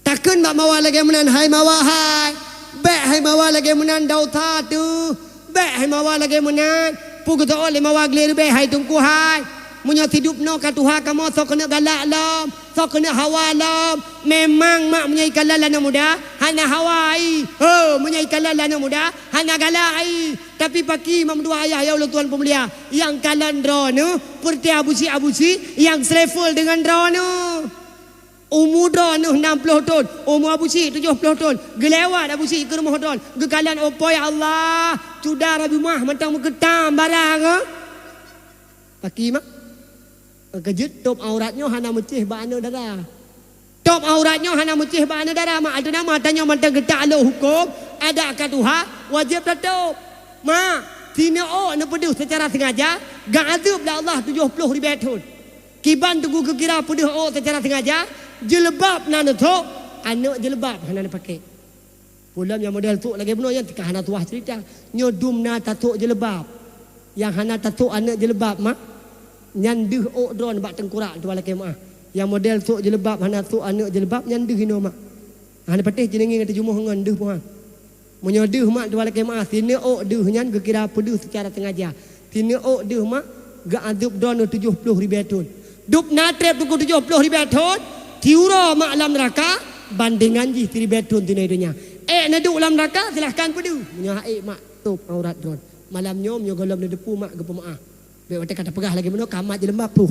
Takheun bak mawa lagée meunan, hai mawa hai. Bék hai mawa lagée meunan, dausa teuh. Bék hai mawa lagée meunan. Peue geuseuôt lé mawa glé reubée hai teungku hai. Meunyoe sidub noe ka tuha kamoe soe keuneuk galak lom, soe keuneuk hawa lom. Memang mak meunyoe ikalon lagée muda, hana hawa ai. Ho, meunyoe ikalon lagée muda, hana galak ai. Tapi paki mak meutuwah ayah ya Allah tuan peumulia, nyang kalon droeneuh, peureuté abusi-abusi nyang selevel deungon droeneuh. Umu droeneuh nam ploh thon, umu Abu Syik tujoh ploh thon, geulewat Abu Syik keu rumoh droeneuh, geukalon, "Oh po ya Allah, cuda Rabi mah mantong meukeutam barang, eh." Paki mak. Keujeuet tôb aurat nyoe hana meucéh bak aneuk dara. Tôb aurat nyoe hana meucéh bak aneuk dara, mak. Artinya mata nyoe mantong geutak lôn huköm, adak ka tuha, wajéb tatôb. Mak, sineuk ôk neupeudeuh seucara seungaja, geuazeueb lé Allah tujoh ploh ribée thon. Kiban teungku geukira peudeuh ôk seucara seungaja, jilbab na neusôk, aneuk jilbab hana neupaké. Peue lom nyang model sôk lagée bunoe nyan teuka hana tuah ceurita. Nyoe dum na tasôk jilbab. Nyang hana tasôk aneuk jilbab, mak, nyan deuh ôk droeneuh bak teungkurak, tuan lakée meuáh. Nyang model sôk jilbab hana sôk aneuk jilbab, nyan deuh inoe, mak. Hana patéh jingieng teujeumoh ngon deuh puhan. Meunyoe deuh, mak, tuan lakée meuáh, sineuk ôk deuh nyan geukira peudeuh seucara seungaja. Sineuk ôk deuh, mak, geuazeueb droeneuh tujoh ploh ribée thon. Dum na treb teungku tujoh ploh ribée thon, siuroe, mak, lam neuraka, bandengan jih siribée thon sinan donya. Ék neuduek lam neuraka, silahkan peudeuh. Meunyoe hana ék, mak, tôb aurat droeneuh. Malam nyoe, meunyoe gohlom neuteupeu, mak, geupeumeuáh. Bék watée ka tapeugah lagée bunoe, ka mat jilbab, puh.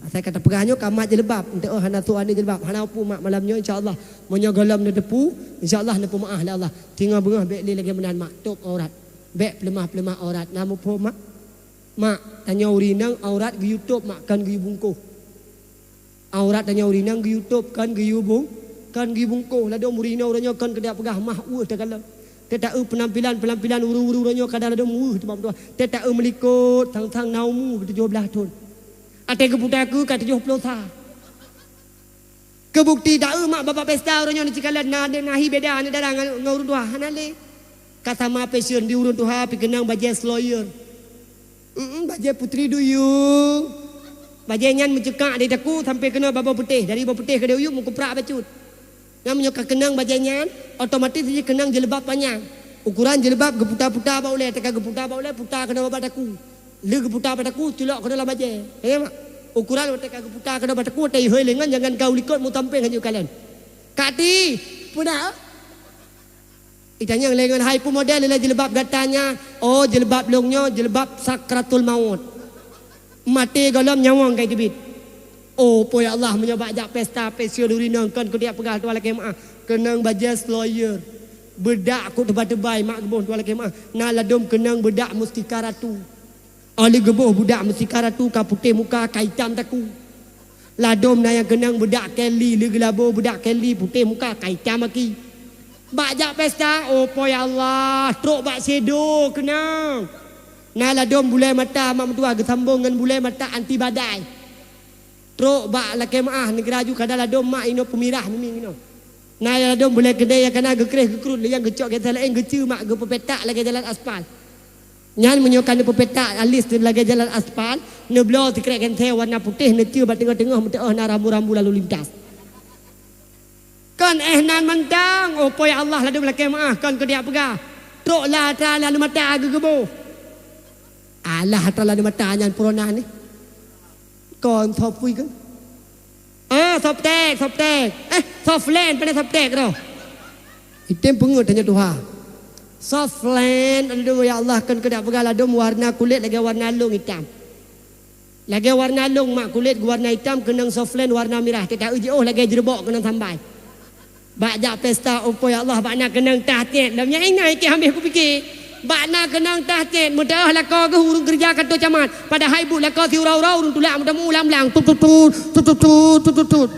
Asai ka tapeugah nyoe, ka mat jilbab. Eunteuk, oh, hana sôk aneuk jilbab. Hana peue, mak, malam nyoe, insya Allah. Meunyoe gohlom neuteupeu, insya Allah neupeumeuáh lé Allah. Singoh beungoh bék lé lagée meunan, mak, tôb aurat. Bék peuleumah-peuleumah aurat. Na muphom, mak? Mak, tanyoe ureueng inong aurat geuyue tôb, mak, kon geuyue bungkôh. Aurat tanyoe ureueng inong geuyue tôb, kon geuyue bung-, kon geuyue bungkôh. Ladôm ureueng inong uroe nyoe kon keuneuk peugah mah weueh takalon. Teuta eu peunampilan-peunampilan ureueng-ureueng uroe nyoe kadang ladôm weueh teuma meutuah. Teuta eu meulikot, sang-sang na umu keutujoh blaih thon. Até geuputa keu ka tujoh ploh sa. Keu bukeuti, ta eu, mak, babah pesta uroe nyoe neucikalon na, na hi beda aneuk dara ngon, ngon ureueng tuha, hana lé. Ka sama fashion di ureueng tuha pih keunong bajée sloyer. Mm, bajée putri duyung. Bajée nyan meuceukak dari takue sampoe keunoe bak boh peutéh, dari boh peutéh keudeh u yup meukuprak bacut. Nyan meunyoe ka keunong bajée nyan, otomatis jih keunong jilbab panyang. Ukuran jilbab geuputa-puta bak ulée, teuka geuputa bak ulée, puta keunoe bak takue. Lheueh geuputa bak takue, culok keunoe lam bajée. Ka nyan, mak? Ukuran watée ka geuputa keunoe bak takue, watée ihôi lé ngon jangan ka u likot meusampéng hana jikalon. Kati, peue na? Itanyong lé ngon hai peue model lé jilbab gata nyan? Oh, jilbab lôn nyoe jilbab sakratul maut. Maté gohlom nyawöng ka iteubiet. Oh, po ya Allah, meunyoe bak jak pesta fashion ureueng inong kon keuneuk peugah tuan lakée meuáh, keunong bajée sloyer. Beudak kok teubai-teubai mak geuboh tuan lakée meuáh. Na ladôm keunong beudak mustika ratu. Óh lheueh geuboh beudak mustika ratu ka putéh muka, ka itam takue. Ladôm na nyang keunong beudak Kelly, lheueh geulabô beudak Kelly putéh muka, ka itam aki. Bak jak pesta, oh po ya Allah, trok bak shadow keunong. Na ladôm bulée mata mak meutuah geusambong ngon bulée mata anti badai. Trok bak lakée meuáh, neugeuraju kada ladôm mak inoe peumirah miming inoe. Na ladôm bulée keudée nyang kana geukreh geukrut lé nyang geucok gata laén geucue mak geupeupetak lagée jalan aspal. Nyan meunyoe ka neupeupetak alis lagée jalan aspal, neubloe sikrek ganteng warna putéh neucue bak teungoh-teungoh meuteuoh na rambu-rambu lalu lintas. Kon éh nan mantong, oh po ya Allah ladôm lakée meuáh kon keudiak peugah. Trok la atra lam mata geugeuboh. Alah atra lam mata nyan purona ni. Kon sopui kan? Ah, soptek, soptek. Eh, soflen, pane soptek roh. Item peungeut tanya tuha. Soflen, aduh ya Allah, kan keudak peugah ladom warna kulit lagée warna lông itam. Lagée warna lông mak kulit geuwarna itam keunong soflen warna mirah. Teuka uji oh lagée jeurubok keunong sambai. Bak jak pesta, oh po ya Allah, bak na keunong tah tiet. Lom nyan ingai keu hambeh kupike. Bak na keunong tah tiet, meudaoh lakoe geuh ureuëng keureuja kanto camat. Padahai buet lakoe siuroe-uroe ureuëng tulak meudamu lam blang. Tut, tut, tut, tut, tut, tut, tut.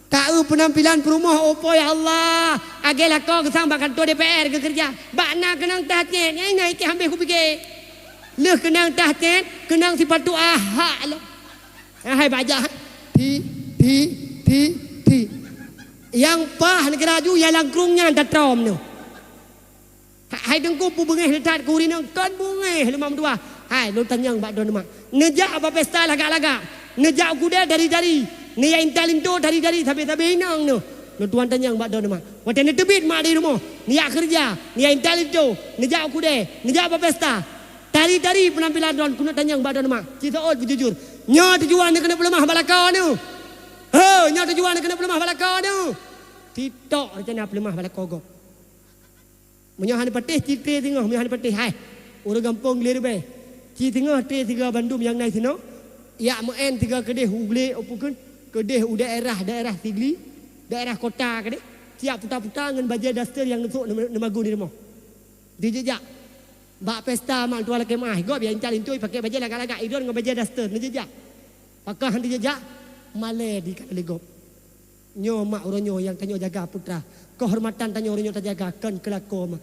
Ka eu peunampilan peurumoh, oh po ya Allah. Agée lakoe geusang bak kanto D P R geukeureuja. Bak na keunong tah tiet, nyan ingai keu hambeh kupike. Lheueh keunong tah tiet, keunong sipatu ahak lom. Hai bajah. Ti, ti, ti, ti. Nyang paih neugeuraju nyang lam krueng nyan tatrom nyoe. Ha-, hai teungku peue beungéh that keu ureuëng inong, kon beungéh lom meutuah. Hai lôn tanyong bak droeneuh mak. Neujak bak pesta lagak-lagak. Neujak u keudè tari-tari. Neujak intat linto tari-tari sabe-sabe inong nyoe. Lôn tuan tanyong bak droeneuh mak. Watée neuteubiet mak di rumoh, neujak keureuja, neujak intat linto, neujak u keudè, neujak bak pesta. Tari-tari peunampilan droen keuneuk tanyong bak droeneuh mak. Ci seuôt beujujur. Nyoe tujuan neuh keuneuk peuleumah bak lakoe neuh. Ho, nyoe tujuan neuh keuneuk peuleumah bak lakoe neuh. Titok rencana peuleumah bak lakoe gob. Meunyoe hana patéh, ci tré singoh meunyoe hana patéh hai. Ureuëng gampông glé ribée. Ci singoh tré siga bandum nyang na sinoe. Yak meu'en siga keudeh u glé, oh peue kheun, keudeh u daerah-daerah Sigli, daerah kota keudeh. Siap puta-puta ngon bajée daster nyang neusok neumagun di rumoh. Dijejak. Bak pesta mak tuan lakée meu'ah, gob ya intat lintui pakai bajée lagak-lagak, idon ngon bajée daster, neujak. Pakon han neujak, malée di ka lé gob. Nyoe mak uroe nyoe nyang tanyoe jaga putra. Keuhormatan tanyoe uroe nyoe tajaga, kon keulako mak.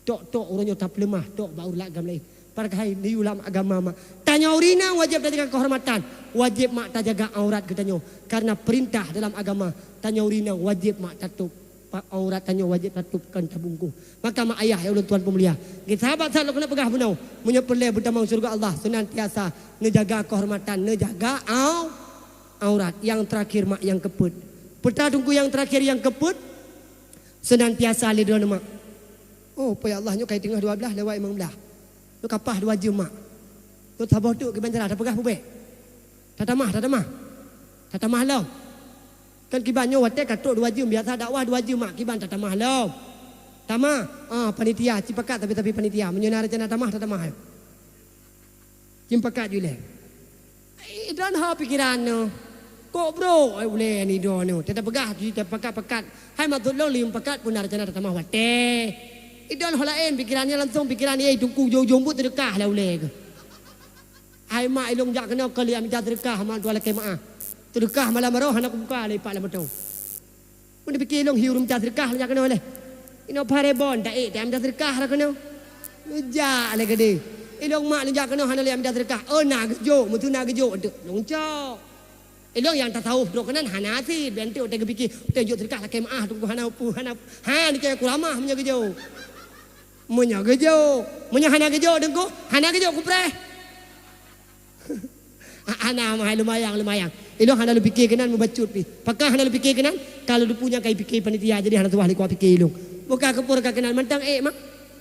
Tok-tok uroe nyoe tapeuleumah, tok bak ureueng agam laén. Padahai neuyue lam agama mak. Tanyoe ureueng inong wajéb tajaga keuhormatan, wajéb mak tajaga aurat geutanyoe. Karena perintah dalam agama, tanyoe ureueng inong wajéb mak tatôb. Pa-, aurat tanyoe wajéb tatôb, kon tabungkôh. Maka mak ayah ya ulôn tuan peumulia, ngon sahabat-sahabat lôn keuneuk peugah bunoe, meunyoe peureulée beutamong syeuruga Allah, seunantiasa neujaga keuhormatan, neujaga au-, aurat. Nyang teurakhir mak nyang keupeuet. Peue teuma teungku nyang teurakhir nyang keupeuet? Seunantiasa lé droeneuh mak. Oh, po ya Allah, nyoe ka teungoh dua blaih lewat limong blaih. Nyoe ka paih dua jeuem mak. Nyoe saboh teuk kiban cara tapeugah peubeuet. Tatamah, tatamah. Tatamah lom. Kan kiban nyoe watée ka trok dua jeuem, biasa dakwah dua jeuem mak, kiban tatamah lom. Tamah, ah, panitia, ci pakat tapi-tapi panitia. Meunyoe na rencana tamah, tatamah. Ci pakat ju lé. Idon ho pikeran nyoe. Kok brok, eh, ulée ni idon nyoe. Teuta peugah ci pakat-pakat. Hai maksud lôn lé pakat pun na rencana tatamah watée. Idon ho laén pikeran nyoe langsung pikeran, eh, teungku ujong-ujong buet teudeukah lah ulée keuh. Hai mak, ilong jak keunoe kon lé minta seudeukah mak tuan lakée meu'ah. Seudeukah malam baroe hana kubuka lé ipak lam moto. Meunyoe pike ilong hiu minta seudeukah jak keunoe lé. Inoe parebon taék, taék minta seudeukah lah keunoe. Neujak lé keudeh. Ilong mak neujak keunoe hana lé minta seudeukah. Oh, na geujok, meuteu na geujok teuk. Lôn cok. Ilong nyang tasawuf droe keunan hana asie, ben teuk watée geupike, watée jok seudeukah lakée meu'ah teungku hana peue, hana. Ha, nike kuramah meunyoe geujok. Meunyoe geujok, meunyoe hana geujok teungku, hana geujok kupreh. Hana mah, lumayang, lumayang. Ilong hana lôn pike keunan mubacut pih. Pakon hana lôn pike keunan, kalau dupu nyang ka ipike panitia, jadi hana tuwah lé kuah pike ilong. Buka keupur ka keunan mantong ék mah.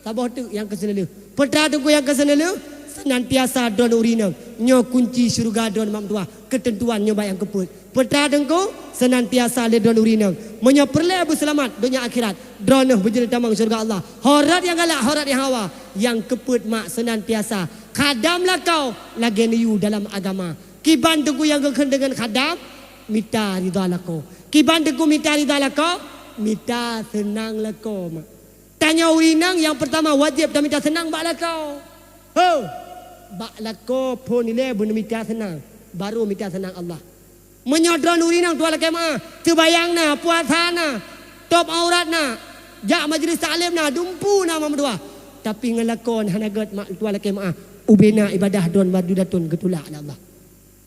Saboh teuk nyang keuseuleuh. Peue teuma teungku nyang keuseuleuh, seunantiasa droeneuh ureueng inong. Nyoe kunci syeuruga droeneuh mak meutuah, keuteuntuan nyoe bak nyang keupeuet. Peue teuma teungku, seunantiasa lé droeneuh ureueng inong. Meunyoe peureulée beuseulamat donya akhirat, droeneuh beujeuet tamong syeuruga Allah. Ho rot nyang galak, ho rot nyang hawa, nyang keupeuet mak seunantiasa khadam lakoe lagée neuyue dalam agama. Kiban teungku nyang geukheun deungon khadam, mita ridha lakoe. Kiban teungku mita ridha lakoe, mita seunang lakoe mak. Tanyoe ureueng inong nyang peurtama wajéb tamita seunang bak lakoe. Ho! Bak lakoe phon ilée beuneu mita seunang, barô mita seunang Allah. Meunyoe droeneuh ureueng inong tuan lakée meu'ah, seumayang na, puasa na, tôb aurat na, jak majlis taklim na, dumpu na mak meutuah. Tapi ngon lakoe hana gét mak tuan lakée meu'ah, ubena ibadah droeneuh madu datun geutulak lé Allah.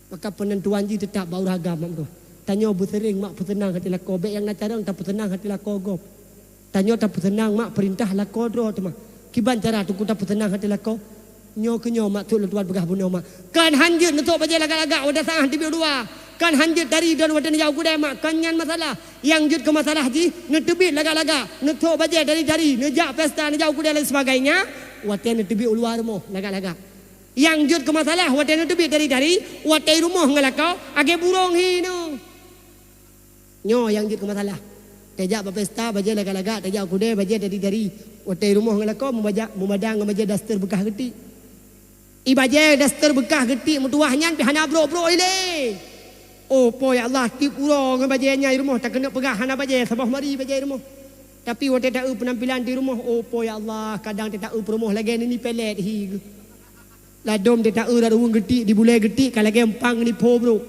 Maka peunentuan jih teutap bak ureueng agam mak meutuah. Tanyoe beuseureng mak peuseunang até lakoe, bék nyang na carông tapeuseunang até lakoe gob. Tanyoe tapeuseunang mak peurintah lakoe droe teuma. Kiban cara teungku tapeuseunang até lakoe? Nyoe keuh nyoe maksud lôn tuan peugah bunoe mak. Kon han jeuet neusok bajée lagak-lagak watée saát teubiet u luwa. Kon han jeuet tari droeneuh watée neujak u keudè mak. Kon nyan masalah. Nyang jeuet keu masalah jih neuteubiet lagak-lagak, neusok bajée tari-tari, neujak pesta, neujak u keudè dan sebagainya. Watée neuteubiet u luwa rumoh lagak-lagak. Nyang jeuet keu masalah watée neuteubiet tari-tari, watée rumoh ngon lakoe, lagée burông hi nyoe. Nyoe nyang jeuet keu masalah. Tajak bak pesta bajée lagak-lagak, tajak u keudè bajée tari-tari. Watée rumoh ngon lakoe meubaja-, meumadang ngon bajée daster beukah geutik. I bajée daster beukah geutik meutuwah nyan pih hana brok-brok ilée. Oh, po ya Allah, tiep uroe ngon bajée nyan i rumoh takeuneuk peugah hana bajée saboh mari bajée i rumoh. Tapi watée taeu peunampilan di rumoh, oh, po ya Allah, kadang tataeu peurumoh lagée nini pelet hi geuh. Ladom tataeu lat ruweueng geutik, di bulée geutik ka lagée empang nipho brok.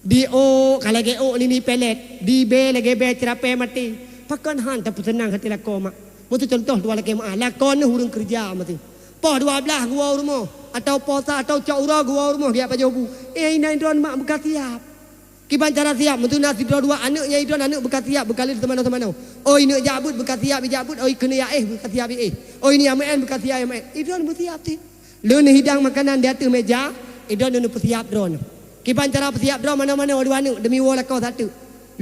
Di ôk ka lagée ôk nini pelet, di bée lagée bée ceurapée maté. Pakon han tapeuseunang até lakoe mak? Meuseu cuntoh tuan lakée meu'ah, lakoe neuh ureueng keureuja maté. Poh dua blaih geuwoe u rumoh, atawa poh sa atawa cok uroe geuwoe u rumoh geujak pajoh bu. Eh, inan droeneuh mak beukah siab. Kiban cara siab, meuseu na sidroe dua aneuëk nyang idon aneuëk beukah siab, beukah lheueh seumanoe-seumanoe. Oh, ineuëk jak beuet beukah siab ijak beuet, oh, ikeuneuk jak éh beukah siab iéh. Oh, ini ameuen beukah siab ameuen. Idon beusiab cit. Lheueh neuhidang makanan di ateueh meja, idon neupeusiab droeneuh. Kiban cara peusiab droe manoe-manoe dua aneuëk demi woe lakoe sateuk.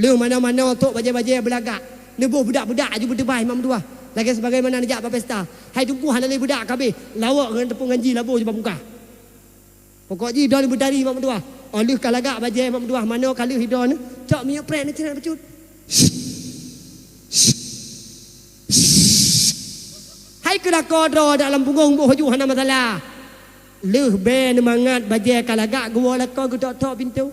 Lheueh manoe-manoe tok bajée-bajée beulagak, neuboh beudak-beudak aju beuteubai mak meutuwah. Lagée sebagaimana neujak bak pesta. Hai teungku hana lé beudak kabeh, lawok ngon teupeu ngon ji labo ju bak muka. Pokok jih idon beutari mak meutuwah. Oh lheueh ka lagak bajée mak meutuwah, manoe ka lheueh idon, cok minyeuk preh neucret bacut. Hai keu lakoe droe dak lam punggong boh ju hana masalah. Lheueh bée neumangat bajée ka lagak geuwoe lakoe geutok-tok pintoe.